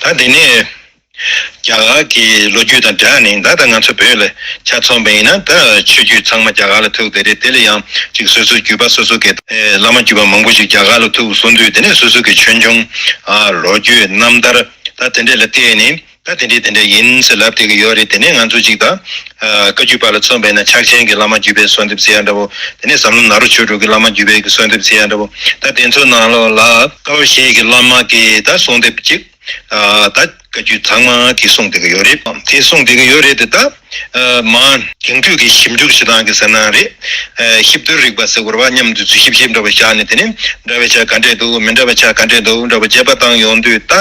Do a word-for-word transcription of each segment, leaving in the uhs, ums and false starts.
ད་དེ་ནས་རྒྱ་གར་གྱི་ལོ་རྒྱུས་དང་སྦྲགས་ནས། ད་ད་ང་ཚོ་བོད་ལ་ཆ་མཚོན་པ་ཡིན་ན། ད་ཆོས་བརྒྱུད་ཚང་མ་རྒྱ་གར་ལ་ཐུག་དེ་རེད། དེ་ལ་ཡང་ཅིག་སོ་སོའི་བརྒྱུད་པ་སོ་སོ་གི་ཨེ་བླ་མ་བརྒྱུད་པ་མང་པོ་ཞིག་རྒྱ་གར་ལ་ཐུག་སོང་དུས། དེ་ནས་སོ་སོ་གི་ཆོས་འབྱུང་ཨ་ལོ་རྒྱུས་རྣམ་ཐར་ད་དེ་འདྲས་ལ་བལྟས་ནས། ད་དེ་འདྲས་དེ་འདྲས་ཡིན་ཟེར་ལབ་བསྡད་ཀྱི་ཡོད་རེད། དེ་ནས་ང་ཚོ་ཅིག་ད་ཨ་བཀའ་བརྒྱུད་པ་ལ་མཚོན་པ་ཡིན་ན་ཕྱག་ཆེན་གྱི་བླ་མ་བརྒྱུད་པའི་གསོལ་འདེབས་ཟེར་ཡ་འདྲ་བོ། དེ་ནས་ཟབ་ལམ་ནཱ་རོ་ཆོས་དྲུག་གི་བླ་མ་བརྒྱུད་པའི་གི་གསོལ་འདེབས་ཟེར་ཡ་འདྲ་བོ། ད་དེ་ཚོའི་ནང་ལོགས་ལ་བཀའ་བརྒྱུད་ཀྱི་བླ་མ་གི་ད་གསོལ་འདེབས་ཅིག་ཨ་ད་བཀའ་བརྒྱུད་ཚང་མ་གིས་གསུངས་བསྡད་ཀྱི་ཡོད་རེད། དེ་གསུངས་བསྡད་ཀྱི་ཡོད་རེད་དེ། ད་ཨ་མ་རྒྱང་མཐུད་ཀྱི་ཞིབ་འཇུག་བྱེད་སྟངས་ཀྱི་ཟེར་ན་རེད། ཨ་གཤིབ་བསྡུར་རིག་པ་ཟེར་དགོས་རེད་པ། མཉམ་དུ་ཚུར་གཤིབ་གཤིབ་འདྲ་བོ་བཞག་ནས། དེ་ནས་འདྲ་བའི་ཆ་ག་འདྲས་འདུག་མི་འདྲ་བའི་ཆ་ག་འདྲས་འདུག་འདྲ་བོ་དཔྱད་པ་བཏང་ཡོང་དུས། ད་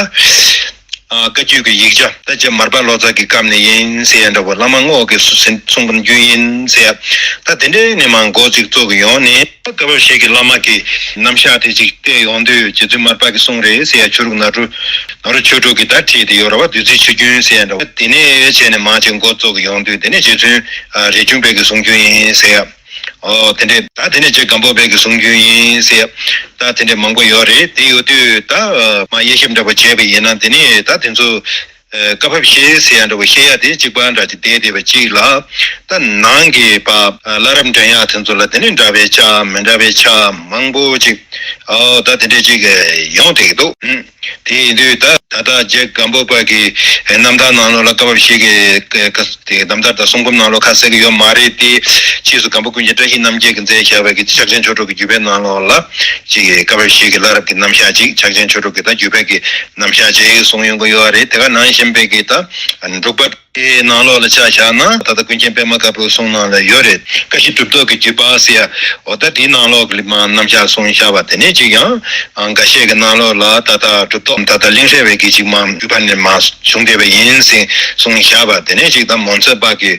ཨ་བཀའ་བརྒྱུད་ཀྱི་ཡིག་ཆ་ད་རྗེ་མར་པ་ལོ་ཙཱ་གི་སྐབས་ནས་ཡིན་ཟེར་ཡ་འདྲ་བོ། བླ་མ་རྔོག་གིས་གསུངས་པ་རྒྱུན་ཡིན་ཟེར་ཡ། ད་དེ་འདྲའི་ནས་མར་འགོ་ཅིག་བཙུགས་ཡོང་ནས། བཀའ་བབས་ཞིག་གི་བླ་མ་གི་རྣམ་གཞག་དེ་ཅིག་བལྟས་ཡོང་དུས། རྗེ་བཙུན་མར་པ་གིས་གསུངས་རེད་ཟེར་ཡ། ཆོས་དྲུག་ནཱ་རོ་ནཱ་རོ་ཆོས་དྲུག་གི་ད་ཁྲིད་དེ་ཡོད་རེད་པ། བདུད་རྩིའི་ཆུ་རྒྱུན་ཟེར་ཡ་འདྲ་བོ། དེ་ནས་བྱས་ནས་མར་ཅིག་འགོ་བཙུགས་ཡོང་དུས། དེ་ནས་རྗེ་བཙུན་ཨ་རས་ཆུང་པའི་གི་གསུང་རྒྱུན་ཡིན་ཟེར་ཡ། ཨོ་དེ་འདྲས། ད་དེ་ནས་རྗེ་སྒམ་པོ་པའི་གི་གསུང་རྒྱུན་ཡིན་ཟེར་ཡ། ད་དེ་འདྲས་མང་པོ་ཡོད་རེད། དེ་ཡོད་དུས་ད་ཨ་མར་དབྱེ་ཞིབ་འདྲ་པོ་བྱས་པ་ཡིན་ན། དེ་ནས་ད་དེ་ཚོ་ཨ་བཀའ་བབས་ཞིག་ཟེར་ཡ་འདྲ་བོ་བཤད་ཡ་དེ་གཅིག་པ་འདྲ་ཅིག་བསྡད་བསྡད་པ་ཅིག་ལ། ད་ནང་གི་པ་ཨ་བླ་རབས་འདྲེན་ཡ་དེ་ཚོ་ལ་དེ་ནས་འདྲ་བའི་ཆ་མི་འདྲ་བའི་ཆ་མང་པོ་ཅིག་ཨོ་ད་དེ་འདྲས་ཅིག་ཡོང་བསྡད་ཀྱི་འདུག་ཨུམ། དེ་ཡིན་དུས་ད་ད་ལྟ་རྗེ་སྒམ་པོ་པ་གི་རྣམ་ཐར་ནང་ལོགས་ལ་བཀའ་བབས་ཞིག་གི་ཀ་ཀ་དེ་རྣམ་ཐར་དང་གསུང་འབུམ་ནང་ལོགས་ཁ་གསལ་གྱི་ཡོད་མ་རེད་དེ། ཕྱིས་སུ་སྒམ་པོ་ཀུན་མཁྱེན་བཀྲ་ཤིས་རྣམ་རྒྱལ་གྱིས་མཛད་བཞག་པའི་གི་ཕྱག་ཆེན་ཆོས་དྲུག་གི་བརྒྱུད་པའི་ནང་ལོགས་ལ་ཅིག་བཀའ་བབས་ཞིག་གི་བླ་རབས་ཀྱི་རྣམ་གཞག་ཅིག་ཕྱག་ཆེན་ཆོས་དྲུག་གི་ད་བརྒྱུད་པའི་གི་རྣམ་གཞག་ཅིག་གསུངས་ཡོང་གི་ཡོད་རེད། དེ་ག་ནང་བཞིན་པའི་གི་ད་འབྲུག་པ་དེའི་ནང་ལོགས་ལ་ཆ་བཞག་ན། ད་ལྟ་ཀུན་མཁྱེན་པད་མ་དཀར་པོའི་གསུང་ནང་ལ་ཡོད་རེད། ཀ་ཤི་གྲུབ་ཐོབ་ཀྱི་བརྒྱུད་པ་ཟེར་ཡ། འོ་ད་དེའི་ནང་ལོགས་ཀྱི་མ་རྣམ་གཞག་གསུངས་བཞག་པ། དེ་ནས་ཅིག་ཡང་ཨ་འགའ་ཤས་ཀྱི་ནང་ལོགས་ལ་ད་ལྟ་གྲུབ་ཐོབ་ད་ལྟ་གླིང་ཧྲེ་བའི་གི་ཅིག་མ་བརྒྱུད་པ་ནས་མ་བྱུང་བསྡད་པ་ཡིན་ཟེར་གསུངས་བཞག་པ། དེ་ནས་ཅིག་ད་མོན་ཚེ་དཔག་གི་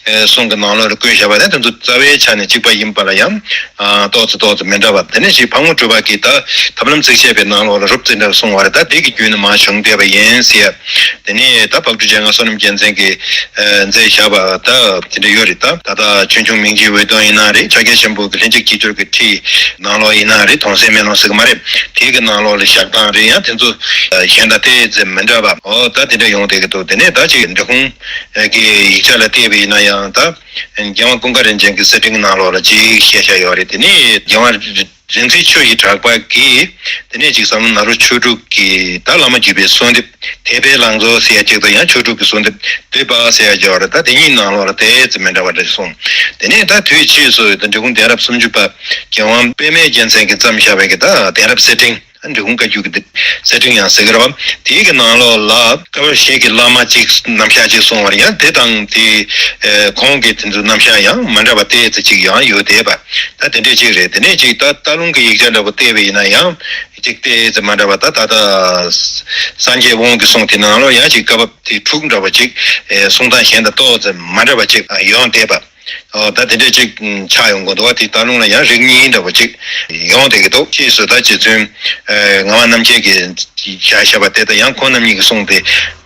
ཨེ་གསུང་གི་ནང་ལོགས་ལ་བཀོད་བཞག་པ་དེ། དེ་ཚོ་རྩ་བའི་ཆ་ནས་གཅིག་པ་ཡིན་པ་ལ་ཡང་ཨ་ཏོག་ཙམ་ཏོག་ཙམ་མི་འདྲ་བ། དེ་ནས་ཅིག་ཕག་མོ་གྲུ་པ་གིས་ད་ཐབས་ལམ་ཚིགས་བཅད་པའི་ནང་ལོགས་ལ་རུབ་རྩེ་འདྲ་གསུངས་པ་རེད། ད་དེ་གི་བརྒྱུད་ནས་མ་བྱུང་བསྡད་པ་ཡིན་ཟེར་ཡ། དེ་ནས་ད་ཕག་གྲུ་འཇམ་དབྱངས་བསོད་ནམས་རྒྱལ་མཚན་གྱིས་ཨ་མཛད་བཞག་པ་ད་དེ་འདྲ་ཡོད་རེད། ད་ད་ལྟ་ཆོས་འབྱུང་མིང་གི་འོད་སྟོང་ཡིན་ན་རེད། ཕྱག་རྒྱ་ཆེན་པོ་གི་ལྷན་ཅིག་སྐྱེས་སྦྱོར་གྱི་ཁྲིད་ནང་ལོགས་ཡིན་ན་རེད། དོན་གསལ་མེ་ལོང་ཟེར་གི་མ་རེད། དེ་གི་ནང་ལོགས་ལ་བཞག་སྟངས་རེད། ཡང་དེ་ཚོ་ཨ་གཞན་དང་ཏོག་ཙམ་མི་འདྲ་བ། ཨོ་ད་དེ་འདྲ་ཡོང་བསྡད་ཀྱི་འདུག་དེ་ནས་ད་ཅིག་འབྲི་གུང་གི་ཡིག་ཆ་ལ་བལྟས་པ་ཡིན་ན་ཡང་། ད་རྒྱལ་དབང་ཀུན་དགའ་རིན་ཆེན་གྱི་གསེར་ཕྲེང་ནང་ལོགས་ལ་ཅིག་བཤད་བཞག་ཡོད་རེད། དེ་ནས་རྒྱལ་དབང་རིག་འཛིན་ཆོས་ཀྱི་གྲགས་པ་གིས་དེ་ནས་ཅིག་ཟབ་ལམ་ནཱ་རོ་ཆོས་དྲུག་གི་ད་བླ་མ་བརྒྱུད་པའི་གསོལ་འདེབས་དད་པའི་ལང་ཚོ་ཟེར་ཡ་ཅིག་དང་། ཡང་ཆོས་དྲུག་གི་གསོལ་འདེབས་འདུས་པ་ཟེར་ཡ་ཅིག་ཡོད་རེད། ད་དེ་གཉིས་ནང་ལོགས་ལ་ཏོག་ཙམ་མི་འདྲ་བ་འདྲ་གསུངས། དེ་ནས་ད་དུས་ཕྱིས་སུ་ད་འབྲི་གུང་གདན་རབས་སུམ་ཅུ་པ་རྒྱལ་དབང་པདྨའི་རྒྱལ་མཚན་གྱིས་བརྩམས་བཞག་པའི་གི་ད་གདན་རབས་གསེར་ཕྲེང་། འབྲི་གུང་བཀའ་བརྒྱུད་ཀྱི་གསེར་ཕྲེང་ཡང་ཟེར་གི་རེད་པ། དེའི་གི་ནང་ལོགས་ལ་བཀའ་བབས་ཞིག་གི་བླ་མ་གཅིག་རྣམ་གཞག་གཅིག་གསུངས་པ་རེད། ཡང་དེ་དང་དེ་ཨེ་གོང་གི་དེ་ཚོ་རྣམ་གཞག་ཡང་མི་འདྲ་བ་ཏོག་ཙམ་ཅིག་ཡང་ཡོད་བསྡད་པ། ད་དེ་འདྲས་ཅིག་རེད། དེ་ནས་ཅིག་ད་སྟག་ལུང་གི་ཡིག་ཆ་འདྲ་པོ་བལྟས་པ་ཡིན་ན་ཡང་ཅིག་ཏོག་ཙམ་མི་འདྲ་བ། ད་ད་ལྟ་སངས་རྒྱས་དབང་གི་གསུང་དེ་ནང་ལོགས་ཡང་ཅིག་བཀའ་བབས་དེ་དྲུག་འདྲ་པོ་ཅིག་ཨེ་གསུང་སྟངས་གཞན་དང་ཏོག་ཙམ་མི་འདྲ་བ་ཅིག་ཡོང་བསྡད་པ། ཨོ་ད་དེ་འདྲས་ཅིག་ཆགས་ཡོང་གི་འདུག་བ། དེ་སྟག་ལུང་ལ་ཡང་རིགས་གཉིས་འདྲ་པོ་ཅིག་ཡོང་བསྡད་ཀྱི་འདུག་ཕྱིས་སུ་ད་རྗེ་བཙུན་ཨེ་ངག་དབང་རྣམ་རྒྱལ་གྱིས་བཞག་བཞག་པ་དེ་དང་། ཡང་ཁོང་རྣམ་གཉིས་ཀྱིས་གསུངས་པའི་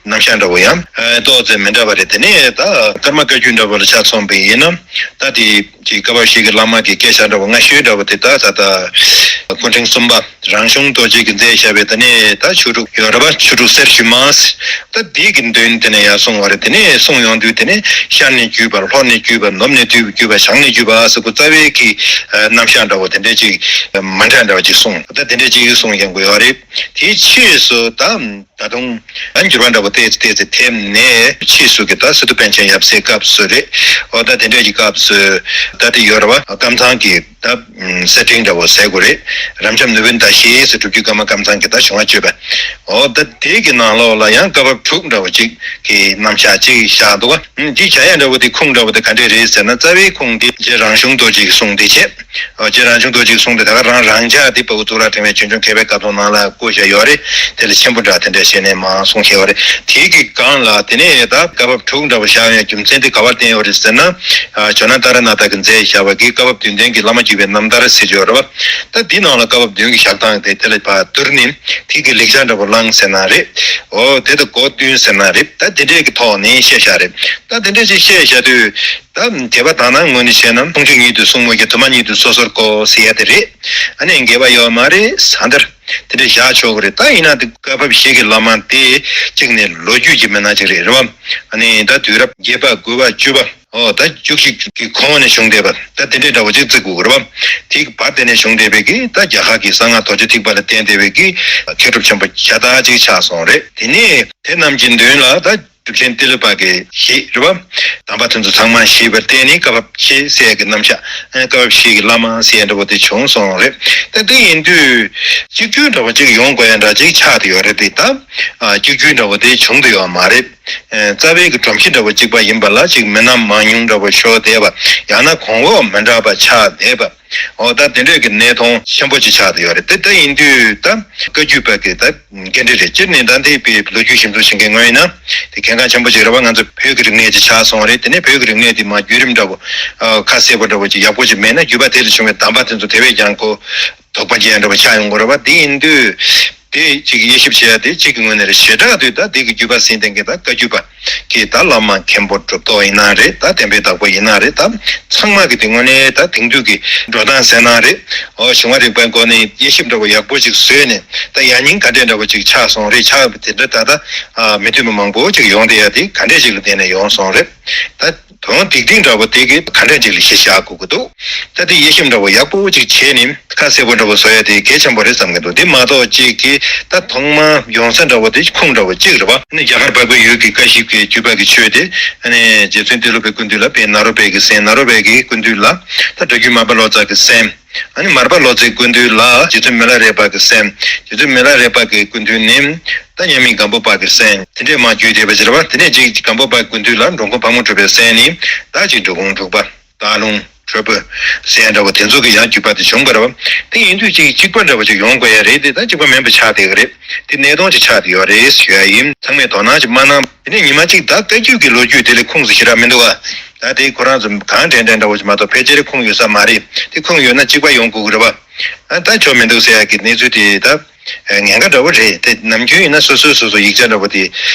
རྣམ་གཞག་འདྲ་པོ་ཡང་ཨེ་ཏོག་ཙམ་མི་འདྲ་བ་རེད། དེ་ནས་ད་ཀརྨ་བཀའ་བརྒྱུད་འདྲ་པོ་ལ་ཆ་མཚོན་པ་ཡིན་ན། ད་དེ་ཅིག་བཀའ་བབས་ཞིག་གི་བླ་མ་གི་སྐད་ཆ་འདྲ་པོ་སྔ་ཤོས་འདྲ་པོ་དེ། ད་ད་ལྟ་སྐུ་ཕྲེང་གསུམ་པ་རང་གཞུང་རྡོ་རྗེ་གིས་མཛད་བཞག་པའི་དེ་ནས་ད་ཆོས་དྲུག་ཡོད་རེད་པ། ཆོས་དྲུག་གསེར་ཞུན་མ། ད་འདི་གི་མདུན་དེ་ནས་ཡར་གསུངས་པ་རེད། དེ་ནས་གསུངས་ཡོང་དུས་དེ་ནས་ཤར་ནས་བརྒྱུད་པ། ལྷོ་ནས་བརྒྱུད་པ། ནུབ་ནས་བརྒྱུད་པ། བྱང་ནས་བརྒྱུད་པ་ཟེར་གོ། རྩ་བའི་གི་རྣམ་གཞག་འདྲ་པོ་དེ་འདྲས་ཅིག་མ་འདྲ་འདྲ་པོ་ཅིག་གསུངས། ད་དེ་འདྲས་ཅིག་གསུངས་ཡོང་གི་ཡོད་རེད། དེའི་ཕྱིས་སུ་ད་ད་དུང་ད་འགྱུར་བ་འདྲ་པོ་ཏོག་ཙམ་ཏོག་ཙམ་ཐེབས་ནས། ཕྱིས་སུ་གི་ད་སི་ཏུ་པཎ་ཆེན་ཡབ་སྲས་སྐབས་སུ་རེད། འོ་ད་དེ་འདྲས་ཀྱི་སྐབས་སུ་ད་དེ་ཡོད་རེད་པ། ཀམ་ཚང་གི་ད་གསེར་ཕྲེང་འདྲ་པོ་ཟེར་དགོས་རེད། རབ་འབྱམས་ནུས་པའི་ཟླ་ཤེལ་ཟེར། སྒྲུབ་བརྒྱུད་ཀརྨ་ཀམ་ཚང་གི་ད་བྱུང་བ་བརྗོད་པ། འོ་ད་དེ་གི་ནང་ལོགས་ལ་ཡང་བཀའ་བབས་དྲུག་འདྲ་པོ་ཅིག་གི་རྣམ་གཞག་ཅིག་བཞག་འདུག་བ། འདི་བྱ་ཡ་འདྲ་པོ་དེ་ཁུངས་འདྲ་པོ་དེ་ག་འདྲས་རེད་ཟེར་ན། རྩ་བའི་ཁུངས་དེ་རྗེ་རང་གཞུང་རྡོ་རྗེ་གིས་གསུངས་བསྡད་བྱས། ཨོ་རྗེ་རང་གཞུང་རྡོ་རྗེས་གསུངས་ཏེ། ད་ག་རང་རང་ཅག་འདི་དཔའ་བོ་གཙུག་ལག་ཕྲེང་བའི་ཆོས་འབྱུང་མཁས་པའི་བཀའ་ཐོག་ནང་ལ་བཀོད་བཞག་ཡོད་རེད། དེ་ལ་ཆེན་པོ་འདྲ་དེ་འདྲ་བྱས་ནས་མར་གསུངས་བཞག་ཡོད་རེད། དེའི་གི་སྒང་ལ་དེ་ནས་ད་བཀའ་བབས་དྲུག་འདྲ་པོ་བཞག་ཡོད་རྒྱུ་མཚན་དེ་ག་པར་བརྟེན་ཡོད་རེད་ཟེར་ན། ཨ་ཇོ་ནང་ཏཱ་ར་ནཱ་ཐ་གིས་མཛད་བཞག་པ་གི་བཀའ་བབས་བདུན་ལྡན་གྱི་བླ་མ་བརྒྱུད་པའི་རྣམ་ཐར་ཟེར་གྱི་ཡོད་རེད་པ། ད་འདི་ནང་ལ་བཀའ་བབས་བདུན་གྱི་བཞག་སྟངས་དེ་དེ་ལ་ཕར་བསྡུར་ནས། དེ་གི་ལེགས་ཆ་འདྲ་པོ་བླངས་ཟེར་ན་རེད། ཨོ་དེ་དང་གོ་བསྟུན་ཟེར་ན་རེད། ད་དེ་འདྲས་ཀྱི་ཐོག་ནས་བཤད་བཞག་རེད། ད་དེ་འདྲས་ཅིག་བཤད་བཞག་དུས། ད་དད་པ་དག་སྣང་ངོས་ནས་བྱས་ན། ཕུང་ཁྱུད་ཉིད་དུ་གསུང་མོད་ཀྱི། དུ་མ་ཉིད་དུ་སོ་སོར་གོ་ཟེར་ཡ་དེ་རེད། ཨ་ནི་འགལ་བ་ཡོད་མ་རེད། ས་འདིར་ དེ་འདྲ་བཞག་ཆོག་གི་རེད། ད་ཡིན་ན་དེ་བཀའ་བབས་བཞི་གི་བླ་མ་དེ་གཅིག་ནས་ལོ་རྒྱུས་ཀྱི་མི་སྣ་གཅིག་རེད། རེད་བ། ཨ་ནི་ད་དུས་རབས་བརྒྱད་པ་དགུ་པ་བཅུ་པ། ཨོ་ད་བཅུ་གཅིག་གི་གོང་ནས་བྱུང་བསྡད་པ་ད་དེ་འདྲའི་འདྲ་བོ་གཅིག་བརྩི་དགོས་ཀྱི་རེད་བ། དེའི་བར་དེ་ནས་བྱུང་བསྡད་པའི་གི་ད་རྒྱ་གར་གྱི་གསང་སྔགས་རྡོ་རྗེ་ཐེག་པ་ལ་བརྟེན་བསྡད་པའི་གི་མཁས་གྲུབ་ཆེན་པོ་ཤ་སྟག་ཅིག་ཆགས་སོང་རེད། དེ་ནས་དེ་རྣམས་ཀྱི་མདུན་ལ་ད་གྲུབ་ཆེན་ཏི་ལོ་པ་གི་ཞིག་རེད་བ། དམ་པ་དེ་ཚོ་ཚང་མ་ཞིག་པར་བརྟེན་ནས་བཀའ་བབས་ཆེ་ཟེར་གི་རྣམ་གཞག་བཀའ་བབས་ཞིག་གི་བླ་མ་ཟེར་འདྲ་བོ་དེ་བྱུང་སོང་རེད། ད་དེ་ཡིན་དུས་གཅིག་གྱུར་འདྲ་བོ་གཅིག་ཡོང་དགོས་ཡ་འདྲ་གཅིག་ཆགས་བསྡད་ཡོད་རེད་དེ། ད་གཅིག་གྱུར་འདྲ་བོ་དེ་བྱུང་བསྡད་ཡོད་མ་རེད། རྩ་བའི་གི་སྒྲོམ་གཞི་འདྲ་བོ་གཅིག་པ་ཡིན་པ་ལ་གཅིག་མི་སྣ་མང་ཉུང་འདྲ་བོ་ཤོར་བསྡད་པ། ཡང་ན་གོང་འོག་མི་འདྲ་བ་ཆགས་བསྡད་པ། འོ་ད་དེ་འདྲས་ཀྱི་གནས་སྟངས་ཆེན་པོ་ཅིག་ཆགས་བསྡད་ཡོད་རེད། དེ་ལྟ་ཡིན་དུས་ད་བཀའ་བརྒྱུད་པ་གི་ད་འགན་འཁྲི་རེད། སྤྱིར་ནས་ད་འདི་པའི་ལོ་རྒྱུས་ཞིབ་འཚོལ་བྱེད་མཁན་ངོས་ཡིན་ན་དེ་གལ་འགངས་ཆེན་པོ་ཅིག་རེད་བ། ང་ཚོ་བོད་ཀྱི་རིག་གནས་ཅིག་ཆགས་སོང་རེད། དེ་ནས་བོད་ཀྱི་རིག་གནས་དེ་མ་བརྒྱུད་རིམ་འདྲ་བོ་ཁ་གསལ་པོ་འདྲ་བོ་ཅིག་ཡག་པོ་ཅིག་མེད་ན་བརྒྱུད་པ་དེ་ལ་བྱུང་བའི་གདམས་པ་དེ་ཚོ་དེ་བས་ཀྱང་ཁོ་དོགས་པ་སྐྱེ་ཡ་འདྲ་བོ་ཆགས་ཡོང་གི་རེད་བ། དེ་ཡིན་དུས། དེ་གཅིག་དབྱེ་ཞིབ་བྱེད་ཡ་དེ་གཅིག་གི་ངོས་ནས་རེད། ཞེ་དྲག་དུས་ད་དེ་གི་བརྒྱུད་པ་ཟིན་ལྡན་གྱི་ད་བཀའ་བརྒྱུད་པ་གི་ད་བླ་མ་མཁན་པོ་གྲུབ་ཐོབ་ཡིན་ན་རེད། ད་བསྟན་པའི་བདག་པོ་ཡིན་ན་རེད། ད་ཚང་མ་གི་དེ་དངོས་གནས་ད་དེང་དུས་ཀྱི་འགྲོ་སྟངས་ཟེར་ན་རེད། ཨོ་གཞུང་བ་རིག་པའི་སྒོ་ནས་དབྱེ་ཞིབ་འདྲ་བོ་ཡག་པོ་ཅིག་བཟོས་ནས་ད་ཡང་སྙིང་ག་འདྲས་འདྲ་བོ་ཅིག་ཆགས་སོང་རེད། ཆགས་པ་དེ་འདྲ་ད་ལྟ་མི་མཐུན་པ་མང་པོ་ཅིག་ཡོང་བསྡད་ཡ་དེ་ག་འདྲས་ཅིག་ལ་བརྟེན་ནས་ཡོང་སོང་རེད། ད། དོན་སྡིག་སྒྲིབ་འདྲ་བོ་དེ་གི་ག་འདྲ་ཅིག་ལ་གཞི་བཞག་དགོས་ཀྱི་འདུག་ད་དེ་དབྱེ་ཞིབ་འདྲ་བོ་ཡག་པོ་ཅིག་བྱས་ནས་ཁ་གསལ་པོ་འདྲ་བོ་བཟོ་ཡ་དེ་གལ་ཆེན་པོ་རེད་བསམ་གྱི་འདུག་དེ་མ་གཏོགས་གཅིག་གི་ད་ཐོག་མ་ཡོང་ས་འདྲ་བོ་དེ་ཁུངས་འདྲ་བོ་གཅིག་རེད་བ། ཨ་ནི་རྒྱ་གར་འཕགས་པའི་ཡུལ་གྱི་བཀའ་བཞི་གི་བརྒྱུད་པ་གི་ཆོས་དེ་ཨ་ནི་རྗེ་བཙུན་ཏི་ལོ་པའི་སྐུ་མདུན་ལ་དཔལ་ནཱ་རོ་པའི་གི་སེང་། ནཱ་རོ་པའི་གི་སྐུ་མདུན་ལ་ད་སྒྲ་བརྒྱུད་མར་པ་ལོ་ཙཱ་གི་སེང་། ཨ་ནི་མར་པ་ལོ་ཙཱའི་སྐུ་མདུན་ལ་རྗེ་བཙུན་མི་ལ་རས་པ་གི་སེང་། རྗེ་བཙུན་མི་ལ་རས་པ་གི་སྐུ་མདུན་ནས་ད་མཉམ་མེད་སྒམ་པོ་པ་གི་སེང་། དེ་འདྲས་མར་བརྒྱུད་བསྡད་པ་ཅིག་རེད་བ། དེ་ནས་ཅིག་སྒམ་པོ་པ་སྐུ་མདུན་ལ་འགྲོ་མགོན་ཕག་མོ་གྲུ་པའི་སེང་ནས་ད་ཅིག་འབྲི་གུང་དྲུག་པ། སྟག་ལུང་ཁྲོ་བོ་ཟེར་ཡ་འདྲ་བོ་དེ་ཚོ་གི་ཡང་བརྒྱུད་པ་དེ་བྱུང་བ་རེད་བ། དེ་ཡིན་དུས་ཅིག་གཅིག་པ་འདྲ་བོ་ཅིག་ཡོང་དགོས་ཡ་རེད་དེ། ད་གཅིག་པ་མིན་པ་ཆགས་བསྡད་ཀྱི་རེད། དེ་གནད་དོན་ཅིག་ཆགས་བསྡད་ཡོད་རེད་ཞུ་ཡ་ཡིན། ཚང་མས་དོ་སྣང་ཅིག་མ་གནང་། དེ་ནས་ཉི་མ་གཅིག་ད་བཀའ་བརྒྱུད་ཀྱི་ལོ་རྒྱུས་དེ་ལས་ཁུངས་སུ་ཞེ་དྲག་མི་འདུག་བ། ད་དེ་ཁོ་རང་ཚོ་གང་དྲན་དྲན་འདྲ་བོ་ཅིག་མ་གཏོགས་ཕལ་ཆེར་ཁུངས་ཡོད་ས་མ་རེད། དེ་ཁུངས་ཡོད་ན་གཅིག་པ་ཡོང་དགོས་ཀྱི་རེད་བ། ཨ་ད་ཆོ་མི་འདུག་ཟེར་ཡ་གི་གནས་ཚུལ་དེ་ད་ཉེན་ཁ་འདྲ་བོ་རེད། དེ་ནམ་རྒྱུན་ཡིན་ན་སོ་སོའི་སོ་སོ་ཡིག་ཆ་འདྲ་བོ་དེ་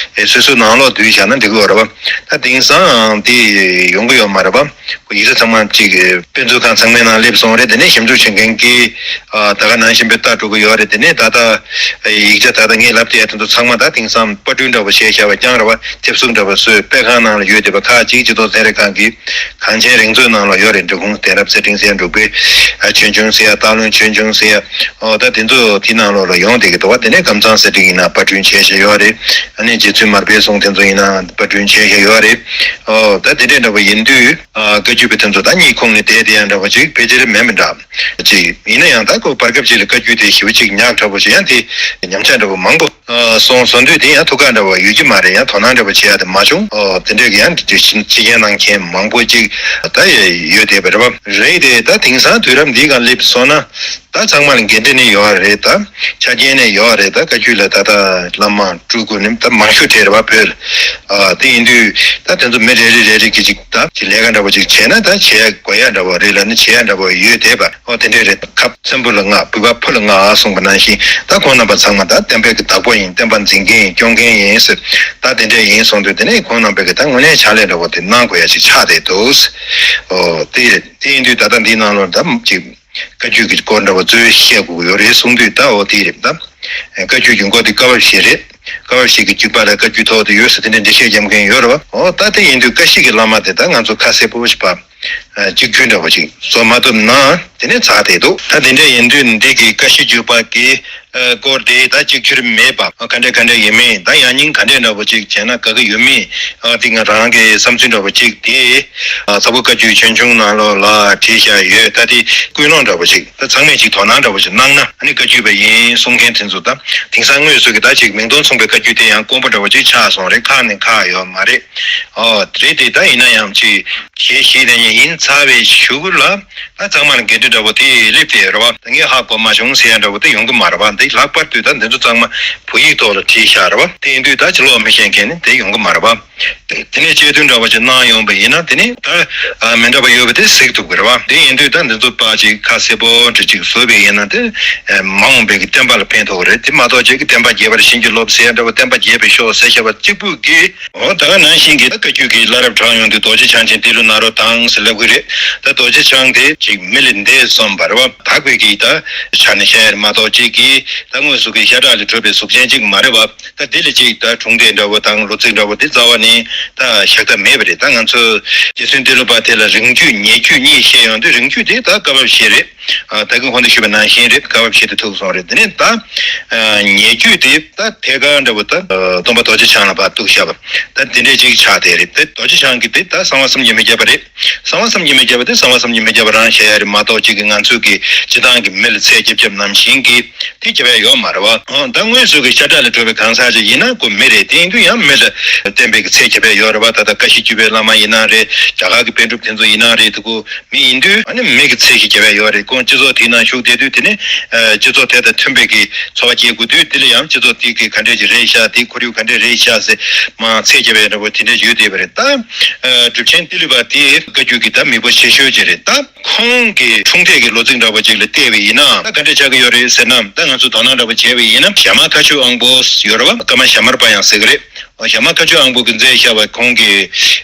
སོ་སོའི་ནང་ལོགས་བསྡུས་བཞག་ན་འགྲིག་གི་ཡོད་རེད་བ། ད་དེང་སང་དེ་ཡོང་གི་ཡོད་མ་རེད་བ། ཁོ་ཡིག་ཆ་ཚང་མ་ཅིག་དཔེ་མཛོད་ཁང་ཚང་མའི་ནང་སླེབས་སོང་རེད། དེ་ནས་ཞིབ་འཇུག་བྱེད་མཁན་གྱིས་ཨ་ད་ག་ནང་བཞིན་པའི་ལྟ་འགྲོ་གི་ཡོད་རེད། དེ་ནས་ད་ལྟ་ཡིག་ཆ་ད་ལྟ་ངས་ལབ་བསྡད་ཡ་དེ་ཚོ་ཚང་མ་ད་དེང་སང་པར་སྐྲུན་འདྲ་བོ་བྱས་བཞག་པ་རྐྱང་རེད་བ། ཐེབས་གསུམ་འདྲ་བོ་བཟོས་དཔེ་ཁང་ནང་ལ་ཡོད་བསྡད་པ། ཁག་ཅིག་སྤྱི་ཚོགས་ཚན་རིག་ཁང་གི་གངས་ཅན་རིག་མཛོད་ནང་ལ་ཡོད་རེད། འབྲི་གུང་གདན་རབས་གསེར་ཕྲེང་ཟེར་ཡ། འབྲུག་པའི་ཨ་ཆོས་འབྱུང་ཟེར་ཡ། སྟག་ལུང་ཆོས་འབྱུང་ཟེར་ཡ། ཨོ་ད་དེ་ཚོ་དེ་ནང་ལོགས་ལ་ཡོང་བསྡད་ཀྱི་འདུག་བ། དེ་ནས་ཀམ་ཚང་གསེར་ཕྲེང་ཡིན་ན་པར་སྐྲུན་བྱས་བཞག་ཡོད་རེད། ཨ་ནི་རྗེ་བཙུན་མར་པའི་གསུང་དེ་ཚོ་ཡིན་ན་པར་སྐྲུན་བྱས་བཞག་ཡོད་རེད། ཨོ་ད་དེ་འདྲས་འདྲ་བོ་ཡིན་དུས་ཨ་བཀའ་བརྒྱུད་པ་དེ་ཚོ་ད་གཉིད་ཁུག་ནས་བསྡད་བསྡད་ཡ་འདྲ་བོ་ཅིག་ཕལ་ཆེར་མེད་མི་འདྲ་ཅིག་ཡིན་ན་ཡང་། ད་ཁོ་བར་སྐབས་ཅིག་ལ་བཀའ་བརྒྱུད་དེ་ཞེ་པོ་ཅིག་ཉག་ཕྲ་བོ་ཞིག་ཡང་དེ་ཉམས་ཆག་འདྲ་བོ་མང་པོ། ཨ་སོང་སོང་དུས་དེ་ཡང་ཐུགས་ཁག་འདྲ་བ་ཡོད་ཀྱི་མ་རེད། ཡང་དོ་སྣང་འདྲ་བ་བྱེད་ཡ་དེ་མ་བྱུང་། ཨོ་དེ་འདྲས་ཀྱི་ཡང་ཕྱི་རྒྱལ་ནང་མཁན་མང་པོ་ཅིག་ད་ཡོད་བསྡད་པ་རེད་བ། རེད་དེ་ད་དེང་སང་དུས་རབས་འདིའི་སྒང་སླེབས་སོང་ན་ད་ཚང་མ་ལ་འགན་འཁྲི་ནི་ཡོད་རེད། ད་ཆ་རྐྱེན་ནི་ཡོད་རེད། ད་བཀའ་བརྒྱུད་ལ་ད་ད་བླ་མ་སྤྲུལ་སྐུ་ནི་ད་མང་ཤོས་གྲས་རེད་བ་བོད་ལ། ཨ་དེ་ཡིན་དུས་ད་དེ་ཚོ་མི་རེ་རེ་རེ་རེ་གིས་ཅིག་ད་ཅིག་ལས་ཀ་འདྲ་བོ་ཅིག་བྱས་ན་ད་བྱེད་ཡ་དགོས་ཡ་འདྲ་བོ་རེད་ལ་ནི་བྱེད་ཡ་འདྲ་བོ་ཡོད་བསྡད་པ། ཨོ་དེ་འདྲས་རེད། ཁབ་ཚེམ་བུ་ལ་བསྔགས། བུས་པ་ཕོ་ལ་བསྔགས་གསུངས་པ་ནང་བཞིན། ད་ཁོང་རྣམ་པ་ཚང་མ་ད་བསྟན་པའི་གི་བདག་པོ་ཡིན། བསྟན་པ་འཛིན་མཁན་ཡིན། སྐྱོང་མཁན་ཡིན་ཟེར། ད་དེ་འདྲས་ཡིན་གསུངས་དུས་དེ་ནས་ཁོང་རྣམ་པའི་གི་ད་དངོས་གནས་ཕྱག་ལས་འདྲ་བོ་དེ་གནང་དགོས་ཡ་ཅིག་ཆགས་བསྡད་འདུག་ཨོ་དེ་རེད། དེ་ཡིན་དུས་ད་ལྟ་འདིའི་ནང་ལོགས་ད་ཅིག་བཀའ་བརྒྱུད་ཀྱི་སྐོར་འདྲ་བོ་གཙོ་བོ་བཤད་དགོས་ཀྱི་ཡོད་རེད་གསུངས་དུས། ད་ཨོ་དེ་རེད། ད་བཀའ་བརྒྱུད་ཀྱི་མགོ་དེ་བཀའ་བབས་བཞི་རེད། བཀའ་བབས་བཞི་གི་བརྒྱུད་པ་ལ་བཀའ་བརྒྱུད་ཐོག་ཏུ་ཡོད་ཟེར་དེ་འདྲས་འགྲེལ་བཤད་རྒྱབ་མཁན་ཡོད་རེད་བ། ཨོ་ད་དེ་ཡིན་དུས་བཀའ་བཞི་གི་བླ་མ་དེ་ད་ང་ཚོ་ཁ་གསལ་པོ་ཞིག་པ། ཨ་གཅིག་གྱུར་འདྲ་བོ་ཅིག་བཟོ་མ་ཐུབ་ན་དེ་ནས་ཚར་བསྡད་འདུག་ད་དེ་འདྲ་ཡིན་དུས་འདི་གི་བཀའ་བཞི་བརྒྱུད་པ་གི་ཨ་སྐོར་དེ་ད་གཅིག་གྱུར་མེད་པ། ཨ་ག་འདྲ་ག་འདྲ་ཡིན་མིན། ད་ཡང་སྙིང་ག་འདྲ་འདྲ་བོ་ཅིག་བྱས་ན་དགའ་གི་ཡོད་མེད། ཨ་དེ་ང་རང་གི་བསམ་ཚུལ་འདྲ་བོ་ཅིག་དེ་ཨ་ས་བོ་བཀའ་བརྒྱུད་ཆོས་འབྱུང་ནང་ལོགས་ལ་བྲིས་བཞག་ཡོད། ད་དེ་ཀུན་སློང་འདྲ་བོ་ཅིག་ད་ཚང་མས་ཅིག་དོ་སྣང་འདྲ་བོ་ཅིག་གནང་ན། ཨ་ནི་བཀའ་བརྒྱུད་པ་ཡིན་གསུང་མཁན་དེ་ཚོ་ད་དེང་སང་དངོས་སུ་གི་ད་ཅིག་མིང་དོན་མཚུངས་པའི་བཀའ་བརྒྱུད་དེ་ཡང་དཀོན་པོ་འདྲ་བོ་ཅིག་ཆགས་སོང་རེད། ཁག་ནས་ཁག་ཡོད་མ་རེད། ཨོ་རེད་དེ། ད་ཡིན་ན་ཡང་ཅིག་ཞེས་ཞེས་དེ་ཉིད་ཡིན་ཚར་བའི་གཞུག་གུ་ལ་ད་ཚང་མ་ལ་འགན་འཁྲི་འདྲ་བོ་དེ་སླེབས་ཏེ་རེད་བ། ད་ངས་ཧ་གོ་མ་བྱུང་ཟེར་ཡ་འདྲ་བོ་དེ་ཡོང་གི་མ་རེད་བ། འདི་ལྷག་པར་དུ་ད་འདི་ཚོ་ཚང་མ་བོད་ཡིག་ཐོག་ལ་བྲིས་བཞག་རེད་བ། དེ་ཡིན་དུས་ད་ཕྱི་ལོགས་མི་ཤེས་མཁན་ནི་དེ་ཡོང་གི་མ་རེད་བ། དེ་དེ་ནས་དཔྱད་བསྡུར་འདྲ་བོ་ཅིག་གནང་ཡོང་བ་ཡིན་ན་དེ་ནི་ད་ཨ་མི་འདྲ་བ་ཡོད་པ་དེ་གཟིགས་ཐུབ་ཀྱི་རེད་བ། དེ་ཡིན་དུས་ད་འདི་ཚོ་ཕར་ཅིག་ཁ་གསལ་པོ་འདྲ་ཅིག་བཟོས་པ་ཡིན་ན་དེ་ཨ་མ་འོངས་པའི་གི་བསྟན་པ་ལ་ཕན་ཐོགས་ཀྱི་རེད། དེ་མ་གཏོགས་ཅིག་གི་བསྟན་པ་རྒྱས་པར་བྱིན་གྱིས་རློབས་ཟེར་ཡ་འདྲ་བོ། བསྟན་པ་རྒྱས་པའི་ཤོག་ཟེར་བཞག་པ་གཅིག་པུ་གིས། འོ་ད་ག་ནང་བཞིན་གྱི་ད་བཀའ་བརྒྱུད་ཀྱི་བླ་རབས་གྲངས་ཡོང་དུས་རྡོ་རྗེ་འཆང་ཆེན་ཏི་ལོ་ནཱ་རོ་དང་ཟེར་ལབ་ཀྱི་རེད། ད་རྡོ་རྗེ་འཆང་དེ་ཅིག་མི་ལས་འདས་སོང་བ་རེད་བ། དག་པའི་གི་ད་ཆ་ནས་བཤད་ཡ་རེད་མ་གཏོགས་ཅིག་གི་ ད་དངོས་སུ་གི་ཤ་ཁྲག་ལས་གྲུབ་པའི་གཟུགས་ཅན་ཅིག་མ་རེད་བ། ད་དེ་ལས་ཅིག་ད་འཁྲུངས་འདས་འདྲ་བོ་དང་ལོ་ཚིགས་འདྲ་བོ་དེ་རྩ་བ་ནས་ད་བཞག་ཐབས་མེད་པ་རེད། ད་ང་ཚོ་རྗེ་བཙུན་ཏི་ལོ་པ་དེ་ལ་རིང་བརྒྱུད་ཉེ་བརྒྱུད་གཉིས་བཤད་ཡོང་དུས་རིང་བརྒྱུད་དེ་ད་བཀའ་བབས་བཞི་རེད། ད་གིན་གོང་དུ་ཞུས་པ་ནང་བཞིན་རེད། བཀའ་བབས་བཞི་དེ་ཐུག་སོང་རེད། དེ་ནས་ད་ཉེ་བརྒྱུད་དེ་ད་ཐད་ཀར་འདྲ་བོ་ད་སྟོན་པ་རྡོ་རྗེ་འཆང་ལ་ཕར་གཏུགས་བཞག་པ་ད་དེ་འདྲས་ཅིག་ཆགས་བསྡད་རེད། དེ་རྡོ་རྗེ་འཆང་གི་དེ་ད་གསང་བ་བསམ་གྱིས་མི་ཁྱབ་པ་རེད། གསང་བ་བསམ་གྱིས་མི་ཁྱབ་པ་དེ་གསང་བ་བསམ་གྱིས་མི་ཁྱབ་པ་རང་བཤད་ཡ་རེད་མ་གཏོགས་ཅིག་གི་ང་ཚོས་ཀྱི་སྤྱི་བཏང་གི་མི་ལ་ཚད་རྒྱབ་རྒྱབ་ནང་བཞིན་གྱི་དེ་རྒྱབ་ཡ་ཡོད་མ་རེད་བ། ཨང་། ད་དངོས་སུ་གི་ཤ་ཁྲག་ལས་གྲུབ་པའི་གང་ཟག་ཅིག་ཡིན་ན་ཁོ་མི་རེད། དེ་ཡིན་དུས་ཡང་མི་ལ་བསྟན་པའི་གི་ཚད་རྒྱབ་ཡ་ཡོད་རེད་བ། ད་ལྟ་བཀའ་བཞི་བརྒྱུད་པའི་བླ་མ་ཡིན་ན་རེད། རྒྱ་གར་གི་པཎ་གྲུབ་དེ་ཚོ་ཡིན་ན་རེད། དེ་ཁོ་མི་ཡིན་དུས་ཨ་ནི་མི་གི་ཚད་ཞིག་རྒྱབ་ཡ་ཡོད་རེད། ཁོང་སྤྱི་ཚོགས་དེའི་ནང་ཞུགས་བསྡད་དུས་དེ་ནི་ཨ་སྤྱི་ཚོགས་དེ་དང་མཐུན་པའི་གི་འཚོ་བ་སྐྱེལ་དགོས་དུས་དེ་ལ་ཡང་སྤྱི་ཚོགས་དེ་གི་ག་འདྲས་ཅིག་རེད་ཤག་དེ་ཁོར་ཡུག་ག་འདྲས་རེད་ཤག་ཟེར་མར་ཚད་རྒྱབ་ཡ་འདྲ་པོ་དེ་འདྲས་ཡོད་བསྡད་པ་རེད། ད་ཨ་གྲུབ་ཆེན་ཏི་ལོ་པ་དེ་བཀའ་བརྒྱུད་ཀྱི་ད་མེས་པོ་ཆེ་ཤོས་ཅིག་རེད། ད་ཁོང་གི་འཁྲུངས་འདས་ཀྱི་ལོ་ཚིགས་འདྲ་པོ་ཅིག་ལ་བལྟས་པ་ཡིན་ན་ད་ག་འདྲས་ཆགས་ཀྱི་ཡོད་རེད་ཟེར་ན། ད་ང་ཚོ་དོ་སྣང་འདྲ་པོ་བྱས་པ་ཡིན་ན་ཞྭ་དམར་མཁའ་སྤྱོད་དབང་པོ་ཡོད་རེད་བ། ཀརྨ་ཞྭ་དམར་པ་ཡང་ཟེར་གི་རེད། ཞྭ་དམར་མཁའ་སྤྱོད་དབང་པོ་གིས་མཛད་བཞག་པ་ཁོང་གི་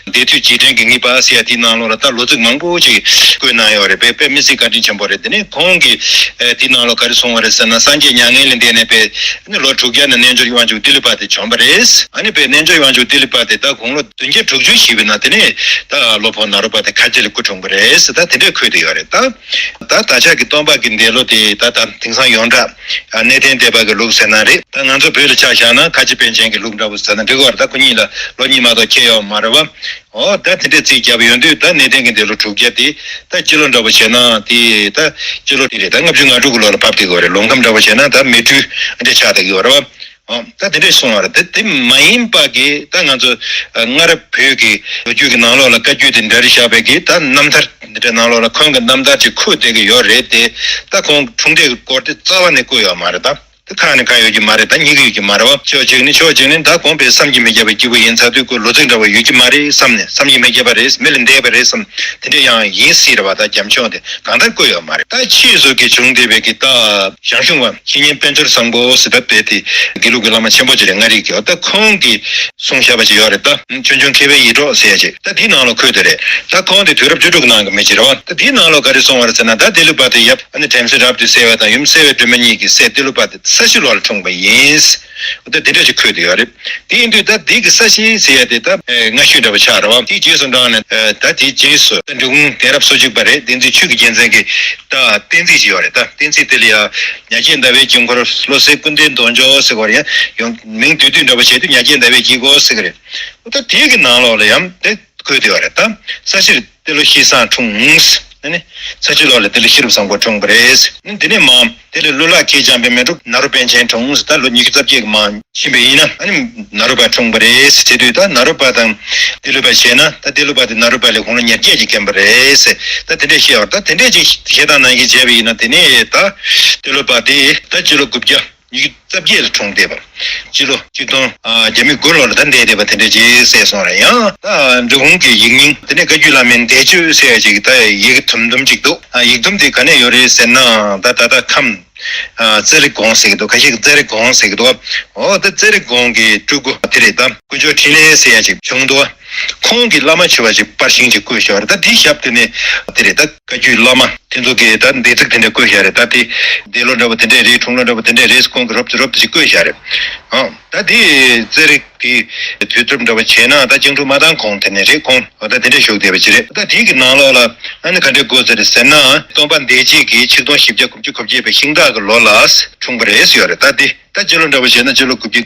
སྡེ་དུས་རྗེས་དྲན་གྱི་ངེས་པ་ཟེར་ཡ་དེའི་ནང་ལོགས་ལ་ད་ལོ་ཚིགས་མང་པོ་ཅིག་བཀོད་གནང་ཡོད་རེད། དཔེ་དཔེ་མི་སྲིད་བཀའ་དྲིན་ཆེན་པོ་རེད། དེ་ནས་ཁོང་གིས་ཨ་དེའི་ནང་ལོགས་ག་རེ་གསུངས་པ་རེད་ཟེར་ན། སངས་རྒྱས་མྱ་ངན་ལས་འདས་ནས་དཔེ་ཨ་ནི་ལོ་དྲུག་བརྒྱ་ནས་རྣལ་འབྱོར་དབང་ཕྱུག་ཏི་ལོ་པ་དེ་བྱོན་པ་རེད། ཨ་ནི་དཔེ་རྣལ་འབྱོར་དབང་ཕྱུག་ཏི་ལོ་པ་དེ་ད་དགུང་ལོ་བདུན་བརྒྱ་དྲུག་ཅུ་བཞེས་པ་ཡིན་ན་དེ་ནས་ད་སློབ་དཔོན་ནཱ་རོ་པ་དེ་ཁ་རྗེ་ལ་སྐུ་འཁྲུངས་པ་རེད་ཟེར་ད་དེ་འདྲས་འཁོད་བསྡད་ཡོད་རེད། ད་ད་བདག་ཅག་གི་སྟོན་པ་གི་འདས་ལོ་དེ་ད་ད་དེང་སང་ཡོངས་གྲགས་ཨ་གནས་བརྟན་སྡེ་པ་གི་ལུགས་ཟེར་ན་རེད། ད་ང་ཚོ་བོད་ལ་ཆ་བཞག་ན་ཁ་ཆེ་པཎ་ཆེན་གྱི་ལུགས་འདྲ་བོ་ཟེར་ན་འགྲིག་གི་རེད། ད་ཁོ་གཉིས་ལ་ལོ་གཉིས་མ་གཏོགས་ཁྱད་ཡོད་མ་རེད་བ། ཨོ་ད་དེ་འདྲའི་རྩིས་བརྒྱབ་ཡོང་དུས་ད་གནས་བརྟན་གྱི་འདས་ལོ་དྲུག་བརྒྱ་དེ་ད་སྤྱི་ལོ་འདྲ་བོ་བྱས་ན་དེ་ད་སྤྱི་ལོ་དེ་རེད། ད་ལྔ་བཅུ་ང་དྲུག་གི་ལོ་ལ་བབས་བསྡད་ཀྱི་ཡོད་རེད། ལོ་ཁམས་འདྲ་བོ་བྱས་ན་ད་མེ་སྦྲུལ་འདྲ་ཆགས་བསྡད་ཀྱི་ཡོད་རེད་བ། ཨོ་ད་དེ་འདྲས་གསུངས་པ་རེད། ད་དེ་མ་ཡིན་པ་གི་ད་ང་ཚོ་ཨ་སྔ་རབས་བོད་ཀྱི་ལོ་རྒྱུས་ཀྱི་ནང་ལོགས་ལ་བཀའ་བརྒྱུད་དེ་འདྲ་རེ་བཞག་པའི་གི་ད་རྣམ་ཐར་འདི་འདྲའི་ནང་ལོགས་ལ་ཁོང་གི་རྣམ་ཐར་ཅིག་འཁོད་བསྡད་ཀྱི་ཡོད་རེད་དེ། ད་ཁོང་འཁྲུངས་འདས་ཀྱི་སྐོར་དེ་རྩ་བ་ནས་བཀོད་ཡོད་མ་རེད། ད་དེ་ཁ་ནས་ཁ་ཡོད་ཀྱི་མ་རེད། ད་རྙེད་ཀྱི་ཡོད་ཀྱི་མ་རེད་བ། ཕྱོགས་གཅིག་ནས་ཕྱོགས་གཅིག་ནས་ད་དགོངས་པའི་བསམ་གྱིས་མི་ཁྱབ་པའི་སྐྱེས་བུ་ཡིན་ཚར་དུས་ཁོ་ལོ་ཚིགས་འདྲ་བ་ཡོད་ཀྱི་མ་རེད་བསམ་ནས། བསམ་གྱིས་མི་ཁྱབ་པ་རེད། མི་ལས་འདས་པ་རེད་བསམ། དེ་འདྲ་ཡང་ཡིན་སྲིད་རེད་བ། ད་རྒྱབ་ལྗོངས་དེ་གང་ལྟར་བཀོད་ཡོད་མ་རེད། ད་ཕྱིས་སུ་གི་བྱུང་བསྡད་པའི་གི་ད་ཞང་ཞུང་བ་བཤེས་གཉེན་དཔལ་འབྱོར་བཟང་པོ་ཟེར་ད་དཔེ་དེ་དགེ་ལུགས་ཀྱི་བླ་མ་ཆེན་པོ་ཅིག་རེད། མངའ་རིས་ཀྱི། འོ་ད་ཁོང་གིས་གསུངས་བཞག་པ་ཅིག་ཡོད་རེད། ད་ཆོས་འབྱུང་མཁས་པའི་ཡིད་འཕྲོག་ཟེར་ཡ་ཅིག་ད་དེའི་ནང་ལ་འཁོད་དེ་རེད། ད་ཁོང་དེ་དུས་རབས་བཅུ་དྲུག་ནང་གི་མི་ཅིག་རེད་བ། ད་དེའི་ནང་ལ་ག་རེ་གསུངས་པ་རེད་ཟེར་ན། ད་ཏི་ལོ་པ་དེ་ཡབ་ཨ་ནི་བྲམ་ཟེ་རབ་ཏུ་གསལ་བ་དང་ཡུམ་གསལ་བའི་སྒྲོལ་མ་གཉིས་ཀྱི་སྲས་ཏི་ལོ་པ་དེ་ས་གཞི་ལོ་ལ་འཁྲུངས་པ་ཡིན། འོ་ད་དེ་འདྲ་ཅིག་འཁོད་དེ་ཡོད་རེད། དེ་ཡིན་དུས་ད་དེ་གི་ས་གཞི་ཟེར་ཡ་དེ་ད་ཨེ་སྔ་ཤོས་འདྲ་བ་ཆགས་རེད་བ། དེའི་རྗེས་སུ་འབྲངས་ནས་ཨེ་ད་དེའི་རྗེས་སུ་ད་འབྲི་གུང་གདན་རབས་སོ་གཅིག་པ་རེད། བསྟན་འཛིན་ཆོས་ཀྱི་རྒྱལ་མཚན་གྱི་ད་བསྟན་རྩིས་ཅིག་ཡོད་རེད། ད་བསྟན་རྩིས་དེ་ལ་ཡ་མྱ་སྐྱེས་ཟླ་བའི་དཀྱིལ་འཁོར། བློ་གསལ་ཀུན་ལྡན་དོན་མཆོག་ཟེར་བ་རེད། ཡང་མིང་བསྡུས་བསྡུས་འདྲ་བ་བྱས་དུས་མྱ་སྐྱེས་ཟླ་བའི་དཀྱིལ་འཁོར་ཟེར་གི་རེད། འོ་ད་དེ་གི་ནང་ལོགས་ལ་ཡང་དེ་བཀོད་དེ་ཡོད་རེད། ད་ས་གཞིར་ཏི་ལོ་ཤྲཱི་སངས་འཁྲུངས། ཨ་ནི་ས་གཞི་ལོ་ལ་ཏི་ལོ་ཤེས་རབ་བཟང་པོ་འཁྲུངས་པ་རེད། ཨ་ནི་དེ་ནས་མ་དེ་ལས་ཀླུ་ལྷ་ཁྱེད་བྱམས་པའི་མེ་འབྲུག་ནཱ་རོ་པཎ་ཆེན་འཁྲུངས། ད་ལོ་ཉི་ཤུ་རྩ་བརྒྱད་ཀྱི་མ་ཕྱིན་པ་ཡིན་ན་ཨ་ནི་ནཱ་རོ་པ་འཁྲུངས་པ་རེད་ཟེར་དུས། ད་ནཱ་རོ་པ་དང་ཏི་ལོ་པ་བྱས་ན་ད་ཏི་ལོ་པ་དེ་ནཱ་རོ་པ་ལས་དགུང་ལོ་ཉེར་བརྒྱད་ཅིག་རྒན་པ་རེད་ཟེར། ད་དེ་འདྲས་བཤད་པ། ད་དེ་འདྲས་ཅིག་བཤད་སྟངས་ནང་བཞིན་བྱས་པ་ཡིན་ན་དེ་ནས་ད་ཏི་ལོ་པ་དེ་ད་སྤྱི་ལོ་དགུ་བརྒྱ་ཉི་ཤུ་རྩ་བརྒྱད་ལ་འཁྲུངས་བསྡད་པ། སྤྱི་ལོ་གཅིག་སྟོང་བརྒྱ་མེད་དགུ་ལོ་ལ་ད་འདས་བསྡད་པ་དེ་འདྲ་ཅིག་གསལ་སོང་རེད། ཡང་ད་འབྲི་གུང་གི་ཡིག་རྙིང་དེ་ནས་བཀའ་བརྒྱུད་བླ་མའི་འདས་མཆོད་ཟེར་ཡ་ཅིག་ད་ཡི་གེ་དུམ་དུམ་ཅིག་འདུག་ཡིག་དུམ་དེ་ག་ནས་ཡོད་རེད་ཟེར་ན། ད་ད་ལྟ་ཁམས་ཨ་རྩ་རི་གོང་ཟེར་གི་འདུག་ཁ་ཤས་ཀྱིས་རྩ་རི་གོང་ཟེར་གི་འདུག་འོ་ད་རྩ་རི་གོང་གི་སྤྲུལ་སྐུ་དེ་རེད། ད་དཀོན་མཆོག་འཕྲིན་ལས་ཟེར་ཡ་ཅིག་བྱུང་འདུག་ཁོང་གི་བླ་མ་ཆེ་བ་ཅིག་པར་ཤིང་ཅིག་བརྐོས་བཞག་རེད། ད་དེའི་ཞབས་དེ་ནས་དེ་རེད། ད་བཀའ་བརྒྱུད་བླ་མ་དེ་ཚོ་གིས་ད་འདས་ཚིག་དེ་འདྲ་བརྐོས་བཞག་རེད། ད་དེ་འདས་ལོ་འདྲ་བོ་དེ་འདྲས་རེད། འཁྲུངས་ལོ་འདྲ་བོ་དེ་འདྲས་རེད། ཁོང་གིས་རོབ་ཙམ་རོབ་ཙམ་ཅིག་བརྐོས་བཞག་རེད། ཨང་། ད་དེ་རྩ་རི་གི་དུས་ཚོད་འདྲ་བོ་བྱས་ན་ད་སྤྱང་ཕྲུག་མ་བཏང་གོང་དེ་ནས་རེད། ཁོང་ད་དེ་འདྲས་བཞུགས་བསྡད་པ་ཅིག་རེད། ད་དེ་གི་ནང་ལོགས་ལ་ཨ་ནི་ག་འདྲས་བཀོད་ས་རེད་ཟེར་ན། སྟོན་པ་འདས་རྗེས་ཀྱི་ཆིག་སྟོང་བཞི་བརྒྱ་དགུ་བཅུ་གོ་བརྒྱད་པའི་ཤིང་སྟག་གི་ལོ་ལ་འཁྲུངས་པ་རེད་ཟེར་ཡོད་རེད། ད་དེ་ད་སྤྱི་ལོ་འདྲ་བོ་བྱས་ན་སྤྱི་ལོ་དགུ་བརྒྱ།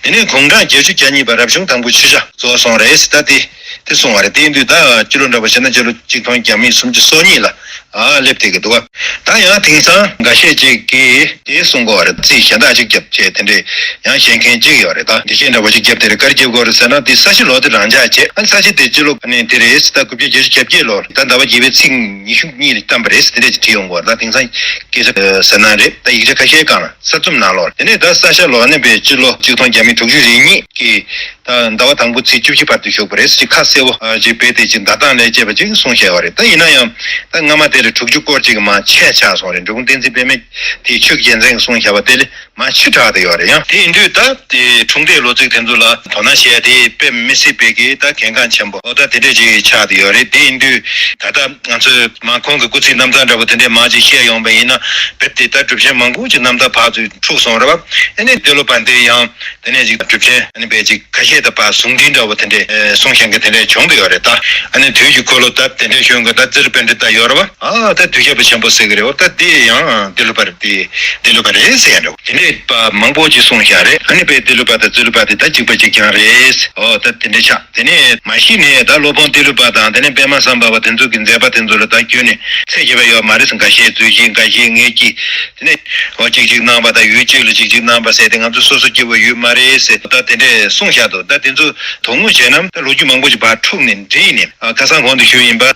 དེ་ནས་དགུང་གྲངས་བརྒྱད་ཅུ་གྱ་གཉིས་པ་རབ་བྱུང་དང་པོ་ཆོས་ཞྭ་རྫོགས་སོང་རེད། ད་དེ་དེ་གསུངས་པ་རེད། དེ་ཡིན་དུས་ད་སྤྱི་ལོ་འདྲ་བོ་བྱས་ན་སྤྱི་ལོ་གཅིག་སྟོང་བརྒྱ་མེད་སུམ་ཅུ་སོ་གཉིས་ལ་ཨ་སླེབས་བསྡད་ཀྱི་འདུག་བ། ད་ཡང་དེང་སང་འགའ་ཤས་ཅིག་གིས་དེ་གསུང་གི་ཡོད་རེད། རྩིས་གཞན་དག་ཅིག་བརྒྱབ་བྱས་དེ་འདྲས་ཡང་བཤད་མཁན་ཅིག་ཡོད་རེད། ད་འགྲེལ་བཤད་འདྲ་བོ་ཅིག་བརྒྱབ་དེ་རེད། ག་རེ་བརྒྱབ་དགོས་རེད་ཟེར་ན། དེ་ས་གཞི་ལོ་དེ་རང་འཇགས་བྱས། ཨ་ནི་ས་གཞི་དེ་སྤྱི་ལོ་ནས་དེ་རེད། ད་དགུ་བརྒྱ་བརྒྱད་ཅུ་གྱ་བརྒྱད་ལོར་ད་ཟླ་བ་བརྒྱད་པའི་ཚེས་ཉི་ཤུ་གཉིས་ལ་བརྩམས་པ་རེད། དེ་འདྲས་ཅིག་བྲིས་ཡོང་གི་ཡོད་རེད། ད་དེང་སང་སྐད་ཆ་ཟེར་ན་རེད། ད་ཡིག་ཆ་ཁ་ཤས་སྒང་ལ་གསར་རྩོམ་ནང་ལོགས་དེ་ནས་ད་ས་གཞི་ལོ་ནས་པའི་སྤྱི་ལོ་གཅིག་སྟོང་བརྒྱ་མེད་དྲུག་ཅུ་རེ་གཉིས་ཀྱི་ད་ཟླ་བ་དང་པོ་ཚེས་བཅུ་བཞི་བར་དུ་བཞུགས་པ་རེད་ཅེས་ཁ་གསལ་པོ་ཨ་ཅིག་སྤེལ་ཏེ་ཅིག་ཟླ་སྟངས་ལས་བཅས་པ་ཅིག་གསུངས་བཞག་པ་རེད། ད་ཡིན་ན་ཡང་ད་སྔ་མ་དེ་ལས་དྲུག་ཅུ་སྐོར་ཅིག་མར་ཆད་ཆགས་སོང་རེད། འབྲི་གུང་བསྟན་འཛིན་པདྨ་དེའི་ཆོས་ཀྱི་རྒྱལ་མཚན་གྱིས་གསུངས་བཞག་པ་དེ་ལས་ མ་ཕྱི་དྲགས་དེ་ཡོད་རེད། ཡང་དེ་ཡིན་དུས་ད་དེ་འཁྲུངས་འདས་ལོ་ཚིགས་དེ་ཚོ་ལ་དོ་སྣང་བྱེད་ཡ་དེ་དཔེ་མི་སྲིད་པའི་གི་ད་གལ་འགངས་ཆེན་པོ་ཨོ་ད་དེ་འདྲས་ཅིག་ཆགས་དེ་ཡོད་རེད། དེ་ཡིན་དུས་ད་ལྟ་ང་ཚོས་མ་ཁོང་གི་སྐུ་ཚེའི་རྣམ་ཐར་འདྲ་པོ་དེ་འདྲས་མང་ཅིག་བཤད་ཡོང་པ་ཡིན་ན་བེད་དེ་ད་གྲུབ་ཆེན་མང་པོ་ཅིག་རྣམ་ཐར་ཕར་ཚུར་འཁྲུགས་སོང་རེད་བ། ཨ་ནི་ཏི་ལོ་པ་འདི་ཡང་དེ་ནས་ཅིག་གྲུབ་ཆེན་ཨ་ནི་བས་ཅིག་ཁ་ཤས་ད་ཕར་ཟུང་འབྲེལ་འདྲ་པོ་དེ་འདྲས་གསུང་བཤད་མཁན་དེ་འདྲས་བྱུང་དེ་ཡོད་རེད། ད་ཨ་ནི་དུས་ཀྱི་འཁོར་ལོ་ད་དེ་འདྲས་ཤོད་མཁན་ད་ཙིར་པཎྜི་ཏ་ཡོད་རེད་བ། ཨ་ད་དུས་ཞབས་པ་ཆེན་པོ་ཟེར་གི་རེད་བ། ད་དེ་ཡང་ཏི་ལོ་པ་རེད། དེ་ཏི་ལོ་པ་རེད་ཟེར་ཡ་འགྲོ། དེ་འདྲས་པ་མང་པོ་ཅིག་གསུངས་བཞག་རེད། ཨ་ནི་པའི་ཏི་ལོ་པ་དང་ཙི་ལོ་པ་དེ་ད་གཅིག་པ་གཅིག་རྐྱང་རེད། ཨོ་ད་དེ་འདྲས་ཆགས། དེ་ནས་མ་གཞི་ནས་ད་སློབ་དཔོན་ཏི་ལོ་པ་དང་དེ་ནས་པདྨ་སམ་བྷ་བ་དེ་ཚོ་གི་མཛད་པ་དེ་ཚོ་ལ་ད་བསྐྱོན་ནས་ཚད་བརྒྱབ་པ་ཡོད་མ་རེད། འགའ་ཤས་རྫུས་ཤིང་འགའ་ཤས་ངེས་ཀྱི་དེ་ནས་ཨོ་གཅིག་གཅིག་གནང་བ་དང་ཡུལ་གཅིག་ལ་གཅིག་གཅིག་གནང་བ་ཟེར་ཏེ་ང་ཚོ་སོ་སོ་སྐྱིད་པོ་ཡོད་མ་རེད་ཟེར་ད་དེ་འདྲས་གསུངས་བཞག་འདུག་ད་དེ་ཚོ་དོ་སྣང་བྱས་ན་ད་ལོ་རྒྱུས་མང་པོ་ཞིག་ཕར་འཁྲུགས་ནས་འདྲེས་ནས་ཨ་ཁ་སང་གོང་དུ་ཞུས་ཡིན་པ།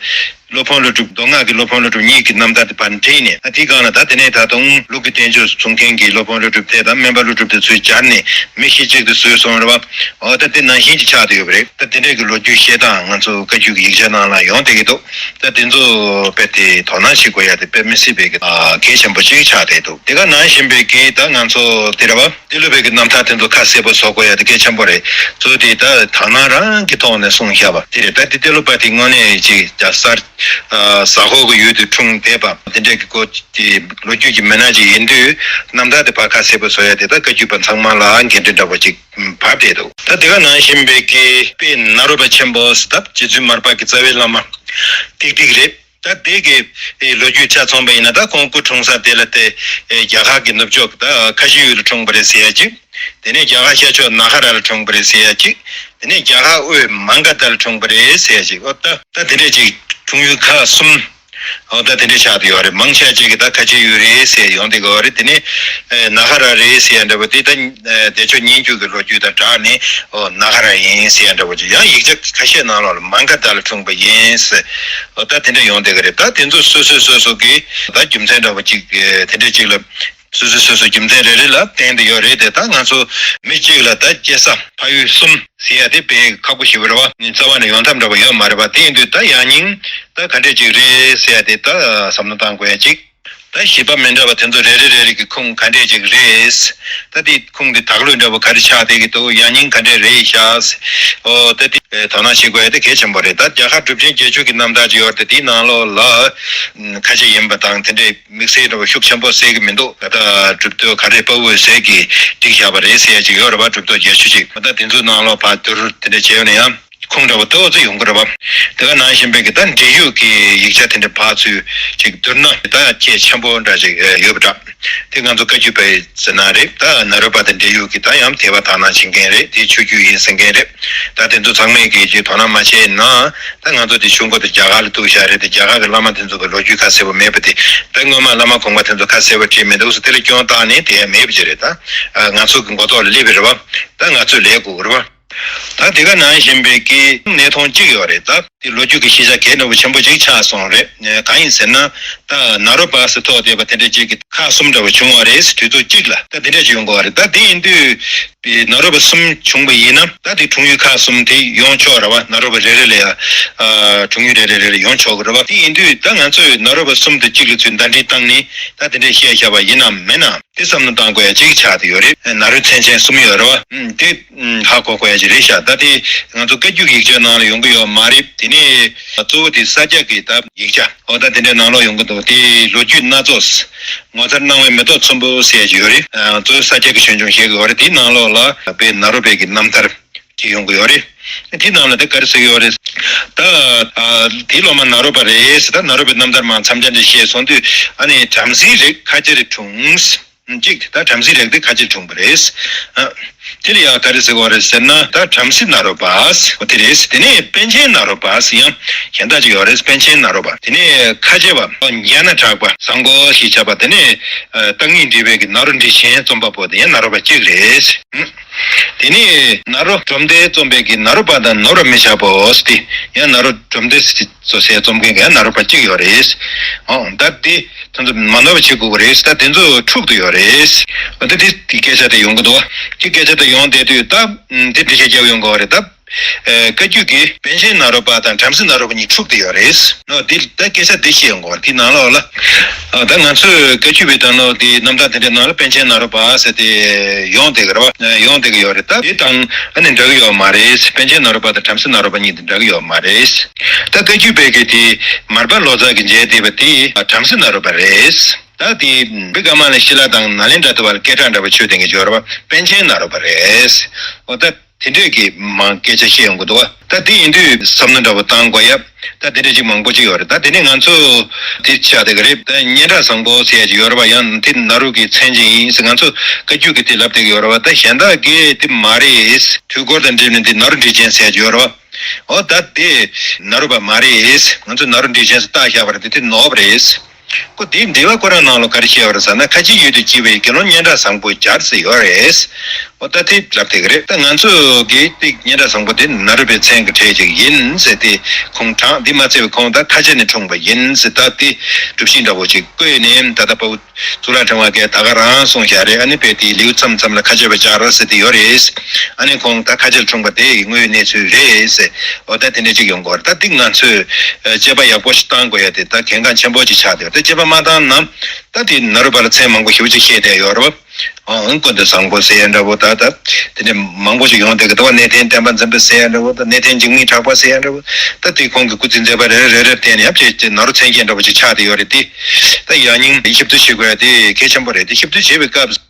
སློབ་དཔོན་ཀླུ་སྒྲུབ་མདོ་སྔགས་ཀྱི་སློབ་དཔོན་ཀླུ་སྒྲུབ་གཉིས་ཀྱི་རྣམ་ཐར་དེ་ཕར་འདྲེས་ནས་ཨ་དེའི་སྒང་ལ་ད་དེ་ནས་ད་དུང་ཀླུ་གི་བསྟན་བཅོས་གསུང་མཁན་གྱི་སློབ་དཔོན་ཀླུ་སྒྲུབ་དེ་དང་སྨན་པ་ཀླུ་སྒྲུབ་དེ་ཚོས་སྦྱར་ནས་མི་ཤི་གཅིག་ཏུ་བཟོས་སོང་རེད་བ། འོ་ད་དེ་ནང་བཞིན་གྱི་ཆགས་བསྡད་ཡོད་པ་རེད། ད་དེ་འདྲས་ཀྱི་ལོ་རྒྱུས་བཤད་སྟངས་ང་ཚོ་བཀའ་བརྒྱུད་ཀྱི་ཡིག་ཆ་ནང་ལ་ཡོང་བསྡད་ཀྱི་འདུག་ད་དེ་ཚོ་དཔེ་དེ་དོ་སྣང་བྱེད་དགོས་ཡ་དེ་དཔེ་མི་སྲིད་པའི་གི་ཨ་གལ་ཆེན་པོ་ཅིག་ཆགས་བསྡད་འདུག་དེ་ག་ནང་བཞིན་པའི་གི་ད་ང་ཚོ་དེ་རེད་བ། ཏི་ལོ་པའི་གི་རྣམ་ཐར་དེ་ཚོ་ཁ་གསལ་པོ་བཟོ་དགོས་ཡ་དེ་གལ་ཆེན་པོ་རེད། གཙོ་བོ་དེ་ད་དག་སྣང་རང་གི་ཐོག་ནས་གསུངས་བཞག་པ་དེ་རེད། ད་དེ་ཏི་ལོ་པ་དེ་དངོས་གནས་ཅིག་རྒྱ་གསར་ཟ་ཧོར་གྱི་ཡུལ་དུ་འཁྲུངས་བསྡད་པ་དེ་འདྲས་ཀྱི་སྐོར་གྱི་ལོ་རྒྱུས་ཀྱི་མི་སྣ་ཅིག་ཡིན་དུས་རྣམ་ཐར་དེ་ཕར་ཁ་གསལ་པོ་བཟོ་ཡ་དེ་ད་བཀའ་བརྒྱུད་པ་ཚང་མ་ལ་འགན་འཁྲི་འདྲ་པོ་ཅིག་བབས་བསྡད་འདུག་ད་དེ་ག་ནང་བཞིན་པའི་གི་དཔེ་ནཱ་རོ་པ་ཆེན་པོ་ཟེར་ད་རྗེ་བཙུན་མར་པ་གི་རྩ་བའི་བླ་མ་ཏིག་ཏིག་རེད། ད་དེ་གི་ཨེ་ལོ་རྒྱུས་ཆ་མཚོན་པ་ཡིན་ན་ད་ཁོང་སྐུ་འཁྲུངས་ས་དེ་ལ་དེ་ཨེ་རྒྱ་གར་གྱི་ནུབ་ཕྱོགས་ད་ཁ་ཆེ་ཡུལ་ལ་འཁྲུངས་པ་རེད་ཟེར་ཡ་གཅིག་དེ་ནས་རྒྱ་གར་ཤར་ཕྱོགས་ན་ག་ར་ལ་འཁྲུངས་པ་རེད་ཟེར་ཡ་གཅིག་དེ་ནས་རྒྱ་གར་དབུས་མང་ག་ཏ་ལ་འཁྲུངས་པ་རེད་ཟེར་ཡ་གཅིག་ཨོ་ད་ད་དེ་འདྲས་གཅིག་འཁྲུངས་ཡུལ་ཁག་གསུམ་ཨོ་ད་དེ་འདྲས་ཆགས་བསྡད་ཡོད་རེད། མང་ཆེ་གཅིག་གི་ད་ཁ་ཆེ་ཡུལ་རེད་ཟེར་ཡོང་བསྡད་ཀྱི་ཡོད་རེད། དེ་ནས་ཨེ་ན་ག་ར་རེད་ཟེར་ཡ་འདྲ་པོ་དེ་ད་བདེ་མཆོག་སྙན་བརྒྱུད་ཀྱི་ལོ་རྒྱུས་དང་སྦྲགས་ནས་ཨོ་ན་ག་ར་ཡིན་ཟེར་ཡ་འདྲ་པོ་ཅིག་ཡང་ཡིག་ཆ་ཁ་ཤས་ནང་ལོགས་ལ་མང་ག་ཏ་ལ་འཁྲུངས་པ་ཡིན་ཟེར། ཨོ་ད་དེ་འདྲ་ཡོང་བསྡད་ཀྱི་རེད། ད་དེ་ཚོ་སོ་སོས་སོ་སོ་གི་ད་རྒྱུ་མཚན་འདྲ་པོ་ཅིག་དེ་འདྲ་ཅིག་ལ་སོ་སོས་སོ་སོ་རྒྱུ་མཚན་རེ་རེ་ལ་བརྟེན་བསྡད་ཡོད་རེད་དེ། ད་ང་ཚོ་མི་གཅིག་ལ་ད་སྐྱེས་ས་ཕ་ཡུལ་གསུམ་ཟེར་ཡ་དེ་དཔེ་ཁག་པོ་ཞེ་པོ་རེད་བ། རྩ་བ་ནས་ཡོང་ཐབས་འདྲ་པོ་ཡོད་མ་རེད་བ། དེ་ཡིན་དུས་ད་ཡང་སྙིང་ད་ག་འདྲས་ཅིག་རེད་ཟེར་ཡ་དེ་ད་བསམ་བློ་བཏང་དགོས་ཡ་ཅིག་ད་བཞེད་པ་མི་འདྲ་བ་དེ་ཚོ་རེ་རེ་རེ་རེ་གི་ཁུངས་ག་འདྲས་ཅིག་རེད། ད་དེ་ཁུངས་དེ་དག་ལོས་འདྲ་བོ་ག་རེ་ཆགས་བསྡད་ཀྱི་འདུག་ཡང་སྙིང་ག་འདྲས་རེད་ཤག་ཨོ་ད་དེ་དོ་སྣང་བྱེད་དགོས་ཡ་དེ་གལ་ཆེན་པོ་རེད། ད་རྒྱ་གར་གྲུབ་ཆེན་བརྒྱད་ཅུ་གི་རྣམ་ཐར་ཅིག་ཡོད་རེད་དེ། དེའི་ནང་ལོགས་ལ་ཁ་ཆེ་ཡིན་པ་དང་དེ་འདྲས་དམིགས་བསལ་འདྲ་བོ་ཤུགས་ཆེན་པོ་གསལ་གྱི་མི་འདུག་ད་ལྟ་གྲུབ་ཐོབ་ག་རེ་དཔའ་བོས་ཟས་ཀྱིས་བསྒྲིགས་བཞག་པ་རེད་ཟེར་ཡ་ཅིག་ཡོད་རེད་བ། གྲུབ་ཐོབ་བརྒྱད་ཅུ་ཅིག་ད་དེ་ཚོའི་ནང་ལོགས་ཕར་བསྡུར་དེ་འདྲ་བྱས་ཡོང་ན་ཡང་ཁུངས་འདྲ་བོ་ཏོག་ཙམ་ཡོང་གི་རེད་བ། དེ་ག་ནང་བཞིན་པའི་གི་ད་འབྲེལ་ཡོད་ཀྱི་ཡིག་ཆ་དེ་འདྲ་ཕར་ཚུར་ཅིག་བསྡུར་ན་ད་ཁྱད་ཆེན་པོ་འདྲ་ཅིག་ཡོད་པ་འདྲ། དེ་ང་ཚོ་བཀའ་བརྒྱུད་པའི་ཟེར་ན་རེད། ད་ནཱ་རོ་པ་དང་འབྲེལ་ཡོད་ཀྱི་ད་ཡང་དད་པ་དག་སྣང་བྱེད་མཁན་རེད། དེ་ཆོས་བརྒྱུད་ཡིན་ཟེར་མཁན་རེད། ད་དེ་ཚོ་ཚང་མས་ཀྱིས་ཅིག་དོ་སྣང་མ་བྱས་ན་ད་ང་ཚོ་དེ་ཆུང་ཀུ་དེ་རྒྱ་གར་ལ་གཏུགས་བཞག་རེད་དེ། རྒྱ་གར་གྱི་བླ་མ་དེ་ཚོ་གི་ལོ་རྒྱུས་ཁ་གསལ་པོ་མེད་པ་དེ། ད་སྔོན་མ་བླ་མ་གོང་མ་དེ་ཚོ་ཁ་གསལ་པོ་བྲིས་མེད་འདུག་ཟེར་དེ་ལ་སྐྱོན་བཏང་ནས་དེ་ཡང་མེད་པ་ཅིག་རེད། ད་ང་ཚོ་གི་མགོ་ཐོག་ལ་སླེབས་པ་རེད་བ། ད་ང་ཚོས་ལས་དགོས་ཀྱི་རེད་བ། ད་དེ་ག་ནང་བཞིན་པའི་གི་གནས་སྟངས་གཅིག་ཡོད་རེད། ད་དེ་ལོ་རྒྱུས་ཀྱི་ཤེས་བྱ་གལ་འདྲ་བོ་ཆེན་པོ་གཅིག་ཆགས་སོང་རེད། གང་ཡིན་ཟེར་ན་ད་ནཱ་རོ་པ་ཟེར་ཐོགས་བསྡད་པ་དེ་འདྲ་གཅིག་གི་ཁག་གསུམ་འདྲ་བོ་བྱུང་བ་རེད། དུས་ཚོད་གཅིག་ལ་ད་དེ་འདྲ་ཅིག་ཡོང་དགོས་བ་རེད། ད་དེ་ཡིན་དུས་པའི་ནཱ་རོ་པ་གསུམ་བྱུང་བ་ཡིན་ན་ད་དེ་འཁྲུངས་ཡུལ་ཁག་གསུམ་དེ་ཡོང་ཆོག་རེད་བ། ནཱ་རོ་པ་རེ་རེ་ལ་ཡ་འཁྲུངས་ཡུལ་རེ་རེ་རེ་རེ་ཡོང་ཆོག་གི་རེད་བ། དེ་ཡིན་དུས་ད་ང་ཚོས་ནཱ་རོ་པ་གསུམ་དེ་གཅིག་ལ་ཚུར་ཟླ་སྒྲིལ་བཏང་ནས་ད་དེ་འདྲ་བཤད་བཞག་པ་ཡིན་ནམ་མིན་ནམ། དེ་བསམ་བློ་བཏང་དགོས་ཡ་གཅིག་ཆགས་བསྡད་ཡོད་རེད། ནཱ་རོའི་མཚན་ཅན་གསུམ་ཡོད་རེད་བ། ཨུམ། དེ་ཨུམ། ཧ་གོ་དགོས་ཡ་གཅིག་རེད་ཤག་ད་དེ་ང་ཚོ་བཀའ་བརྒྱུད་ཡིག་ཆ་ནང་ལ་ཡོང་གི་ཡོད་མ་རེད། དེ་ནས་གཙོ་བོ་དེ་ས་སྐྱ་གི་ད་ཡིག་ཆ་ཨོ་ད་དེ་འདྲའི་ནང་ལོགས་ཡོང་གི་འདུག་དེ་ལོ་རྒྱུས་སྣ་ཚོགས། ངོ་མཚར་སྣང་བའི་མེ་ཏོག་ཚོམ་བུ་ཟེར་ཡ་གཅིག་ཡོད་རེད། ཨ། གཙོ་བོ་ས་སྐྱ་གི་ཆོས་འབྱུང་བཤད་གི་ཡོད་རེད། དེའི་ནང་ལོགས་ལ་དཔེ་ནཱ་རོ་པའི་གི་རྣམ་ཐར་གཅིག་ཡོང་གི་ཡོད་རེད། དེའི་ནང་ལ་དེ་ག་རེ་ཟེར་གི་ཡོད་རེད། ད་ཨ། དེའི་སློབ་མ་ནཱ་རོ་པ་རེད་ཟེར། ད་ནཱ་རོ་པའི་རྣམ་ཐར་མར་མཚམས་སྦྱར་འདྲ་བཤད་སོང་དུས་ཨ་ནི་བྲམ་ཟེའི་རིགས་ཁ་ཆེར་འཁྲུངས། གཅིག་ད་བྲམ་ཟེའི་རིགས་དེ་ཁ་ཆེར་འཁྲུངས་པ་རེད། ཨ། དེ་ལ་ཡང་ག་རེ་ཟེར་གི་ཡོད་རེད་ཟེར་ན་ད་བྲམ་ཟེ་ནཱ་རོ་པ་དེ་རེད། དེ་ནས་པཎ་ཆེན་ནཱ་རོ་པ་ཡང་གཞན་དག་ཅིག་ཡོད་རེད། པཎ་ཆེན་ནཱ་རོ་པ། དེ་ནས་ཁ་ཆེ་བ་ཉ་ན་གྲགས་པ་བཟང་པོ་ཞེས་བྱ་བ། དེ་ནས་ཨ། བརྟག་གཉིས་འགྲེལ་པའི་གི་ནཱ་རོ་འགྲེལ་ཆེན་རྩོམ་པ་པོ་དེ་ཡང་ནཱ་རོ་པ་གཅིག་རེད། དེ་ནས་ནཱ་རོ་སྒྲོམ་སྟེགས་རྩོམ་པའི་གི་ནཱ་རོ་པ་དང་ནོར་བ་མི་བྱ་བོ་ཟེར་དེ་ཡང་ནཱ་རོ་སྒྲོམ་སྟེགས་ཟེར་དེ་བཟོ་སའི་རྩོམ་མཁན་གྱི་ཡང་ནཱ་རོ་པ་གཅིག་ཡོད་རེད། ཨོ་ད་དེ་དེ་ཚོ་མ་ནོར་བ་བྱེད་དགོས་ཀྱི་རེད། ད་དེ་ཚོ་འཁྲུག་ཏུ་ཡོད་རེད། ཨོ་ད་དེ་དེ་སྐད་ཆ་དེ་ཡོང་གི་འདུག་དེ་སྐད་ཆ་དེ་ཡོང་བསྡད་དུས་ད་དེ་འགྲེལ་བཤད་རྒྱབ་ཡོང་དགོས་རེད། ད་ ཨ་བཀའ་བརྒྱུད་ཀྱི་པཎ་ཆེན་ནཱ་རོ་པ་དང་བྲམ་ཟེ་ནཱ་རོ་པ་གཉིས་འཁྲུགས་བསྡད་ཡོད་རེད། ནོ་འདི་ད་སྐད་ཆ་འདི་བཤད་ཡོང་གི་ཡོད་རེད། དེའི་ནང་ལོགས་ལ་ཨ་ད་ང་ཚོས་བཀའ་བརྒྱུད་པའི་དང་ལོགས་དེའི་རྣམ་ཐར་དེ་འདྲའི་ནང་ལ་པཎ་ཆེན་ནཱ་རོ་པ་ཟེར་ཏེ་ཡོང་བསྡད་ཀྱི་རེད་བ། ཡོང་བསྡད་ཀྱི་ཡོད་རེད། ད་དེ་དང་ཨ་ནི་འདྲ་གི་ཡོད་མ་རེད། པཎ་ཆེན་ནཱ་རོ་པ་དང་བྲམ་ཟེ་ནཱ་རོ་པ་གཉིས་དེ་འདྲ་གི་ཡོད་མ་རེད། ད་བཀའ་བརྒྱུད་པའི་གི་དེ་མར་པ་ལོ་ཙཱ་གིས་མཇལ་བསྡད་པ་དེ་བྲམ་ཟེ་ནཱ་རོ་པ་རེད། ད་དེ་བི་ཀ་མ་ལ་ཤི་ལ་དང་ནཱ་ལེནྡྲ་དུ་བ་ལ་སྐད་གྲགས་འདྲ་པོ་ཆོད་ལྡན་གྱི་ཡོད་རེད་བ། པཎ་ཆེན་ནཱ་རོ་པ་རེད། འོ་ད་དེ་འདྲས་ཀྱི་མང་སྐད་ཆ་བཤད་ཡོང་གི་འདུག་བ། ད་དེ་ཡིན་དུས་བསམ་བློ་འདྲ་པོ་བཏང་དགོས་ཡ། ད་དེ་འདྲས་ཅིག་མང་པོ་ཅིག་ཡོད་རེད། ད་དེ་ནས་ང་ཚོ་དེ་ཆགས་བསྡད་ཀྱི་རེད། ད་སྙན་གྲགས་བཟང་པོ་ཟེར་ཡ་ཅིག་ཡོད་རེད་བ། ཡང་དེ་ནཱ་རོ་གི་མཚན་ཅིག་ཡིན་ཟེར་ང་ཚོ་བཀའ་བརྒྱུད་ཀྱི་དེ་ལབ་བསྡད་ཀྱི་ཡོད་རེད་བ། ད་གཞན་དག་གིས་དེ་མ་རེད། དུས་འཁོར་དང་འབྲེལ་ནས་དེ་ནཱ་རོ་ཌི་ཆེན་ཟེར་ཡ་ཅིག་ཡོད་རེད་བ། འོ་ད་དེ་ནཱ་རོ་པ་མ་རེད། ང་ཚོ་ནཱ་རོ་ཌི་ཆེན་ཟེར་བཏགས་བཞག་པ་རེད། དེ་དེ་ནོར་བ་རེད། ཁོ་དེའི་འགྲེལ་པ་ཁོ་རང་ནང་ལ་ག་རེ་བཤད་པ་རེད་ཟེར་ན། ཁ་ཆེའི་ཡུལ་དུ་སྐྱེས་པའི་དགེ་སློང་སྙན་གྲགས་བཟང་པོ་སྦྱར་ཟེར་ཡོད་རེད། འོ་ད་དེ་ལབ་བསྡད་ཀྱི་རེད། ད་ང་ཚོ་གིས་དེ་སྙན་གྲགས་བཟང་པོ་དེ་ནཱ་རོ་པའི་མཚན་གྱི་གྲས་ཅིག་ཡིན་ཟེར་ཏེ་ཁུངས་དྲངས། འདི་མ་བཙལ་བའི་ཁོང་ད་ཁ་ཆེ་ནས་འཁྲུངས་པ་ཡིན་ཟེར། ད་དེ་སྒྲུབ་གཞི་འདྲ་པོ་ཅིག་བཀོད་ནས་ད་ལྟ་དཔའ་བོ་གཙུག་ལག་ཕྲེང་བ་གིས་ད་ག་རང་གསུངས་བཞག་རེད། ཨ་ནི་དཔེ་དེའི་ལེའུ་མཚམས་མཚམས་ལ་ཁ་ཆེ་པ་སྦྱར་ཟེར་དེ་ཡོད་རེད། ཨ་ནི་ཁོང་ད་ཁ་ཆེར་འཁྲུངས་པ་དེ་ཡི་དངོས་ཡོད་གནས་ཚུལ་རེད་ཟེར། འོ་ད་དེ་འདྲ་ཅིག་ཡོང་གི་ཡོད་རེད། ད་འདི་ང་ཚོས་དཔྱད་པ་ཡག་པོ་ཞིག་བཏང་དགོས་ཡ་དེ་ད་གལ་འགངས་ཆེན་པོ་ཅིག་ཆགས་བསྡད་ཡོད་རེད། ད་དཔྱད་པ་མ་བཏང་ན་ད་དེ་ནཱ་རོ་པ་ལ་མཚན་མང་པོ་ཞེ་པོ་ཅིག་བཤད་བསྡད་ཡོད་རེད་བ། ཨང་། ཀུན་ཏུ་བཟང་པོ་ཟེར་ཡ་འདྲ་པོ། ད་ད་དེ་འདྲ་མང་པོ་ཞིག་ཡོང་བསྡད་ཀྱི་འདུག་བ། གནས་བརྟན་བསྟན་པ་འཛིན་པ་ཟེར་ཡ་འདྲ་པོ། ད་གནས་བརྟན་འཇིགས་མེད་གྲགས་པ་ཟེར་ཡ་འདྲ་པོ། ད་དེ་ཁོང་གི་སྐུ་ཚེ་མཛད་པ་རེ་རེ་རེ་རེ་བལྟས་ནས་ཡབ་ཅེས་ནཱ་རོ་མཚན་བརྒྱད་འདྲ་པོ་ཅིག་ཆགས་བསྡད་ཡོད་རེད་དེ། ད་ཡང་སྙིང་ཞིབ་ཏུ་བྱེད་དགོས་ཡ་དེ་གལ་ཆེན་པོ་རེད་དེ། ཞིབ་ཏུ་བྱེད་པའི་སྐབས་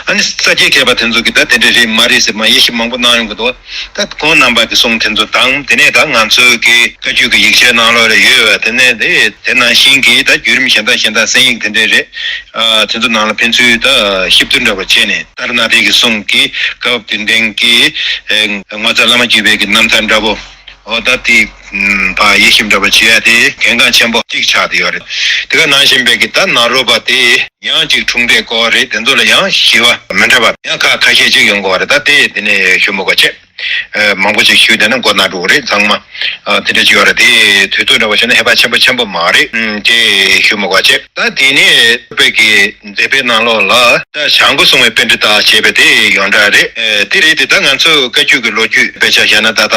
ཨ་ནི་ས་སྐྱའི་མཁས་པ་དེ་ཚོ་གིས་ད་དེ་འདྲ་རེད་མ་རེད་ཟེར་མ་དབྱེ་ཞིབ་མང་པོ་གནང་ཡོང་གི་འདུག་ད་ཁོང་རྣམ་པ་གི་གསུང་དེ་ཚོ་དང་། དེ་ནས་ད་ང་ཚོའི་གི་བཀའ་བརྒྱུད་ཀྱི་ཡིག་ཆའི་ནང་ལོགས་ལ་ཡོད་པ་དེ་ནས་དེ་དེ་ནང་བཞིན་གྱི་ད་བརྒྱུད་རིམ་གཞན་དག་གཞན་དག་གསན་ཡིག་དེ་འདྲ་རེད། ཨ་དེ་ཚོ་ནང་ལ་ཕན་ཚུན་ད་ཞིབ་བསྡུར་འདྲ་པོ་བྱས་ནས། ཏཱ་ར་ནཱ་ཐའི་གི་གསུང་གི་སྐབས་བདུན་ལྡན་གྱི་ཨེ་ངོ་མཚར་བླ་མ་བརྒྱུད་པའི་གི་རྣམ་ཐར་འདྲ་པོ། འོ་ད་དེ་ཕར་དབྱེ་ཞིབ་འདྲ་པོ་བྱེད་ཡ་དེ་གལ་འགངས་ཆེན་པོ་གཅིག་ཆགས་བསྡད་ཡོད་རེད། དེ་ག་ནང་བཞིན་པའི་གི་ད་ནཱ་རོ་པ་དེ་ཡང་གཅིག་འཁྲུངས་འདས་སྐོར་རེད། དེ་ཚོ་ལ་ཡང་ཞི་བ་མི་འདྲ་བ་ཡང་ཁ་ཁ་ཤས་ཅིག་ཡོང་གི་ཡོད་རེད། ད་དེ་དེ་ནས་ཞུ་མི་དགོས་བྱས། ཨ་མང་པོ་ཅིག་ཞུས་བསྡད་ན་མགོ་ན་འགྲོ་གི་རེད་ཚང་མ། ཨ་དེ་འདྲ་ཅིག་ཡོད་རེད། དེ་དུས་ཚོད་འདྲ་པོ་བྱས་ན་ཧེ་བག་ཆེན་པོ་ཆེན་པོ་མ་རེད། ཨུམ་དེ་ཞུ་མི་དགོས་བྱས། ད་དེ་ནས་དཔེ་གི་མཛད་པའི་ནང་ལོགས་ལ་ད་བྱང་སྒོ་སྲུང་བའི་པཎྜི་ཏ་ཞེས་པ་དེ་ཡོངས་གྲགས་རེད། ཨེ་དེ་རེད་དེ། ད་ང་ཚོ་བཀའ་བརྒྱུད་ཀྱི་ལོ་རྒྱུས་དཔེ་ཆ་བཞག་ན། ད་ལྟ་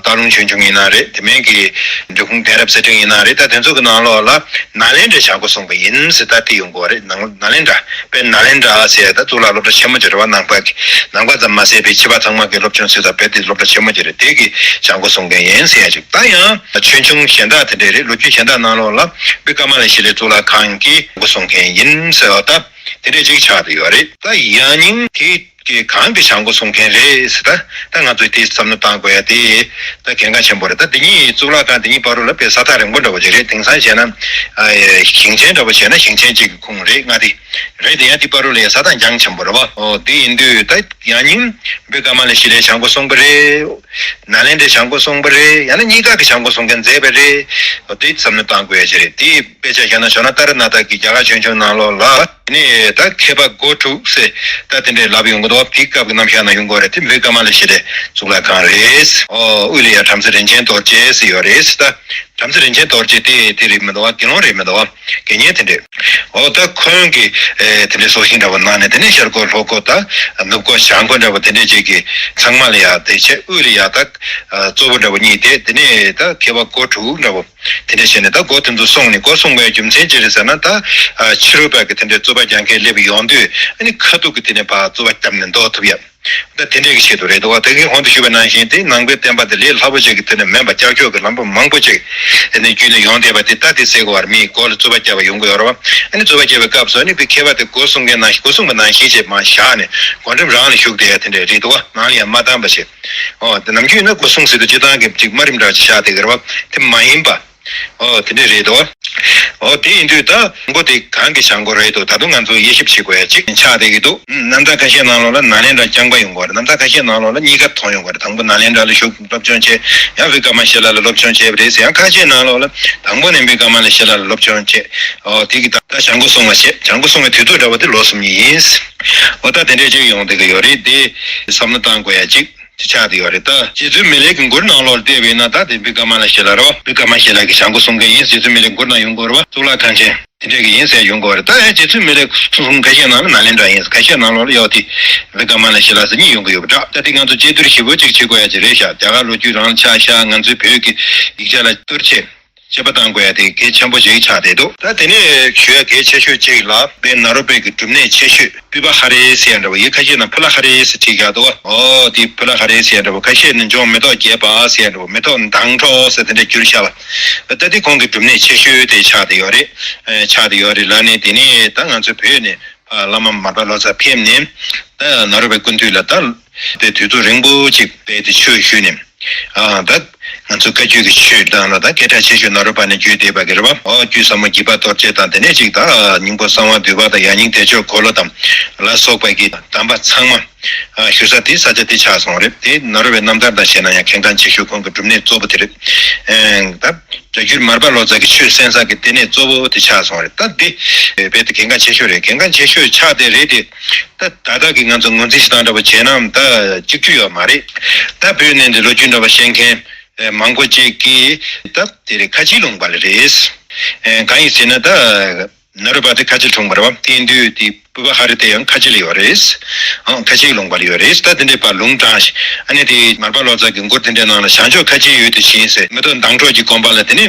སྟག་ལུང་ཆོས་འབྱུང་ཡིན་ན་རེད། དེ་མིན་གྱི་འབྲི་གུང་གདན་རབས་གསེར་ཕྲེང་ཡིན་ན་རེད། ད་དེ་ཚོ་གི་ནང་ལོགས་ལ་ནཱ་ལེནྡྲའི་བྱང་སྒོ་སྲུང་བ་ཡིན་ཟེར་ད་དེ་ཡོང་གི་ཡོད་རེད། ནང་ནཱ་ལེནྡྲ་དཔེ་ནཱ་ལེནྡྲ་ཟེར་ད་གཙུག་ལག་སློབ་གྲྭ་ཆེན་མོ་ཅིག་རེད་བ། ནང་པ་གི་ནང་པ་ཙམ་མ་ཟད་པའི་ཕྱི་པ་ཚང་མ་གི་སློབ་སྦྱོང་ཟེར་ད་དཔེ་དེ་སློབ་གྲྭ་ཆེན་མོ་ཅིག་རེད། དེ་གི་བྱང་སྒོ་སྲུང་མཁན་ཡིན་ཟེར་ཡ་ཅིག་ད་ཡང་ཆོས་འབྱུང་གཞན་དག་དེ་འདྲས་རེད། ལོ་རྒྱུས་གཞན་དག་ནང་ལོགས་ལ་བི་ཀ་མ་ལ་ཤི་ལའི་གཙུག་ལག་ཁང་གི་སྒོ་སྲུང་མཁན་ཡིན་ཟེར་བ་ད་དེ་འདྲས་ཅིག་ཆགས་བསྡད་ཡོད་རེད། ད་ཡང་སྙིང་དེ་གི་གང་གི་བྱང་སྒོ་སྲུང་མཁན་རེད་ཟེར་ད། ད་ང་ཚོས་དེ་བསམ་བློ་བཏང་དགོས་ཡ་དེ་ད་གལ་འགངས་ཆེན་པོ་རེད། ད་དེ་གཉིས་གཙུག་ལག་ཁང་དེ་གཉིས་བར་དུ་ལ་དཔེ་ས་ཐག་རིང་པོ་འདྲ་པོ་ཅིག་རེད། དེང་སང་བྱས་ན་ཨ་ཞིང་ཆེན་འདྲ་པོ་བྱས་ན་ཞིང་ཆེན་གཅིག་གི་ཁོངས་རེད་ང་དེ། རེད་དེ། ཡང་དེ་བར་དུ་ལ་ཡ་ས་ཐག་འགྱངས་ཆེན་པོ་རེད་བ། ཨོ་དེ་ཡིན་དུས་ད་ཡང་སྙིང་བི་ཀ་མ་ལ་ཤི་ལའི་བྱང་སྒོ་སྲུང་བ་རེད། ནཱ་ལེནྡྲའི་བྱང་སྒོ་སྲུང་བ་རེད། ཡང་ན་གཉིས་ཀ་གི་བྱང་སྒོ་སྲུང་མཁན་མཛད་པ་རེད། ཨོ་དེ་བསམ་བློ་བཏང་དགོས་ཡ་ཅིག་རེད། དེ་དཔེ་ཆ་བཞག་ན་ཞོ་ན་ཏཱ་ར་ནཱ་ཐ་གི་རྒྱ་གར་ཆོས་འབྱུང་ནང་ལོགས་ལ་ནི་ད་མཁས་པ་སྒོ་དྲུག་ཟེར་ད་དེ་འདྲས་ལབ་ཡོང་གི་འདུག་བ། དེའི་སྐབས་ཀྱི་རྣམ་གཞག་ནང་ཡོང་གི་རེད། དེ་བི་ཀ་མ་ལ་ཤི་ལའི་གཙུག་ལག་ཁང་རེད། ཨོ་དབུས་ལ་ཡ་བྲམ་ཟེ་རིན་ཆེན་རྡོ་རྗེ་ཟེར་ཡོད་རེད། ད་བྲམ་ཟེ་རིན་ཆེན་རྡོ་རྗེ་དེ་དེ་རེད་མི་འདུག་བ། དགེ་སློང་རེད་མི་འདུག་བ། དགེ་བསྙེན་དེ་འདྲས། འོ་ད་ཁོང་གིས་ཨེ་དེ་འདྲས་སྲོག་ཤིང་འདྲ་པོ་གནང་ནས། དེ་ནས་ཤར་སྒོ་ལྷོ་སྒོ་ད་ནུབ་སྒོ་བྱང་སྒོ་འདྲ་པོ་དེ་འདྲས་ཅིག་གི་ཚང་མ་ལ་ཡ་དེ་བྱས། དབུས་ལ་ཡ་ད་གཙོ་བོ་འདྲ་པོ་གཉིས་དེ། དེ་ནས་ད་མཁས་པ་སྒོ་དྲུག་འདྲ་པོ་དེ་འདྲས་བྱས་ནས། ད་སྒོ་དེ་ཚོ་སྲུང་ནས། སྒོ་སྲུང་བའི་རྒྱུ་མཚན་ཅི་རེད་ཟེར་ན། ད་ཕྱི་རོལ་པ་གི་དེ་འདྲས་རྩོད་པ་རྒྱག་མཁན་སླེབས་ཡོང་དུས་ཨ་ནི་ཁ་ཐུག་གི་དེ་ནས་ཕར་རྩོད་པ་བརྒྱབ་ནས་ཟློག་ཐུབ་ཡ། ད་དེ་འདྲས་ཀྱི་ཆེད་དུ་རེད་འདུག་བ། ད་གིན་གོང་དུ་ཞུས་པ་ནང་བཞིན་དེ་ནང་པའི་བསྟན་པ་དེ་ལས་སླ་པོ་ཅིག་གི་དེ་ནས་མིན་པ། ཀྱག་ཀྱོག་གི་ལམ་པ་མང་པོ་ཅིག་ཨ་ནི་བརྒྱུད་ནས་ཡོང་བསྡད་པ་དེ། ད་དེ་སེལ་དགོས་པ་རེད། མིའི་སྒོ་ལ་རྩོད་པ་བརྒྱབ་པ་ཡོང་གི་ཡོད་རེད་བ། ཨ་ནི་རྩོད་པ་བརྒྱབ་པའི་སྐབས་སུ་ཨ་ནི་བི་མཁས་པ་དེ་སྒོ་སྲུང་མཁན་ནང་སྒོ་སྲུང་བ་ནང་བཞིན་བྱས་མར་བཞག་ནས་སྒོ་འགྲམ་རང་ལ་བཞུགས་བསྡད་ཡ་དེ་འདྲས་རེད་འདུག་བ། ནང་ལ་ཡང་མ་བཏང་བ་བྱས། ཨོ་དེ་ནམ་རྒྱུན་ཡིན་ན་སྒོ་སྲུང་ཟེར་དུས་སྤྱིར་བཏང་གི་ཅིག་དམའ་རིམ་འདྲ་ཅིག་བཞག་བསྡད་ཀྱི་རེད་བ། དེ་མ་ཡིན་པ། ཨོ་དེ་འདྲས་རེད་དོ། ཨོ་དེ་ཡིན་དུས་ད་མགོ་དེ་གང་གི་བྱང་སྒོ་རེད་དོ། ད་དུང་ང་ཚོ་དབྱེ་ཞིབ་བྱེད་དགོས་ཡ་ཅིག་ཆགས་བསྡད་ཀྱི་འདུག་རྣམ་ཐར་ཁ་ཤས་ནང་ལོགས་ལ་ནཱ་ལེནྡྲ་རྐྱང་པ་ཡོང་གི་ཡོད་རེད། རྣམ་ཐར་ཁ་ཤས་ནང་ལོགས་ལ་གཉིས་ཀ་མཐོང་ཡོང་གི་ཡོད་རེད། དང་པོ་ནཱ་ལེནྡྲ་ལ་བཞུགས་སློབ་སྦྱོང་བྱས། ཡང་བི་ཀ་མ་ཤི་ལ་ལ་སློབ་སྦྱོང་བྱས་པ་རེད་ཟེར། ཡང་ཁ་ཤས་ནང་ལོགས་ལ་དང་པོ་ནས་བི་ཀ་མ་ལ་ཤི་ལ་ལ་སློབ་སྦྱོང་བྱས། ཨོ་དེ་གི་ད་ད་བྱང་སྒོ་སྲུང་བ་བྱས། བྱང་སྒོ་སྲུང་བའི་དུས་ཚོད་འདྲ་བོ་དེ་ལོ་གསུམ་ཡིན། ཨོ་ད་དེ་འདྲས་ཅིག་ཡོང་བསྡད་ཀྱི་ཡོད་རེད། དེ་བསམ་བློ་བཏང་དགོས་ཡ་ཅིག་དེ་ཆགས་བསྡད་ཡོད་རེད། ད་རྗེ་བཙུན་མི་ལའི་གི་མགུར་ནང་ལོགས་ལ་བལྟས་པ་ཡིན་ན། ད་དེ་བི་ཀ་མ་ལ་ཤཱི་ལ་རེད་བ། བི་ཀ་མ་ཤཱི་ལ་གི་བྱ་མགུར་གསུང་མཁན་ཡིན། རྗེ་བཙུན་མི་ལའི་མགུར་ནང་ཡོང་གི་རེད་བ། གཙུག་ལག་ཁང་ཆེན་དེ་འདྲས་ཀྱི་ཡིན་ཟེར་ཡོང་གི་རེད། ད་ཡང་རྗེ་བཙུན་མི་ལའི་གསུང་ཁ་ཤས་ནང་ལ་ནཱ་ལེནྡྲ་ཡིན། ཁ་ཤས་ནང་ལོགས་ལ་ཡོད་དེ་བི་ཀ་མ་ལ་ཤཱི་ལ་ཟེར་གཉིས་ཡོང་གི་ཡོད་པ་འདྲ། ད་དེ་ང་ཚོ་དཔྱད་བསྡུར་ཞིབ་པོ་ཅིག་བྱེད་དགོས་ཡ་ཅིག་རེད་ཤག་རྒྱ་གར་ལོ་རྒྱུས་རང་ཆ་བཞག་ང་ཚོའི་བོད་ཀྱི་ཡིག་ཆ་ལ་བསྡུར་བྱས། དཔྱད་པ་བཏང་དགོས་ཡ་དེ་གལ་ཆེན་པོ་ཞིག་ཆགས་བསྡད་འདུག་ད་དེ་ནས་ཞུ་ཡ་གལ་ཆེ་ཤོས་གཅིག་ལ་དཔེ་ནཱ་རོ་པའི་གི་སྒྲུབ་གནས་ཆེ་ཤོས་པུ་བ་ཧ་རེ་ཟེར་ཡ་འདྲ་བོ། ཡིག་ཁ་ཤས་ནང་ཕུ་ལ་ཧ་རེ་ཟེར་བྲིས་བཞག་འདུག་ཨོ་དེ་ཕུ་ལ་ཧ་རེ་ཟེར་ཡ་འདྲ་བོ། ཁ་ཤས་ནི་འཇོམས་མེ་ཏོག་རྒྱས་པ་ཟེར་ཡ་འདྲ་བོ། མེ་ཏོག་མདངས་འཕྲོག་ཟེར་དེ་འདྲ་བསྒྱུར་བཞག་པ། ད་དེ་ཁོང་གི་སྒྲུབ་གནས་ཆེ་ཤོས་དེ་ཆགས་བསྡད་ཡོད་རེད། ཨེ་ཆགས་བསྡད་ཡོད་རེད་ལབ་ནས། དེ་ནས་ད་ང་ཚོ་བོད་ནས་ཨ་བླ་མ་མར་པ་ལོ་ཙཱ་ཕེབས་ནས། ད་ནཱ་རོ་པའི་སྐུ་མདུན་ལ་ད་དེ་དུས་ཚོད་རིང་པོ་ཅིག་དཔེ་དེ་ཆོས་ཞུས་ནས། ཨ་ད་ང་ཚོ་བཀའ་བརྒྱུད་ཀྱི་ཆོས་དང་ལ་ད་སྐད་གྲགས་ཆེ་ཤོས་ནཱ་རོ་པ་ནས་བརྒྱུད་བསྡད་པ་གི་རེད་བ། ཨོ་རྒྱུད་ཟབ་མོ་བརྒྱད་པ་གཏོར་བཅས་དང་། དེ་ནས་ཅིག་ད་སྙིང་པོ་གསང་བ་འདུས་པ་དང་། ཡང་སྙིང་བདེ་མཆོག་འཁོར་ལོ་དང་ལ་སོགས་པ་གི་གདམས་པ་ཚང་མ་ཨ་ཞུ་ས་དེ་ས་ཆ་དེ་ཆགས་སོང་རེད། དེ་ནཱ་རོ་པའི་རྣམ་ཐར་དང་བཤད་ན་ཡང་གལ་འགངས་ཆེ་ཤོས་ཁོང་གི་སྒྲུབ་གནས་གཙོ་བོ་དེ་རེད། ཨེ་ད་སྒྲ་བསྒྱུར་མར་པ་ལོ་ཙཱ་གི་ཆོས་གསན་ས་གི་ལྟེ་གནས་གཙོ་བོ་དེ་ཆགས་སོང་རེད། ད་འདི་རྦད་དེ་གལ་འགངས་ཆེ་ཤོས་རེད། གལ་འགངས་ཆེ་ཤོས་ཆགས་བསྡད་རེད་དེ། ད་ད་ལྟ་གི་ང་ཚོ་ངོས་འཛིན་བྱེད་སྟངས་འདྲ་པོ་བྱས་ན་ད་གཅིག་གྱུར་ཡོད་མ་རེད། ད་བོད་ནས་འདི་ལོ་རྒྱུས་འདྲ་པོ་ཤེས་མཁན་མང་པོ་ཅིག་གིས་ད་དེ་རེད། ཁ་ཆེའི་ལུང་པ་ལ་རེད། གང་ཡིན་ཟེར་ན་ད་ནཱ་རོ་པ་དེ་ཁ་ཆེ་ལུང་པ་རེད་བ། དེ་ཡིན་དུས་དེ་པུ་བ་ཧ་རི་དེ་ཡང་ཁ་ཆེ་ལ་ཡོད་རེད། ཨང་ཁ་ཆེའི་ལུང་པ་ལ་ཡོད་རེད། ད་དེ་འདྲས་པ་ལུང་དྲངས་ཤིང་། ཨ་ནི་དེ་མར་པ་ལོ་ཙཱ་གི་མགུར་དེ་འདྲའི་ནང་ལ་བྱང་ཕྱོགས་ཁ་ཆེའི་ཡུལ་དུ་ཕྱིན་ཟེར། མེ་ཏོག་མདངས་འཕྲོག་གི་དགོན་པ་ལ་དེ་ནི་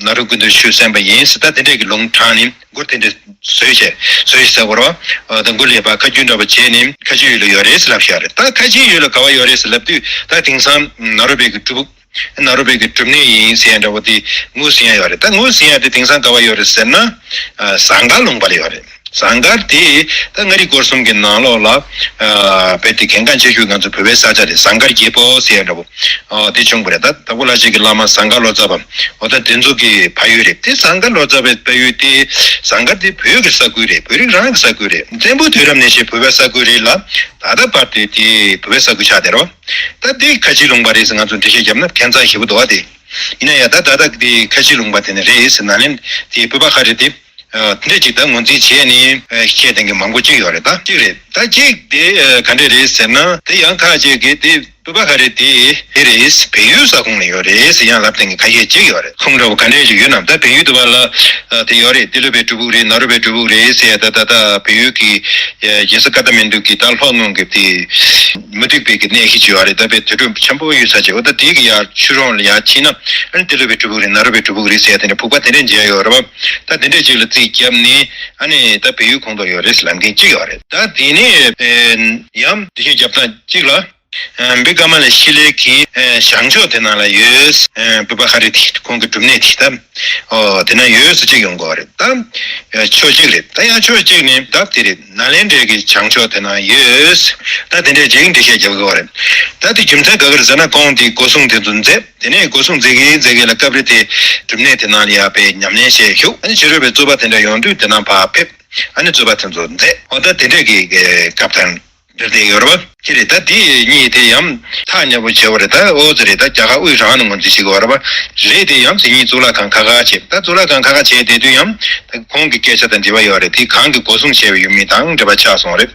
ནཱ་རོ་ཀུན་ཏུ་ཆོས་གསན་པ་ཡིན་ཟེར། ད་དེ་འདྲས་ཀྱི་ལུང་དྲངས་ནས། མགུར་དེ་འདྲ་བཟོས་བྱས་བཟོས་བྱས་ཟེར་བ་རེད་བ། ད་མགུར་ལེགས་པ་ཁ་རྒྱུན་འདྲ་པོ་བྱས་ནས་ཁ་ཆེའི་ཡུལ་ལ་ཡོད་རེད་ཟེར་ལབ་བཞག་རེད། ད་ཁ་ཆེའི་ཡུལ་ལ་ག་བ་ཡོད་རེད་ཟེར་ལབ་དུས། ད་དེང་སང་ནཱ་རོ་པའི་གི་སྒྲུབ་ནཱ་རོ་པའི་གི་སྒྲུབ་གནས་ཡིན་ཟེར་ཡ་འདྲ་པོ་དེ་ངོས་ཟིན་ཡ་ཡོད་རེད། ད་ངོས་ཟིན་ཡ་དེ་དེང་སང་ག་བ་ཡོད་རེད་ཟེར་ན། ཟངས་དཀར་ལུང་པ་ལ་ཡོད་རེད། ཟངས་དཀར་དེ་ད་མངའ་རིས་སྐོར་གསུམ་གྱི་ནང་ལོགས་ལ་རྦད་དེ་གལ་འགངས་ཆེ་ཤོས་ང་ཚོ་བོད་པའི་ས་ཆ་རེད། ཟངས་དཀར་རྒྱལ་པོ་ཟེར་ཡ་འདྲ་པོ། ཨོ་དེ་བྱུང་བ་རེད། ད་དྭགས་པོ་ལྷ་རྗེ་གི་བླ་མ་ཟངས་དཀར་ལོ་ཙཱ་བ། ཨོ་ད་དེ་ཚོ་གི་ཕ་ཡུལ་རེད། དེ་ཟངས་དཀར་ལོ་ཙཱ་བའི་ཕ་ཡུལ་དེ། ཟངས་དཀར་དེ་བོད་ཀྱི་ས་ཁུལ་རེད། བོད་རིགས་རང་གི་ས་ཁུལ་རེད། བཙན་པོ་དུས་རབས་ནས་བྱས་བོད་པའི་ས་ཁུལ་རེད་ལ། ད་ལྟ་བར་དུ་དེ་བོད་པའི་ས་ཁུལ་ཆགས་བསྡད་རེད་བ། ད་དེ་ཁ་ཆེའི་ལུང་པ་རེད་ཟེར་ང་ཚོ་འགྲེལ་བཤད་བརྒྱབ་ན་ཁྱད་མཚར་ཞེ་པོ་འདུག་བ། དེ་ཡིན་ན་ཡང་ད་ད་ལྟ་དེ་ཁ་ཆེའི་ལུང་པ་དེ་ནས་རེད་ཟེར། ནཱ་ལེནྡྲ་དེ་པུ་བ་ཧ་རི་དེ། ཨ་དེ་འདྲ་ཅིག་ད་ངོས་འཛིན་བྱས་ནས་ཨ་བཤད་མཁན་གྱི་མང་པོ་ཅིག་ཡོད་རེད། ད་གཅིག་རེད། ད་གཅིག་དེ་ཨ་ག་འདྲ་རེད་ཟེར་ན། དེ་ཡང་ཁ་ཅིག་གིས་དེ་པུ་བ་ཧ་རི་དེ་དེ་རེད། བལ་ཡུལ་ས་ཁོངས་ལ་ཡོད་རེད་ཟེར་ཡང་ལབ་མཁན་གྱི་ཁ་ཤས་ཅིག་ཡོད་རེད། ཁུངས་འདྲ་བོ་ག་འདྲ་ཞིག་ཡོད་ནམ། ད་བལ་ཡུལ་དུ་བ་ལ་ཨ་དེ་ཡོད་རེད། ཏི་ལོ་པའི་སྒྲུབ་ཕུག་རེད། ནཱ་རོ་པའི་སྒྲུབ་ཕུག་རེད་ཟེར་ཡ། ད་ད་ད་བལ་ཡུལ་གྱི་ཨ་རྒྱལ་ས་ཀ་ཐ་མན་ཌུ་གི་ད་ལྷོ་ངོས་ཀྱི་དེ་མུ་སྟེགས་པའི་གི་གནས་གཞི་ཅིག་ཡོད་རེད། ད་དཔེ་དུར་ཁྲོད་ཆེན་པོ་ཡོད་ས་ཅིག་འོ་ད་དེ་གི་ཡར་ཕྱི་རོལ་ལ་ཡར་ཕྱིན་ན་ཨ་ནི་ཏི་ལོ་པའི་སྒྲུབ་ཕུག་རེད། ནཱ་རོ་པའི་སྒྲུབ་ཕུག་རེད་ཟེར་ཡ་དེ་འདྲ་ཕུག་པ་དེ་འདྲ་མཇལ་ཡོད་རེད་བ། ད་དེ་འདྲ་ཅིག་ལ་རྩིས་བརྒྱབ་ནས་ཨ་ནི་ད་བལ་ཡུལ་ཁོངས་གཏོགས་ཡོད་རེད་ཟེར་ལབ་མཁན་གཅིག་ཡོད་རེད། ད་དེ་ནས་ཨེ་ཡང་འགྲེལ་བཤད་རྒྱབ་སྟངས་གཅིག་ལ། ཨེ་བི་ཀ་མ་ལ་ཤཱི་ལའི་གི་ཨེ་བྱང་ཕྱོགས་དེ་ནང་ལ་ཡོད། ཨེ་པུ་བ་ཧ་རི་དེ་ཁོང་གི་སྒྲུབ་གནས་དེ་ད་ཨོ་དེ་ན་ཡོད་ཟེར་གཅིག་ཡོང་གི་ཡོད་རེད། ད་ཨེ་ཕྱོགས་གཅིག་རེད། ད་ཡང་ཕྱོགས་གཅིག་ནས་ད་དེ་རེད། ནཱ་ལེནྡྲའི་གི་བྱང་ཕྱོགས་དེ་ན་ཡོད། ད་དེ་འདྲའི་ཅིག་འགྲེལ་བཤད་རྒྱབ་གི་ཡོད་རེད། ད་དེ་རྒྱུ་མཚན་ག་གི་རེད་ཟེར་ན། ཁོང་དེ་སྒོ་སྲུང་དེ་ཚོ་མཛད། དེ་ནས་སྒོ་སྲུང་མཛད་གིན་མཛད་གིན་ལ་སྐབས་རེ་དེ་སྒྲུབ་གནས་དེ་ནང་ལ་ཡར་དཔེ་ཉམས་ལེན་བྱས་བཞུགས། ཨ་ནི་ཕྱི་རོལ་པའི་རྩོད་པ་དེ་འདྲ་ཡོང་དུས་དེ་ནང་ཕར་ཕེབས། ཨ་ནི་རྩོད་པ་དེ་ཚོ་མཛད། འོ་ད་དེ་འདྲས་ཀྱི་སྐབས་དང་འབྲེལ་ཏེ་ཡོད་རེད་བ། ཁྱེད་རེད། ད་དེ་གཉིས་དེ་ཡང་ཐག་ཉེ་པོ་བྱས་པ་རེད། ད་འོ་ཙི་རེད། ད་རྒྱ་གར་དབུས་རང་ནས་ངོས་འཛིན་བྱེད་དགོས་རེད་བ། རེད་དེ་ཡང་དེ་གཉིས་གཙུག་ལག་ཁང་ཁ་ཁ་བྱས། ད་གཙུག་ལག་ཁང་ཁ་ཁ་བྱས་བསྡད་དུས་ཡང་ད་ཁོང་གི་སྐད་ཆ་དང་འབྲེལ་བ་ཡོད་རེད། དེ་གང་གི་སྒོ་སྲུང་བྱས་པ་ཡོད་མེད་དང་འབྲེལ་བ་ཆགས་སོང་རེད།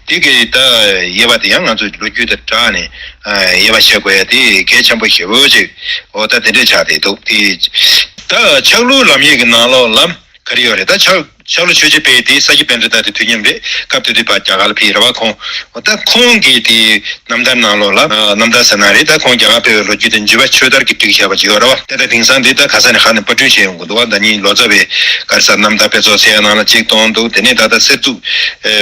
དེ་གི་ད་དབྱེ་བ་དེ་ཡང་ང་ཚོ་ལོ་རྒྱུས་དང་སྦྲགས་ནས་དབྱེ་བ་ཕྱེ་དགོས་ཡ་དེ་གལ་ཆེན་པོ་ཞེ་པོ་ཅིག་འོ་ད་དེ་འདྲས་ཆགས་བསྡད་འདུག་དེ་ད་ཆག་ལུགས་ལམ་ཡིག་གི་ནང་ལོགས་ལ་ག་རེ་ཡོད་རེད། ད་ཆག་ཆག་ལུགས་ཆོས་རྗེ་དཔལ་དེ་ས་སྐྱ་པཎྜི་ཏ་དེ་དུས་མཉམ་རེད། སྐབས་དེ་དུས་ཕར་རྒྱ་གར་ལ་ཕེབས་རེད་བ་ཁོང་། འོ་ད་ཁོང་གི་དེ་རྣམ་ཐར་ནང་ལོགས་ལ་རྣམ་ཐར་ཟེར་ན་རེད། ད་ཁོང་རྒྱ་གར་ཕེབས་པའི་ལོ་རྒྱུས་དེ་འཇུ་བ་ཆོས་དར་གྱིས་བསྒྲིགས་བཞག་པ་ཅིག་ཡོད་རེད་བ། དེ་ད་དེང་སང་འདི་ད་ག་ས་ནས་ག་ནས་པར་སྐྲུན་བྱས་ཡོང་གི་འདུག་བ། ད་ནི་ལོ་ཙཱ་བའི་ག་རེ་ཟེར་རྣམ་ཐར་དཔེ་ཚོགས་ཟེར་ཡ་ནང་ལ་གཅིག་གཏོང་འདུག་དེ་ནས་ད་ལྟ་གསེར་གཙུག་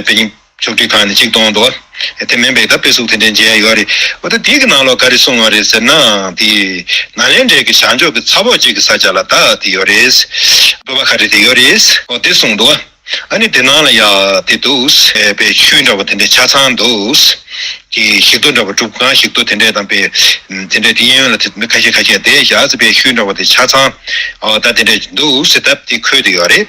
དཔེ་རྙིང་ཕྱོགས་སྒྲིག་ཁང་ནས་གཅིག་གཏོང་འདུག་དེ་མིན་པའི་ད་དཔེ་གཟུགས་དེ་འདྲའི་མཇལ་ཡ་ཡོད་རེད། འོ་ད་དེ་གི་ནང་ལོགས་ག་རེ་གསུངས་པ་རེད་ཟེར་ན། དེ་ནཱ་ལེནྡྲའི་གི་བྱང་ཕྱོགས་ཀྱི་ཚ་བོག་ཅིག་གི་ས་ཆ་ལ་ད་དེ་ཡོད་རེད། པུ་བ་ཧ་རི་དེ་ཡོད་རེད། འོ་དེ་གསུངས་འདུག་ཨ་ནི་དེ་ནང་ལ་ཡ་དེ་འདུག་དཔེ་ཤུལ་འདྲ་བོ་དེ་འདྲའི་ཆ་ཚང་འདུག་དེ་བཞེས་ཐོ་འདྲ་བོ་སྒྲུབ་ཁང་བཞེས་ཐོ་དེ་འདྲའི་དང་དཔེ་དེ་འདྲའི་དེ་གཡས་གཡོན་ལ་དེ་མི་ཁ་ཤས་ཁ་ཤས་བསྡད་བཞག་ཚེ་དཔེ་ཤུལ་འདྲ་བོ་དེ་ཆ་ཚང་འོ་ད་དེ་འདྲའི་འདུག་ཟེར་སྟབས་དེ་འཁོད་དེ་ཡོད་རེད།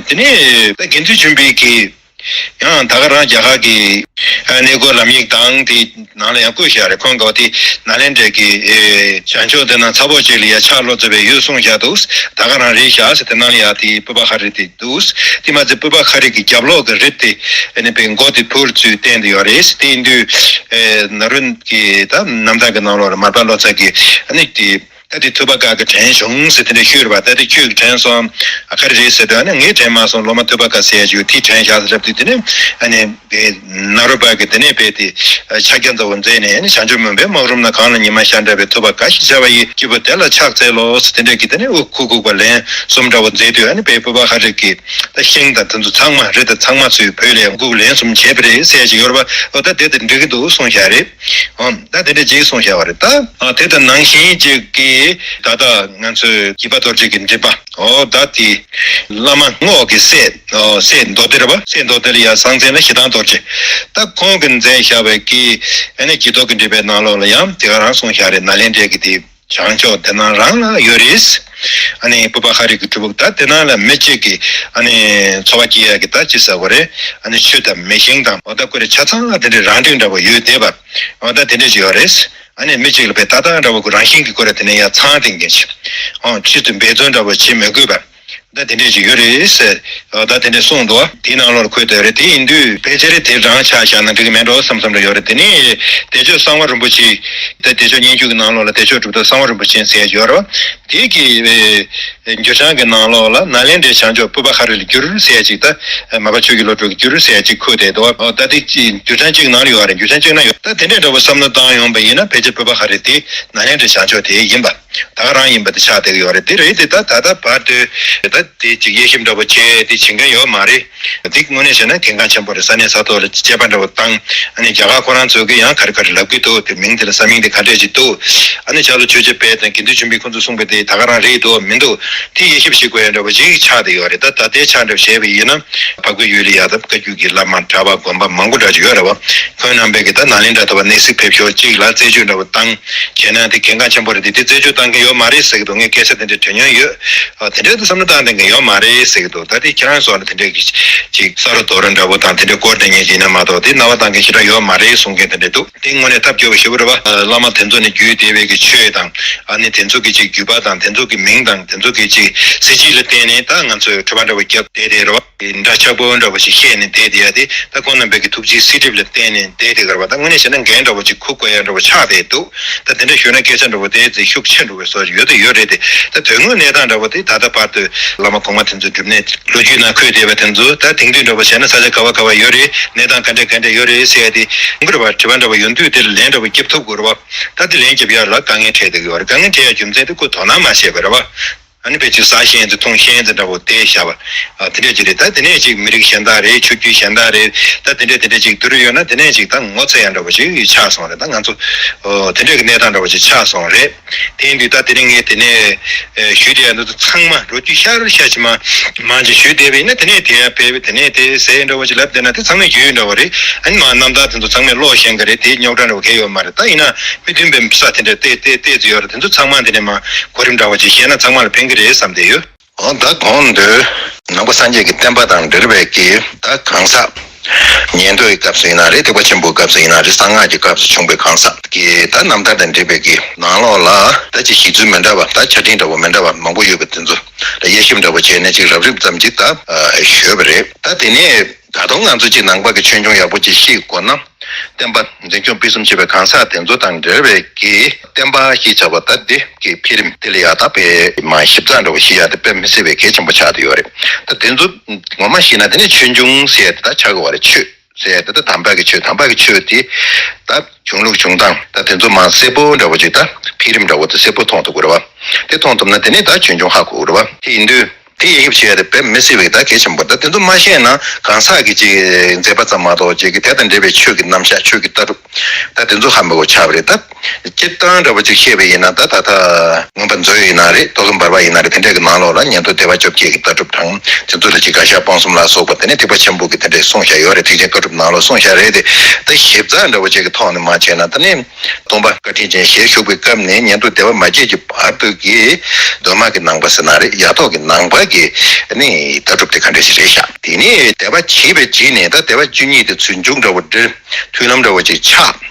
དེ་ནས་ད་དགེ་འདུན་ཆོས་འཕེལ་གྱི། ཡང་ད་ག་རང་རྒྱ་གར་གྱི་ཨ་གནས་སྐོར་ལམ་ཡིག་དང་དེ་ནང་ལ་ཡང་བཀོད་བཞག་རེད། ཁོང་གིས་དེ་ནཱ་ལེནྡྲའི་གི་ཨེ་བྱང་ཕྱོགས་དེ་ན་ཚ་བོ་གཅིག་ལ་ཡ་ཕྱག་ལོ་ཙེ་བའི་ཡུལ་གསུངས་བཞག་འདུག། ད་ག་རང་རེད་བཞག་ཟེར། དེ་ནང་ལ་ཡ་དེ་པུ་པ་ཤ་རི་དེ་འདུག། དེ་མ་ཚད་པུ་པ་ཤ་རི་གི་རྒྱབ་ལོགས་ཀྱི་རི་དེ་ཨ་ནི་པའི་མགོ་དེ་འཕུར་ཚུལ་བསྟན་དེ་ཡོད་རེད། དེ་ཡིན་དུས་ཨེ་ན་རུ་གི་ད་རྣམ་ཐར་གྱི་ནང་ལོགས་ལ་མར་པ་ལོ་ཙཱ་གིས་ཨ་ནི་དེ། ད་དེ་ཐུབ་པ་དཀར་གྱིས་དྲན་བྱུང་ཟེར་དེ་འདྲ་ཤོད་རེད་པ། ད་དེ་ཁྱོད་ཀྱིས་དྲན་སོང་། ཨ་ག་རེ་རེད་ཟེར་དུས་ཨ་ནི་ངས་དྲན་མ་སོང་། སློབ་མ་ཐུབ་པ་དཀར་ཟེར་ཡ་ཅིག་ཡོད། དེས་དྲན་བཞག་ཟེར་ལབ་དུས་དེ་ནས་ཨ་ནི་དེ་ནཱ་རོ་པ་གིས་དེ་ནས་དཔེ་དེ་ཕྱག་རྒྱ་མཛའ་བོ་མཛད་ནས་ཨ་ནི་བྱང་ཆུབ་སྨོན་པའི་སྨག་རུམ་ན། གངས་ལ་ཉི་མ་ཤར་འདྲ་བའི། ཐུབ་པ་དཀར་ཞེས་བྱ་བ་ཡི། སྐྱེས་བུ་དེ་ལ་ཕྱག་འཚལ་ལོ་ཟེར་དེ་འདྲ་གི་དེ་ནས་དབུ་ཁུག་ཁུག་པ་ལན་གསུམ་འདྲ་བོ་མཛད་དུས་ཨ་ནི་དཔེ་པུ་པ་ཤ་རི་གིས་ད་ཤིང་དང་དེ་ཚོ་ཚང་མ་རི་དང་ཚང་མ་ཚུར་བོས་ལས་འགུག་ལན་གསུམ་བྱས་པ་རེད་ཟེར་ཡ་ཅིག་ཡོད་རེད་པ། ཨོ་ད་དེ་དེ་འགྲིག་གི་འདུག་གསུངས་བཞག་རེད། ཨོ་ད་དེ་འདྲ་ཅིག་གསུངས་བཞག་པ་རེད། ད་ཨ་དེ་དང་ནང་བཞིན་ཅིག་གིས་ད་ལྟ་ང་ཚོའི་དགྱེས་པ་རྡོ་རྗེ་གི་མགྲིན་པ། ཨོ་ད་དེ་བླ་མ་རྔོག་གི་སྲས། ཨོ་སྲས་མདོ་སྡེ་རེད་པ། སྲས་མདོ་སྡེ་ལ་ཡང་གསང་མཚན་ལ་ཞེ་སྡང་རྡོ་རྗེ། ད་ཁོང་གིས་མཛད་བཞག་པའི་གི་ཨ་ནི་དགྱེས་རྡོར་གྱི་མགྲིན་པའི་ནང་ལོགས་ལ་ཡང་དེ་ག་རང་གསུངས་བཞག་རེད། ནཱ་ལེནྡྲའི་གི་དེ་བྱང་ཕྱོགས་དེ་ན་རང་ལ་ཡོད་རེད། ཨ་ནི་པུ་པ་ཤ་རི་གི་སྒྲུབ་ཕུག་ད་དེ་ནང་ལ་མི་གཅིག་གིས་ཨ་ནི་འཚོ་བ་སྐྱེལ་ཡག་གི་ད་ཅི་ཟེར་དགོས་རེད། ཨ་ནི་ཆུ་དང་མེ་ཤིང་དང་ཨོ་ད་ཀོ་རེ་ཆ་ཚང་ལ་དེ་འདྲའི་རང་འགྲིག་འདྲ་བོ་ཡོད་བསྡད་པ། ཨོ་ད་དེ་འདྲ་ཅིག་ཡོད་རེད། ཨ་ནི་མི་གཅིག་ལ་བས་ཏག་ཏག་འདྲ་བོ་གི་རང་བཞིན་གྱི་ཀོ་རེ་དེ་ནས་ཡ་ཚང་སྟེང་གི་ཆེ། ཨོ་ཆུ་དང་འབད་བརྩོན་འདྲ་བོ་བྱེད་མི་དགོས་པ། ད་དེ་འདྲས་ཅིག་ཡོད་རེད་ཟེར། ད་དེ་འདྲས་གསུངས་འདུག། དེའི་ནང་ལོགས་ལ་འཁོད་བསྡད་རེད། དེ་ཡིན་དུས་ཕལ་ཆེར་དེ་རང་ཆགས་བཞག་ན་འགྲིག་གི་མེད་འགྲོ་བསམ་བསམ་འདྲ་ཡོད་རེད། དེ་ནས་བདེ་མཆོག་གསང་བ་རིན་པོ་ཆེ། ད་བདེ་མཆོག་སྙན་བརྒྱུད་ཀྱི་ནང་ལོགས་ལ་བདེ་མཆོག་གྲུབ་ཐོབ་གསང་བ་རིན་པོ་ཆེ་ཟེར་ཡ་ཡོད་རེད། དེ་གི་འགྱུར་བྱང་གི་ནང་ལོགས་ལ་ནཱ་ལེནྡྲའི་བྱང་ཕྱོགས་པུ་པ་ཤ་རི་ལ་བསྒྱུར་ཟེར་ཡ་ཅིག། ད་མར་པ་ཆོས་ཀྱི་བློ་གྲོས་ཀྱིས་བསྒྱུར་ཟེར་ཡ་ཅིག་འཁོད་བསྡད་འདུག། ད་དེ་འགྱུར་བྱང་གཅིག་ནང་ལ་ཡོད་རེད། འགྱུར་བྱང་གཅིག་ནང་ཡོད། ད་དེ་འདྲས་འདྲ་བོ་བསམ་བློ་བཏང་ཡོང་པ་ཡིན་ན་ཕལ་ཆེར་པུ་པ་ཤ་རི་དེ་ནཱ་ལེནྡྲའི་བྱང་ཕྱོགས་དེ་ཡིན་པ། ད་ག་རང་ཡིན་པ་དེ་ཆགས་བསྡད་ཀྱི་ཡོད་རེད། དེ་རེད་དེ་ད་ད་ལྟ་བར་དུ་ད་དེ་ཅིག་དབྱེ་ཞིབ་འདྲ་པོ་བྱས་དེ་བྱེད་མཁན་ཡོད་མ་རེད། དེ་དངོས་གནས་བྱས་ན་གལ་འགངས་ཆེན་པོ་རེད། ས་གནས་ས་ཐོག་ལ་དཔྱད་པ་འདྲ་པོ་བཏང་། ཨ་ནི་རྒྱ་གར་ཁོ་རང་ཚོ་གིས་ཡང་ག་རེ་ག་རེ་ལབ་ཀྱི་འདུག། དེ་མིང་དེ་ལ་ས་མིང་དེ་ག་འདྲས་ཅིག་འདུག། ཨ་ནི་ཆ་ལ་ཆོས་རྗེ་དཔལ་དང་དགེ་འདུན་ཆོས་འཕེལ་ཁོང་ཚོ་གསུངས་པ་དེ་ད་ག་རང་རེད་འདུག་མི་འདུག། དེ་དབྱེ་ཞིབ་བྱེད་དགོས་ཡ་འདྲ་པོ་ཅིག་ཆགས་བསྡད་ཡོད་རེད། ད་ད་ལྟའི་ཆ་འདྲ་པོ་བྱས་པ་ཡིན་ན་འཕགས་པའི་ཡུལ་ལ་ཡ་ད་བཀའ་བརྒྱུད་ཀྱི་བླ་མ་གྲྭ་པ་དགོན་པ་མང་པོ་འདྲ་ཅིག་ཡོད་རེད་པ། ཁོང་རྣམ་པས་ཀྱི་ད་ནཱ་ལེནྡྲ་ལྟ་བུ་གནས་གཟིགས་ཕེབས་ཕྱོགས་གཅིག་ལ་རྩད་གཅོད་འདྲ་པོ་བཏང་བྱས་ན་དེ་གལ་འགངས་ཆེན་པོ་རེད། དེ་དེ་རྩད་གཅོད་བཏང་མཁན་ཡོད་མ་རེད་ཟེར་གྱི་འདུག། ངས་སྐད་ཆ་དེ་འདྲ་དྲི་མྱོང་ཡོད། ཨ་དེ་འདྲའི་དུ་བསམ་བློ་བཏང་བསྡད་མཁན་ཡོད་མ་རེད་ཟེར་གྱི་འདུག། ད་དེ་ཁྱེད་རང་ཚོ་ལ་དེ་འདྲའི་གི་ཅིག་ས་རུ་རྡོ་རུ་འདྲ་པོ་དང་དེ་འདྲའི་སྐོར་དེ་ངས་ཡིན་ན་མ་གཏོགས་དེ་རྣ་བ་བཏང་མཁན་ཞེ་དྲག་ཡོད་མ་རེད་གསུང་མཁན་དེ་འདྲ་འདུག། དེ་དངོས་གནས་ཐབས་སྐྱོ་བོ་ཞེ་པོ་རེད་པ། བླ་མ་དེ་ཚོ་ནས་བརྒྱུད་བསྡད་པའི་གི་ཆོས་དང་། ཨ་ནི་དེ་ཚོ་གི་ཅིག་བརྒྱུད་པ་དང་དེ་ཚོ་གི་མིང་དང་དེ་ཚོ་གི་ཅིག་གཟི་བརྗིད་ལ་བརྟེན་ནས་ད་ང་ཚོས་འཕྲོ་བརླག་འདྲ་པོ་བརྒྱབ་བསྡད་དེ་རེད་པ། འདྲ་ཆགས་པོ་འདྲ་པོ་ཞིག་བཤད་ནས་བསྡད་དེ་ཡ་དེ་ད་ཁོང་རྣམ་པའི་གི་ཐུགས་རྗེའི་བསིལ་གྲིབ་ལ་བརྟེན་ནས་བསྡད་དེ་ག་རེ་པ། ད་དངོས་གནས་བྱས་ན་འགན་འདྲ་པོ་ཅིག་འཁུར་དགོས་ཡ་འདྲ་པོ་ཆགས་བསྡད་འདུག། ད་དེ་འདྲ་ཞུས་ན་སྐད་ཆ་འདྲ་པོ་དེ་ཚེ་ཤུགས་ཆེ་འགྲོ་བའི་བཟོ་ཡོད་དེ་ཡོད་རེད་དེ། ད་དོན་དངོས་གནས་སྟངས་འདྲ་པོ་དེ་ད་ལྟ་བར་དུ་བླ་མ་གོང་མ་དེ་ཚོའི་སྒྲུབ་གནས་ལོ་རྒྱུས་ནང་འཁོད་བསྡད་པ་དེ་ཚོ་ད་དེང་དུས་འདྲ་པོ་བྱས་ན་ས་ཆ་ག་བ་ག་བ་ཡོད་རེད། གནས་སྟངས་ག་འདྲ་ག་འདྲ་ཡོད་རེད་ཟེར་ཡ་དེ་ཡོང་གི་རེད་པ། དྲི་བ་འདྲ་པོ་ཡོང་དུས་དེ་ལ་ལན་འདྲ་པོ་རྒྱབ་ཐུབ་དགོས་རེད་པ། ད་དེ་ལན་རྒྱབ་ཡ་ལ་དཀའ་ངལ་འཕྲད་བསྡད་ཀྱི་ཡོད་རེད། དཀའ་ངལ་འཕྲད་ཡ་རྒྱུ་མཚན་དེ་ཁོས་དོ་སྣང་མ་བྱས་པ་རེད་པ། ཨ་ནི་ཕལ་ཆེར་ཟ་ཤེས་ཚེ་འཐུང་ཤེས་ཚེ་འདྲ་པོ་བལྟས་བཞག་པ། ཨ་དེ་འདྲས་ཅིག་རེད། ད་དེ་ནས་ཅིག་མི་རིགས་གཞན་དག་རེད། ཆོས་བརྒྱུད་གཞན་དག་རེད། ད་དེ་འདྲས་དེ་འདྲས་ཅིག་བསྡུར་ཡོད་ན་དེ་ནས་ཅིག་ད་ངོ་ཚ་ཡ་འདྲ་པོ་ཅིག་ཆགས་སོང་རེད། ད་ང་ཚོ་ཨོ་དེ་འདྲས་ཀྱི་གནས་སྟངས་འདྲ་པོ་ཅིག་ཆགས་སོང་རེད། དེ་ཡིན་དུས་ད་དེ་རིང་ངས་དེ་ནས་ཨེ་ཞུས་བསྡད་ཡ་འདི་ཚོ་ཚང་མ་ལོ་རྒྱུས་ཤར་ཤར་ཕྱི་མ་མང་ཅིག་ཞུས་བསྡད་པ་ཡིན་ན་དེ་ནས་དེ་ཡ་བས་དེ་ནས་དེ་ཟེར་འདྲ་པོ་ཅིག་ལབ་བསྡད་ན་དེ་ཚང་མས་རྒྱུས་ཡོད་འདྲ་པོ་རེད། ཨ་ནི་མ་རྣམ་ཐར་དེ་ཚོ་ཚང་མས་ཀློག་ཤེས་ཀྱི་རེད། དེ་རྙོག་དྲ་འདྲ་པོ་གང་ཡང་ཡོད་མ་རེད། ད་ཡིན་ན་མི་མཐུན་པའི་ས་དེ་འདྲ་ཏོག་ཏོག་ཏོག་ཙམ་ཡོད་རེད། དེ་ཚོ་ཚང་མ་དེ་ནས་མ་གོ་རིམ་འདྲ་པོ་ཅིག་བཤད་ན་ཚང་མ་ལ་ཕན་གྱི་རེད་བསམ་བསྡད་ཡོད། འོ་ད་གོང་དུ་ནང་པ་སངས་རྒྱས་ཀྱི་བསྟན་པ་དང་འབྲེལ་བའི་གི་ད་གང་ཟག་ཉན་ཐོས་ཀྱི་སྐབས་སུ་ཡིན་ན་རེད། ཐེག་པ་ཆེན་པོའི་སྐབས་སུ་ཡིན་ན་རེད། གསང་སྔགས་ཀྱི་སྐབས་སུ་བྱུང་བའི་གང་ཟག་གི་ད་རྣམ་ཐར་དང་འབྲེལ་བའི་གི་ནང་ལོགས་ལ་ད་ཅིག་གཞི་ཚུལ་མི་འདྲ་བ། ད་ཆ་འཕྲིན་འདྲ་པོ་མི་འདྲ་བ་མང་པོ་ཡོད་པ་དེ་ཚོ་ལ་དབྱེ་ཞིབ་འདྲ་པོ་བྱས་ནས་ཅིག་རབ་རིབ་ཙམ་ཅིག་ད་ཞུས་པ་རེད། ད་དེ་ནས་ད་དུང་ང་ཚོ་ཅིག་ནང་པ་གི་ཆོས་འབྱུང་ཡག་པོ་ཅིག་ཤེས་དགོས་ན། བསྟན་པ་འཛིན་སྐྱོང་སྤེལ་གསུམ་བྱེད་པའི་གང་ཟག་དེ་ཚོ་དང་འབྲེལ་བའི་གི་བསྟན་པ་ཞེས་བྱ་བ་ད་འདི་གི་འཕེལ་རིམ་དེ་ལ་ཡང་ད་དཔེ་མ་ཞིབ་ཚགས་འདྲ་བོ་ཞིག་ཡ་དེ་དཔེ་མི་སྲིད་པའི་གལ་ཆེན་པོ་ཆགས་བསྡད་ཡོད་རེད། ད་དེ་ཚོ་ངོ་མ་ཤེས་ན་དེ་ནས་ཆོས་འབྱུང་ཟེར་ཡ་དེ་ད་ཆགས་དགོས་པ་རེད། ཆོས་ཟེར་ཡ་དེ་ད་དམ་པ་གི་ཆོས། དམ་པ་གི་ཆོས་དེ་ད་བྱུང་ལུགས་བྱུང་སྟངས་ད་དེ་ཚོ་མ་གསལ་པོ་འདྲ་བོ་ཅིག་ད་འཕེལ་རིམ་འདྲ་བོ་དེ་གསལ་པོ་མཐོང་ཐུབ་དགོས་རེད་བ། དེ་མཐོང་ཐུབ་ན་དེ་ནས་ད་ཆོས་འབྱུང་ཧ་གོ་དགོས་རེད་བ། དེ་ཡིན་དུས། དེ་དབྱེ་ཞིབ་བྱེད་ཡ་དེ་དཔེ་མི་སྲིད་པའི་ད་གལ་ཆེན་པོ། ད་དེ་ཚོ་མ་ཤེས་ན་གང་ཟག་གི་ཅིག་མཛད་པ་ཙམ་མ་གཏོགས་ཅིག་གི་དེ་དང་འབྲེལ་བའི་ཆོས་ཀྱི་རྣམ་གཞག་ཆོས་ཀྱི་ལྟ་གྲུབ་ད་དེ་ཚོ་ཧ་མི་གོ་ཆགས་པ་རེད། ད་སྤྱིར་བཏང་འདྲ་པོ་ཅིག་བཤད་པ་ཡིན་ན་ད་ད་ལྟ་མངོན་པ་མཛོད་ཡིན་ན་རེད། ཐོས་བསམ་བར་པ་ཡིན་ན་རེད། དེ་འདྲས་ཀྱི་ནང་ལོགས་ལ་ཉན་ཐོས་སྡེ་པ་བཅོ་བརྒྱད་ཀྱི་ལྟ་གྲུབ་དང་དེ་ཚོ་ལ་ཅིག་བཀའ་ཤག་སྤོང་གསུམ་ལ་སོགས་པ་དེ་ནས་ཐེག་པ་ཆེན་པོ་གི་དེ་འདྲས་གསུངས་བཞག་ཡོད་རེད། ཐེག་ཆེན་བཀའ་སྒྲུབ་ནང་ལོགས་གསུངས་བཞག་རེད་དེ། ད་ཞིབ་ཚགས་འདྲ་པོ་ཅིག་གི་ཐོག་ནས་མ་བྱས་ན་ད་ནི། སྟོན་པ་བཀའ་དྲིན་ཅན་ཞལ་བཞུགས་པའི་སྐབས་ནས་ཉན་ཐོས་སྡེ་པ་མ་བརྒྱད་ཀྱི་བར་དུ་གི་གདོད་མ་གི་ནང་པ་ཟེར་ན་རེད། ཡ་ཐོག་གི་ནང་པ་ གི་ནི་ལྟ་གྲུབ་དེ་ག་འདྲ་ཞིག་རེད་ཤག་དེ་ནས་སྡེ་པ་བྱས་པའི་རྗེས་ནས་ད་སྡེ་པ་བཅུ་གཉིས་དེ་ཚུར་མཇུག་འདྲ་བོ་འདྲ་མཐུན་ལམ་འདྲ་བོ་ཅིག་ཆགས།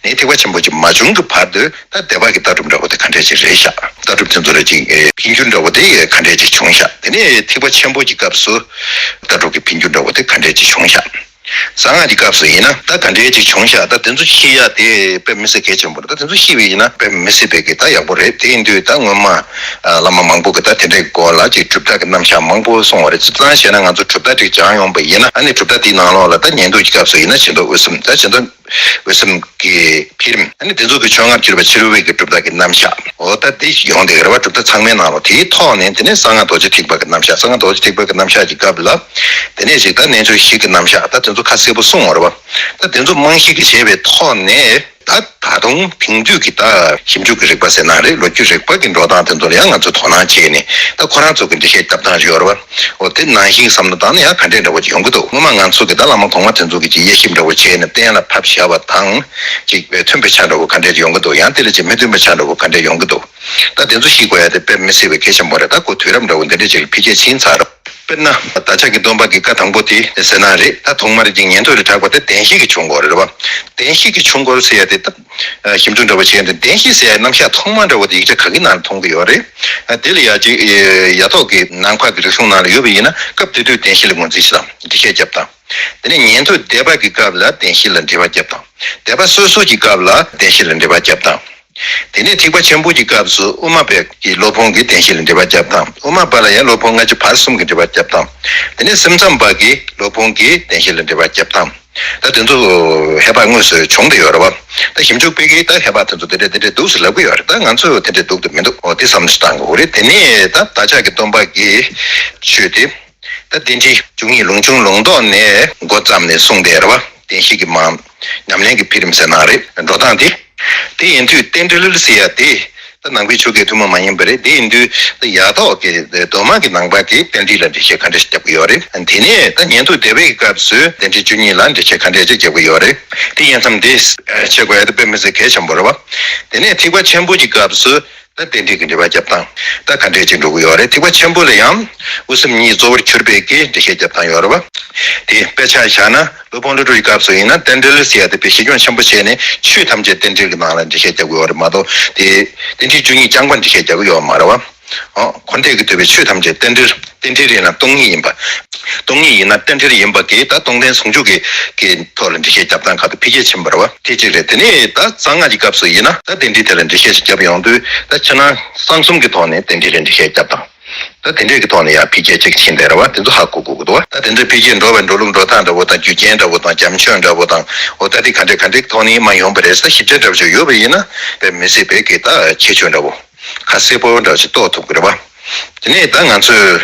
ནས་ཐེག་པ་ཆེན་པོ་ཅིག་མ་བྱུང་གི་བར་དུ་ད་སྡེ་པ་གི་ལྟ་གྲུབ་འདྲ་བོ་དེ་ག་འདྲ་ཅིག་རེད་ཤག་ལྟ་གྲུབ་དེ་ཚོ་ལ་ཅིག་འཕེལ་འགྱུར་འདྲ་བོ་དེ་ག་འདྲ་ཅིག་བྱུང་ཤག་དེ་ནས་ཐེག་པ་ཆེན་པོ་གི་སྐབས་སུ་ལྟ་གྲུབ་ཀྱི་འཕེལ་འགྱུར་འདྲ་བོ་དེ་ག་འདྲ་ཅིག་བྱུང་ཤག་གསང་སྔགས་ཀྱི་སྐབས་སུ་ཡིན་ན་ད་ག་འདྲའི་ཅིག་བྱུང་ཤག་ད་དེ་ཚོ་ཤེས་ཡ་དེ་དཔེ་མི་སྲིད་གལ་ཆེན་པོ་རེད། ད་དེ་ཚོ་ཤེས་པ་ཡིན་ན་དཔེ་མི་སྲིད་པའི་གི་ད་ཡག་པོ་རེད། དེ་ཡིན་དུས་ད་སྔོན་མ་བླ་མ་མང་པོ་གི་ད་དེ་འདྲའི་སྐོར་ལ་ཅིག་གྲུབ་མཐའ་གི་རྣམ་གཞག་མང་པོ་གསུངས་པ་རེད། སྤྱིར་བཏང་བཤད་ན་ང་ཚོ་གྲུབ་མཐའ་ཅིག་སྦྱངས་ཡོང་པ་ཡིན་ན་ཨ་ནི་གྲུབ་མཐའ་དེའི་ནང་ལོགས་ལ་ད་ཉན་ཐོས་ཀྱི་སྐབས་སུ་ཡིན་ན་ཆེ་མདོ་དབུས་གསུམ། ད་ཆེ་མདོ་དབུས་གསུམ་གྱི་འཕེལ་རིམ། ཨ་ནི་དེ་ཚོ་གི་ཆོས་ལྔར་གྱུར་པ་ཕྱི་རོལ་པའི་གི་གྲུབ་མཐའ་གི་རྣམ་གཞག་འོ་ད་དེ་ཡོང་དེ་གི་རེད་བ། གྲུབ་མཐའ་ཚང་མའི་ནང་ལོགས་དེའི་ཐོག་ནས་དེ་ནས་གསང་སྔགས་རྡོ་རྗེ་ཐེག་པ་གི་རྣམ་གཞག་གསང་སྔགས་རྡོ་རྗེ་ཐེག་པ་གི་རྣམ་གཞག་གི་སྐབས་ལ། དེ་ནས་ཅིག་ད་རྣལ་འབྱོར་བཞི་གི་རྣམ་གཞག་ད་དེ་ཚོ་ཁ་གསལ་པོ་གསུངས་པ་རེད་བ། ད་དེ་ཚོ་རྨང་གཞི་གི་བྱས་པའི་ཐོག་ནས་ད་ད་དུང་དེང་དུས་ཀྱི་ད་ཞིབ་འཇུག་གི་རིག་པ་ཟེར་ན་རེད། ལོ་རྒྱུས་རིག་པ་གི་འགྲོ་སྟངས་དེ་ཚོ་ལ་ཡང་ང་ཚོས་དོ་སྣང་བྱས་ནས་ད་ཁོ་རང་ཚོ་གི་འགྲེལ་བཤད་རྒྱབ་སྟངས་ཡོད་རེད་བ། འོ་དེ་ནང་བཞིན་བསམ་བློ་བཏང་ན་ཡང་ག་འདྲས་འདྲ་བོ་ཅིག་ཡོང་གི་འདུག་སྔོན་མ་ང་ཚོ་གི་ད་བླ་མ་གོང་མ་དེ་ཚོ་གི་ཅིག་དབྱེ་ཞིབ་འདྲ་བོ་བྱས་ནས་གཏན་ལ་ཕབ་བཞག་པ་དང་ཅིག་མཐུན་པའི་ཆ་འདྲ་བོ་ག་འདྲས་ཅིག་ཡོང་གི་འདུག་ཡང་དེ་ལ་ཅིག་མི་མཐུན་པའི་ཆ་འདྲ་བོ་ག་འདྲས་ཡོང་གི་འདུག་ད་དེ་ཚོ་ཤེས་དགོས་ཡ་དེ་དཔེ་མི་སྲིད་པའི་གལ་ཆེན་པོ་རེད། ད་ཁོ་དུས་རབས་འདྲ་བོ་འདི་འདྲ་ཅིག་ལ་འཕེལ་རྒྱས་ཕྱིན་ཚར་རེད། དཔེར་ན་བདག་ཅག་གི་སྟོན་པ་གི་བཀའ་དང་པོ་དེ་ཟེར་ན་རེད། ད་ཐོག་མར་ཅིག་ཉན་ཐོས་ལ་གྲགས་པ་དེ་བདེན་བཞི་གི་ཆོས་འཁོར་རེད་བ། བདེན་བཞི་གི་ཆོས་འཁོར་ཟེར་ཡ་དེ་ད་ཞིབ་འཇུག་འདྲ་བོ་བྱས་ཏེ་བདེན་བཞི་ཟེར་ཡ་རྣམ་གཞག་ཐོག་མ་འདྲ་བོ་དེ་ཡིག་ཆ་ག་གི་ནང་ལ་མཐོང་གི་ཡོད་རེད། དེ་ལ་ཡ་ཅིག་ཡ་ཐོག་གི་ནང་པ་གི་རིག་གཞུང་ནང་ལ་ཡོད་པ་ཡིན་ན་སྐབས་དེ་དུས་བདེན་བཞི་ལ་ངོས་འཛིན་བྱེད་སྟངས་འགྲེལ་བཤད་རྒྱབ་སྟངས། དེ་ནས་ཉན་ཐོས་སྡེ་པ་གི་སྐབས་ལ་བདེན་བཞི་ལ་འགྲེལ་པ་རྒྱབ་སྟངས། སྡེ་པ་སོ་སོ་གི་སྐབས་ལ་བདེན་བཞི་ལ་འགྲེལ་པ་རྒྱབ་སྟངས། དེ་ནས་ཐེག་པ་ཆེན་པོ་གི་སྐབས་སུ་དབུ་མ་པའི་གི་སློབ་དཔོན་གྱིས་བདེན་བཞི་ལ་འགྲེལ་པ་རྒྱབ་སྟངས། དབུ་མ་པ་ལ་ཡང་སློབ་དཔོན་སྔ་ཕྱི་བར་གསུམ་གྱིས་འགྲེལ་པ་རྒྱབ་སྟངས། དེ་ནས་སེམས་ཙམ་པ་གིས་སློབ་དཔོན་གྱིས་བདེན་བཞི་ལ་འགྲེལ་པ་རྒྱབ་སྟངས། ད་དེ་ཚོ་ཧེ་བག་དངོས་སུ་བྱུང་བསྡད་ཡོད་རེད་བ། ད་ཞིབ་འཇུག་པས་ཀྱིས་ད་ཧེ་བག་དེ་ཚོ་དེ་འདྲས་དེ་འདྲས་འདུག་ཟེར་ལབ་ཀྱི་ཡོད་རེད། ད་ང་ཚོས་དེ་འདྲས་འདུག་ཏུ་མི་འདུག་འོ་དེ་བསམ་བློ་ཞིག་བཏང་དགོས་རེད། དེ་ནས་ད་བདག་ཅག་གི་སྟོན་པ་གིས་ཆོས་དེ། ད་རྟེན་འབྲེལ་བཅུ་གཉིས་ལུང་ཆུང་ལུང་རྟོགས་ནས་འགོ་བརྩམས་ནས་གསུངས་བསྡད་རེད་བ། བདེན་བཞི་གི་མ་ཉམས་ལེན་གྱི་འཕེལ་རིམ་ཟེར་ན་རེད། འགྲོ་སྟངས་དེ། དེ་ཡིན་དུས་རྟེན་འབྲེལ་ཟེར་ཡ་དེ་ད་ནང་པའི་ཆོས་ཀྱི་ཐུན་མོང་མ་ཡིན་པ་རེད། དེ་ཡིན་དུས་ད་ཡ་ཐོག་གི་གདོད་མ་གི་ནང་པ་གི་རྟེན་འབྲེལ་ལ་འགྲེལ་བཤད་ག་འདྲ་ཞིག་རྒྱབ་ཀྱི་ཡོད་རེད། དེ་ནས་ད་ཉན་ཐོས་སྡེ་པའི་སྐབས་སུ་རྟེན་འབྲེལ་བཅུ་གཉིས་ལ་འགྲེལ་བཤད་ག་འདྲ་ཞིག་རྒྱབ་ཀྱི་ཡོད་རེད། དེ་ཡིན་ཙང་དེ་བྱེད་དགོས་ཡ་དེ་དཔེ་མི་སྲིད་གལ་ཆེན་པོ་རེད་བ། དེ་ནས་ཐེག་པ་ཆེན་པོ་གི་སྐབས་སུ། ད་རྟེན་འབྲེལ་གྱི་འགྲེལ་པ་རྒྱབ་སྟངས་ད་ག་འདྲས་ཅིག་འགྲོ་གི་ཡོད་རེད། ཐེག་པ་ཆེན་པོ་ལ་ཡང་དབུ་གསུམ་གཉིས་གཙོ་བོར་གྱུར་པའི་གི་འགྲེལ་བཤད་རྒྱབ་སྟངས་ཡོད་རེད་བ། དེ་དཔེ་ཆ་བཞག་ན་སློབ་དཔོན་ཀླུ་སྒྲུབ་ཀྱི་སྐབས་སུ་ཡིན་ན་རྟེན་འབྲེལ་ཟེར་ཡ་དེ་དཔེ་གཞི་སྐྱོང་ཆེན་པོ་བྱས་ནས་ཆོས་ཐམས་ཅད་རྟེན་འབྲེལ་གྱི་ནང་ལ་འགྲེལ་བཤད་རྒྱབ་ཀྱི་ཡོད་རེད་མ་གཏོགས་དེ་རྟེན་འབྲེལ་བཅུ་གཉིས་རྐྱང་པ་འགྲེལ་བཤད་རྒྱབ་ཀྱི་ཡོད་མ་རེད་བ། ཨོ། འཁོར་འདས་ཀྱིས་བསྡུས་པའི་ཆོས་ཐམས་ཅད་རྟེན་འབྲེལ། རྟེན་འབྲེལ་ཡིན་ན་སྟོང་ཉིད་ཡིན་པ། སྟོང་ཉིད་ཡིན་ན་རྟེན་འབྲེལ་ཡིན་པ་གི་ད་སྟོང་ལྡན་ཟུང་འཇུག་གི་གི་ཐོག་ལ་འགྲེལ་བཤད་རྒྱབ་སྟངས་ཁག་ཏུ་འཕེལ་རྒྱས་ཕྱིན་པ་རེད་བ། དེ་གཅིག་རེད། དེ་ནས་ད་གསང་སྔགས་ཀྱི་སྐབས་སུ་ཡིན་ན་ད་རྟེན་འབྲེལ་དེ་ལ་འགྲེལ་བཤད་ཞིག་རྒྱབ་ཡོང་དུས་ད་ཕྱི་ནང་གསང་གསུམ་གྱི་ཐོག་ནས་རྟེན་འབྲེལ་ལ་འགྲེལ་བཤད་རྒྱབ་སྟངས། ད་དེ་འདྲས་ཀྱི་ཐོག་ནས་ཡང་འཕེལ་རྒྱས་ཅིག་ཕྱིན་བསྡད་རེད་བ། དེ་ཚོ་ཧ་གོ་དགོས་ཀྱི་འདུག་བ། ད་དེ་འདྲ་འཕེལ་རྒྱས་འགྲོ་བའི་འགྲོ་ལུགས་འགྲོ་སྟངས་འདྲ་བོ་དང་རྒྱུ་རྐྱེན་འདྲ་བོ་དང་འོ་ད་དེ་ག་འདྲས་ག་འདྲས་ཐོག་ནས་མ་ཡོང་པ་རེད་ཟེར་ཞིབ་ཕྲ་འདྲ་བོ་ཞིག་ཡོད་པ་ཡིན་ན་དཔེ་མི་སྲིད་པའི་གི་ད་ཁྱད་ཆོས་འདྲ་བོ། ཁ་གསལ་པོ་འདྲ་ཞིག་རྟོགས་ཐུབ་ཀྱི་རེད་བ། དེ་ནས་ད་ང་ཚོས་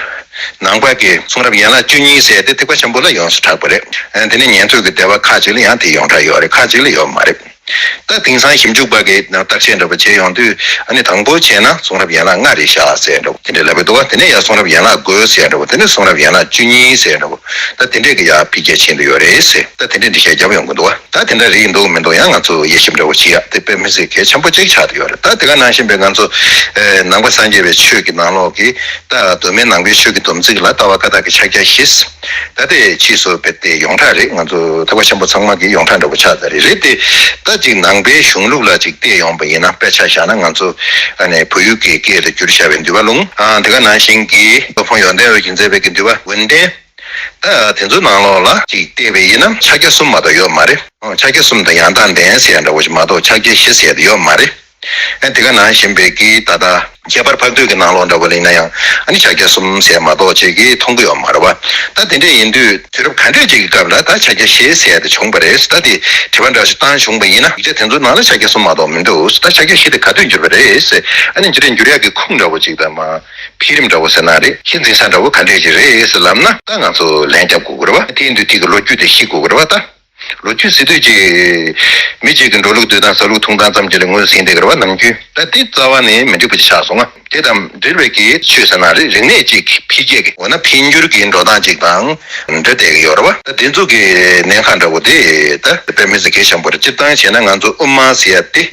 ནང་པ་གི་གསུང་རབ་ཡན་ལག་བཅུ་གཉིས་ཟེར་དེ་ཐེག་པ་ཆེན་པོ་ལ་ཡོངས་སུ་གྲགས་པ་རེད། དེ་ནས་ཉན་ཐོས་ཀྱི་སྡེ་པ་ཁག་ཅིག་ལ་ཡང་དེ་ཡོངས་གྲགས་ཡོད་རེད། ཁག་ཅིག་ལ་ཡོད་མ་རེད། ད་དེང་སང་ཞིབ་འཇུག་པ་གིས་བརྟག་དཔྱད་འདྲ་པོ་བྱས་ཡོང་དུས་ཨ་ནི་དང་པོ་བྱས་ན་གསུང་རབ་ཡན་ལག་ལྔ་རེད་ཤག་ཟེར་འདྲ་པོ་དེ་འདྲ་ལབ་ཀྱི་འདུག་བ། དེ་ནས་ཡང་གསུང་རབ་ཡན་ལག་དགུ་ཟེར་འདྲ་པོ་དེ་ནས་གསུང་རབ་ཡན་ལག་བཅུ་གཉིས་ཟེར་འདྲ་པོ་ད་དེ་འདྲས་ཀྱི་ཡང་འཕེལ་རྒྱས་ཕྱིན་དུ་ཡོད་རེད་ཟེར། ད་དེ་འདྲས་འགྲེལ་བཤད་རྒྱབ་ཡོང་གི་འདུག་བ། ད་དེ་འདྲ་རེད་འདུག་མི་འདུག་ཡང་ང་ཚོ་དབྱེ་ཞིབ་འདྲ་བོ་བྱེད་ཡ་དེ་དཔེ་མི་སྲིད་གལ་ཆེན་པོ་གཅིག་ཆགས་བསྡད་ཡོད་རེད། ད་དེ་ག་ནང་བཞིན་པའི་ང་ཚོ་ནང་པ་སངས་རྒྱས་པའི་ཆོས་ཀྱི་ནང་ལོགས་ཀྱི་ད་གདོད་མའི་ནང་པའི་ཆོས་ཀྱི་སྡོམ་ཚིག་ལ་ལྟ་བ་བཀའ་རྟགས་ཀྱི་ཕྱག་རྒྱ་བཞི། ད་དེ་ཕྱིས་སུ་དཔེ་དེ་ཡོངས་གྲགས་རེད། ང་ཚོ་ཐེག་པ་ཆེན་པོ་ཚང་མ་གི་ཡོངས་གྲགས་འདྲ་པོ་ཆགས་ཚར་རེད། རེད་དེ་ད་ཅིག་ནང་པའི་གཞུང་ལུགས་ལ་ཅིག་བལྟས་ཡོང་པ་ཡིན་ན་དཔེ་ཆ་བཞག་ན་ང་ཚོ་ཨ་ནི་བོད་ཡུལ་གྱི་སྐད་དུ་བསྒྱུར་བཞག་པའི་འདུལ་བ་ལུང་ཨ་དེ་ག་ནང་བཞིན་གྱི་སློབ་དཔོན་ཡོན་ཏན་འོད་ཀྱིས་མཛད་པའི་གི་འདུལ་བ་འོད་ལྡན། ད་དེ་ཚོའི་ནང་ལོགས་ལ་ཅིག་བལྟས་པ་ཡིན་ན་ཕྱག་རྒྱ་གསུམ་མ་གཏོགས་ཡོད་མ་རེད། ཕྱག་རྒྱ་གསུམ་དང་ཡང་དག་ལྡན་ཟེར་ཡ་འདྲ་བོ་ཞིག་མ་གཏོགས་ཕྱག་རྒྱ་བཞི་ཟེར་ཡ་དེ་ཡོད་མ་རེད། ཨ་དེ་ག་ནང་བཞིན་པའི་གི་ད་ལྟ་ཁྱད་པར་འཕགས་བསྟོད་ཀྱི་ནང་ལོགས་འདྲ་བོ་ལ་ཡིན་ན་ཡང་ཨ་ནི་ཕྱག་རྒྱ་གསུམ་ཟེར་མ་གཏོགས་ཅིག་གི་མཐོང་གི་ཡོད་མ་རེད་བ། ད་དེ་འདྲས་ཡིན་དུས་དུས་རབས་ག་འདྲས་ཅིག་གི་སྐབས་ལ་ད་ཕྱག་རྒྱ་བཞི་ཟེར་ཡ་དེ་བྱུང་བ་རེད། ད་དེ་དྲི་བ་འདྲ་ཞིག་བཏང་བྱུང་བ་ཡིན་ན་ཡིག་ཆ་དེ་ཚོའི་ནང་ལ་ཕྱག་རྒྱ་གསུམ་མ་གཏོགས་མི་འདུག་ད་ཕྱག་རྒྱ་བཞི་དེ་ག་དུས་འགྱུར་བ་རེད་ཟེར་ཨ་ནི་འགྱུར་རེ་འགྱུར་ཡག་གི་ཁུངས་འདྲ་བོ་ཅིག་དང་མ་འཕེལ་རིམ་འདྲ་བོ་ཟེར་ན་རེད། གཞི་འཛིན་ས་འདྲ་བོ་ག་འདྲས་ཅིག་རེད་ཟེར་ལབ་ན་ད་ང་ཚོ་ལན་རྒྱབ་དགོས་ཀྱི་རེད་བ། དེ་ཡིན་དུས་དེ་གི་ལོ་རྒྱུས་དེ་ཤེས་དགོས་ཀྱི་རེད་བ་ད། ལོ་རྒྱུས་ཟེར་དུས་ཀྱི། མི་གཅིག་གི་འགྲོ་ལུགས་འདུག་སྟངས་ཟ་ལུགས་འཐུང་སྟངས་ཙམ་གྱིས་ལ་ངོས་ཟིན་བསྡད་ཀྱི་རེད་བ་ནམ་རྒྱུན། ད་འདི་རྩ་བ་ནས་མི་འགྲིག་པ་ཅིག་ཆགས་སོང་ང་། དེ་དང་འབྲེལ་བའི་གི་ཆོས་ཟེར་ན་རེད། རིག་གནས་གཅིག་འཕེལ་རྒྱས་ཀྱི་འོ་ན་འཕེལ་འགྱུར་གྱི་འགྲོ་སྟངས་གཅིག་དང་འབྲེལ་བསྡད་ཀྱི་ཡོད་རེད་བ། ད་འདི་ཚོ་གི་གནད་འགག་འདྲ་བོ་དེ་ད་དཔེ་མི་སྲིད་གལ་ཆེན་པོ་རེད། སྤྱིར་བཏང་བྱས་ན་ང་ཚོ་དབུ་མ་ཟེར་ཡ་དེ།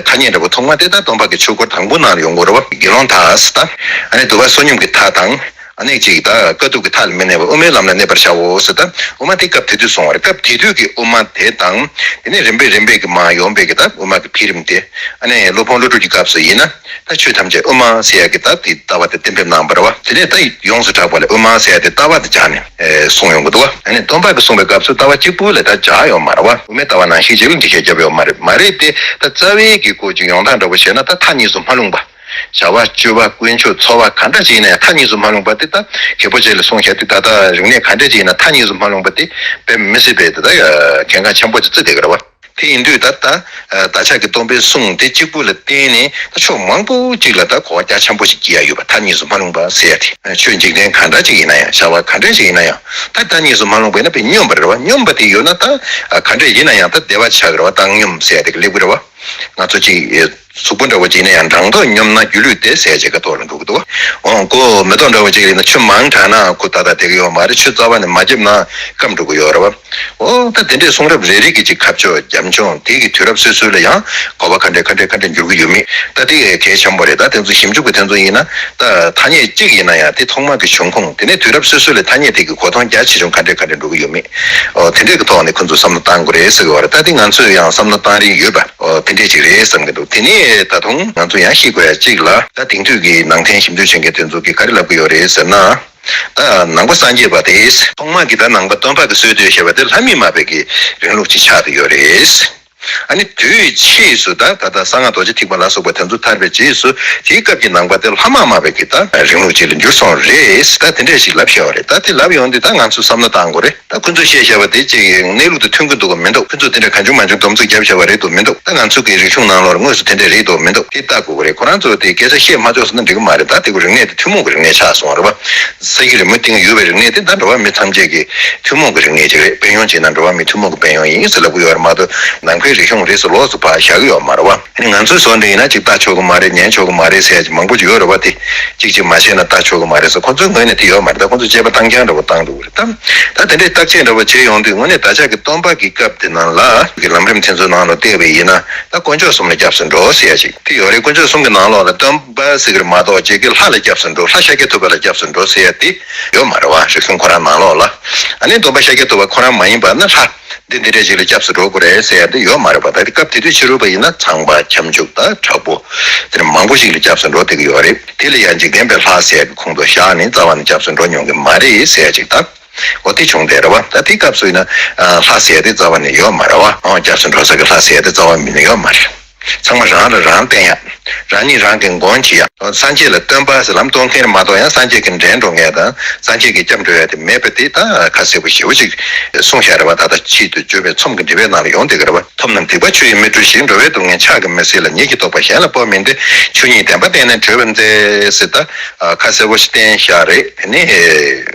ཐ་སྙད་འདྲ་བོ་ཐོག་མ་དེ་ད་སྟོན་པ་གི་ཆོས་སྐོར་དང་པོ་ནང་ལ་ཡོང་གི་རེད་བ། དགེ་སློང་མཐའ་ཟེར་ད། ཨ་ནི་འདུལ་བ་བསོད་སྙོམས་ཀྱི་མཐའ་དང་། ཨ་ནི་ཅིག་ད་དཀའ་ཐུབ་ཀྱི་མཐའ་ལ་མི་གནས་པར་དབུ་མའི་ལམ་ལ་གནས་པར་བྱའོ་ཟེར། ད་དབུ་མ་དེ་སྐབས་དེ་དུས་གསུངས་པ་རེད། སྐབས་དེ་དུས་ཀྱི་དབུ་མ་དེ་དང་དེ་ནས་རིམ་པས་རིམ་པས་ཀྱི་མར་ཡོང་བའི་གི་ད་དབུ་མ་གི་འཕེལ་རིམ་དེ། ཨ་ནི་སློབ་དཔོན་ཀླུ་སྒྲུབ་ཀྱི་སྐབས་སུ་ཡིན་ན། ད་ཆོས་ཐམས་ཅད་དབུ་མ་ཟེར་ཡ་གི་ད་དེ་ལྟ་བ་དེ་གཏན་འབེབས་གནང་བ་རེད་བ། དེ་ནས་ད་ཡོངས་སུ་གྲགས་པ་ལ་དབུ་མ་ཟེར་ཡ་དེ་ལྟ་བ་དེ་སྦྱར་ནས་ཨེ་གསུངས་ཡོང་གི་འདུག་བ། ཨ་ནི་སྟོན་པ་གིས་གསུངས་པའི་སྐབས་སུ་ལྟ་བ་གཅིག་པུ་ལ་ད་སྦྱར་ཡོད་མ་རེད་བ། དབུ་མའི་ལྟ་བ་ནང་བཞིན་ཅིག་ལ་འགྲེལ་བཤད་བརྒྱབ་ཡོད་མ་རེད། མ་རེད་དེ། ད་རྩ་བའི་གི་སྐོར་གྱི་ཡོང་སྟངས་འདྲ་པོ་བྱས་ན་ད་མཐའ་གཉིས་སུ་མ་ལྷུང་བ། བྱ་བ་སྤྱོད་པ་དཀོན་མཆོག་འཚོ་བ་ག་འདྲ་ཅིག་ཡིན་ན་ཡང་མཐའ་གཉིས་སུ་མ་ལྷུང་བ་དེ། ད་རྒད་པོ་ཅིག་ལ་གསུངས་བཞག་དུས་ད་ལྟ་རིག་གནས་ག་འདྲ་ཅིག་ཡིན་ན་མཐའ་གཉིས་སུ་མ་ལྷུང་བ་དེ་དཔེ་མི་སྲིད་པའི་དེ་ད་གལ་འགངས་ཆེན་པོ་ཅིག་བརྩི་བསྡད་ཀྱི་རེད་བ། དེ་ཡིན་དུས་ད་ལྟ་བདག་ཅག་གི་སྟོན་པའི་གསུང་དེ་གཅིག་པུ་ལ་བརྟེན་ནས་ད་ཕྱོགས་མང་པོ་ཅིག་ལ་ད་གོ་བ་རྒྱ་ཆེན་པོ་ཞིག་སྐྱེ་ཡ་ཡོད་པ། མཐའ་གཉིས་སུ་མ་ལྷུང་བ་ཟེར་ཡ་དེ། ཆོས་འཇིག་རྟེན་ག་འདྲ་ཅིག་ཡིན་ན་ཡང་། བྱ་བ་ག་འདྲ་ཅིག་ཡིན་ན་ཡང་། ད་མཐའ་གཉིས་སུ་མ་ལྷུང་བ་ཡིན་ན་དཔེ་སྙོམས་པ་རེད་བ། སྙོམས་པ་དེ་ཡོད་ན་ད་ག་འདྲ་ཡིན་ན་ཡང་ད་བདེ་བ་ཆགས་ཀྱི་རེད་བ། བཏང་སྙོམས་ཟེར་ཡ་དེ་གི་སླེབས་ཀྱི་རེད་བ། ང་ཚོ་ཅིག་གཟུགས་པོ་འདྲ་བོ་ཅིག་ཡིན་ན་ཡང་འགྲངས་ཐོག་སྙོམས་ན་སྒྱུ་ལུས་བདེ་ཟེར་བྱེད་ཀྱི་ཐོག་ལ་འགྲོ་གི་འདུག་བ། འོ་མགོ་མེ་ཏོག་འདྲ་བོ་ཅིག་ཡིན་ན་ཆུ་མང་དྲགས་ན་ཁུ་ཏག་ཏག་བསྡད་ཀྱི་ཡོད་མ་རེད། ཆུ་རྩ་བ་ནས་མ་བརྒྱབ་ན་སྐམ་འགྲོ་གི་ཡོད་རེད་བ། འོ་ད་དེ་འདྲའི་གསུང་རབ་རེ་རེ་གི་ཅིག་ཁ་ཕྱོགས་རྒྱབ་ལྗོངས་དེ་གི་དུས་རབས་སོ་སོ་ལ་ཡང་གོ་བ་ག་འདྲ་ག་འདྲ་ག་འདྲ་འགྱུར་གི་ཡོད་མེད། ད་དེ་གལ་ཆེན་པོ་རེད། ད་དེ་ཚོ་ཞིབ་འཇུག་གི་དེ་ཚོ་ཡིན་ན་ད་ཐ་སྙད་གཅིག་ཡིན་ན་ཡང་དེ་ཐོག་མ་གི་བྱུང་ཁུངས། དེ་ནས་དུས་རབས་སོ་སོ་ལ་ཐ་སྙད་དེ་གི་གོ་མཐོང་རྒྱ་ཆེ་ཆུང་ག་འདྲ་ག་འདྲ་འགྲོ་གི་ཡོད་མེད། འོ་དེ་འདྲའི་གི་ཐོག་ནས་ཁོ་ཚོས་བསམ་བློ་བཏང་དགོས་རེད་ཟེར་གི་ཡོད་རེད། ད་དེ་ང་ཚོས་ཡང་བསམ་བློ་བཏང་རིན་ཡོད་པ། འོ་དེ་འདྲས་ཅིག་རེད་བསམ་གི་འདུག་དེ་ནས་ད་དུང་ང་ཚོ་ཡང་ཤེས་དགོས་ཡ་གཅིག་ལ། ད་དེང་དུས་ཀྱི་ནང་བསྟན་ཞིབ་འཇུག་བྱེད་མཁན་དེ་ཚོ་གིས་ག་རེ་ལབ་གི་ཡོད་རེད་ཟེར་ན། ད་ནང་པ་སངས་རྒྱས་པ་དེ་ཐོག་མ་གི་ད་ནང་པ་སྟོན་པ་གིས་སྲོལ་གཏོད་བྱས་པ་དེ་ལྷ་མིའི་མ་པའི་གི་རིང་ལུགས་ཅིག་ཆགས་བསྡད་ཡོད་རེད། ཨ་ནི་དུས་ཕྱིས་སུ་ད་ད་ལྟ་གསང་སྔགས་རྡོ་རྗེ་ཐེག་པ་ལ་སོགས་པ་དེ་ཚོ་དར་བའི་རྗེས་སུ་དེའི་སྐབས་ཀྱི་ནང་པ་དེ་ལྷ་མ་མ་པའི་གི་ད་རིང་ལུགས་ཅིག་ལ་འགྱུར་སོང་རེད། ད་དེ་འདྲས་ཞིག་ལབ་བཞག་པ་རེད། ད་དེ་ལབ་ཡོང་དུས་ད་ང་ཚོས་བསམ་བློ་བཏང་དགོས་རེད། ད་ཁོ་ཚོས་བཤད་བཞག་པ་དེ་ཅིག་གནས་ལུགས་དང་མཐུན་གྱི་འདུག་གམ་མི་འདུག་ཁོ་ཚོས་དེ་འདྲ་གང་བྱུང་མང་བྱུང་སྡོམ་ཚིག་བརྒྱབ་བཞག་པ་རེད་འདུག་མི་འདུག་ད་ང་ཚོ་གི་རིག་གཞུང་ནང་ལོགས་ལ་དངོས་སུ་དེ་འདྲ་རེད་འདུག་མི་འདུག་དེ་བལྟ་དགོས་ཀྱི་རེད། ཁོ་རང་ཚོ་དེ་སྐད་ཆ་བཤད་མ་ཆོག་ཟེར་ན་འགྲིག་གི་མ་རེད། ད་དེ་ཁོ་རིག་གནས་དེ་ཐུན་མོང་གི་རིག་གནས་ཆགས་སོང་རེད་བ། ས་གཞི་རི་མོའི་སྟེང་ཡོད་པའི་རིག་གནས་དེ་ད་འགྲོ་བ་མི་ཐམས་ཅད་ཀྱི་ཐུན་མོང་གི་རིག་གནས་ཅིག་རེད། དཔལ་ཡོན་བྱས་ན་འགྲོ་བ་མི་ཐུན་མོང་གི་དཔལ་ཡོན་ཡིན་ཟེར་ལབ་ཀྱི་ཡོད་རེད་མ་གཏོགས། ནང་པའི་རིག་གཞུང་རེད་ཟེར་ལོགས་སུ་ཕར་བཞག་གི་ཡོད་མ་རེད་བ། ཨ་ནི་ང་ཚོའི་བཟོ་འདྲ་ཡིན་ན་ཅིག་ལྟ་ཆོག་གི་མ་རེད། ཉན་ཆོག་གི་མ་རེད་ཟེར་ཡ་ཅིག་མང་པོ་ཅིག་ཡོད་རེད་བ། དེ་གཅིག་གཅིག་མ་བྱས་ན་ལྟ་ཆོག་གི་མ་རེད་ཟེར། ཁོ་ཚོའི་ངོས་ནས་དེ་ཡོད་མ་རེད། ད་ཁོ་ཚོས་དཔྱད་པ་བཏང་རྐྱང་འདྲ་པོ་བཏང་འགྲོ་གི་རེད། ད་ད་དེ་འདྲའི་བརྟག་དཔྱད་འདྲ་པོ་བྱས་ཡོང་དུས་དངོས་གནས་བདག་ཅག་གི་སྟོན་པ་གི་སྐབས་དེ་ནང་ལ་གི་ལམ་རིམ་དེ་ཚོའི་ནང་ལ་བལྟས་པ་ཡིན་ན། ད་དཀོན་མཆོག་གསུམ་ལ་སྐྱབས་སུ་འགྲོ་ཟེར་ཡ་ཅིག་དེ་ཡོད་རེད། དཀོན་མཆོག་གསུམ་གི་ནང་ལོགས་ལ་སྟོན་པ་ཟེར་གི་རེད་མ་གཏོགས་ཅིག་གི་ལྷ་ལ་སྐྱབས་སུ་འགྲོ། ལྷ་ཤཱཀྱ་ཐུབ་པ་ལ་སྐྱབས་སུ་འགྲོ་ཟེར་ཡ་དེ་ཡོད་མ་རེད་བ། རིག་གཞུང་ཁོ་རང་ནང་ལོགས་ལ། ཨ་ནི་སྟོན་པ་ཤཱཀྱ་ཐུབ་པ་ཁོ་རང་མ་ཡིན་པ་ན་ལྷ་འདི་འདི་འདྲས་ཅིག་ལ་སྐྱབས་སུ་འགྲོ་དགོས་རེད་ཟེར་ཡ་དེ་ཡོད་མ་རེད་བ། ད་དེ་སྐབས་དེ་དུས་ཕྱི་རོལ་པ་ཡིན་ན་ཚངས་པ་ཁྱབ་འཇུག་དང་དྲག་པོ་དེ་འདྲ་མང་པོ་ཞིག་ལ་སྐྱབས་སུ་འགྲོ་བསྡད་ཀྱི་ཡོད་རེད། དེ་ལ་ཡང་འཇིག་རྟེན་པའི་ལྷ་ཟེར་ཡ་གི་ཁོངས་སུ་བཞག་ནས་རྩ་བ་ནས་སྐྱབས་སུ་འགྲོ་མྱོང་གི་མ་རེད་ཟེར་ཡ་ཅིག་ད། འོ་དེ་བྱུང་བསྡད་རེད་བ། ད་དེ་སྐབས་སུ་ཡིན་ན་ལྷ་ཟེར་ཡ་དེ་རྩ་བ་ནས་ཡོད་མ་རེད་བ། འོ་སྐྱབས་སུ་འགྲོ་ས་གི་ལྷ་ཟེར་ཡ་དེ་རྩ་བ་ནས་ཡོད་མ་རེད། ཚང་མ་རང་ལ་རང་བསྟེན་ཡ། རང་ཉིད་རང་གི་མགོན་བྱེད་ཡ། སངས་རྒྱས་ལ་སྟོན་པ་ཟེར་ལམ་སྟོན་མཁན་མ་གཏོགས་ཡང་སངས་རྒྱས་ཀྱི་འདྲེན་འགྲོ་མཁན་དང་སངས་རྒྱས་ཀྱི་སྐྱབས་འགྲོ་ཡ་དེ་མེད་པ་དེ་ད་ཁ་གསལ་པོ་ཞེ་པོ་ཅིག་གསུངས་བཞག་རེད་བ། ད་ལྟ་ཆེད་དུ་བརྗོད་པའི་ཚོམས་ཀྱི་འགྲེལ་པའི་ནང་ལ་ཡོང་བསྡད་ཀྱི་རེད་བ། ཐོབ་རྣམས་སྡིག་པ་ཆུ་ཡིས་མི་འཁྲུ་ཞིང་། འགྲོ་བའི་སྡུག་བསྔལ་ཕྱག་གིས་མི་སེལ་ལ། ཉིད་ཀྱི་རྟོགས་པ་གཞན་ལ་སྤོ་མིན་ཏེ། ཆོས་ཉིད་བདེན་པ་བསྟན་ནས་གྲོལ་བར་མཛད་ཟེར་ད་ཁ་གསལ་པོ་ཞིག་བསྟན་བཞག་རེད། དེ་ནས་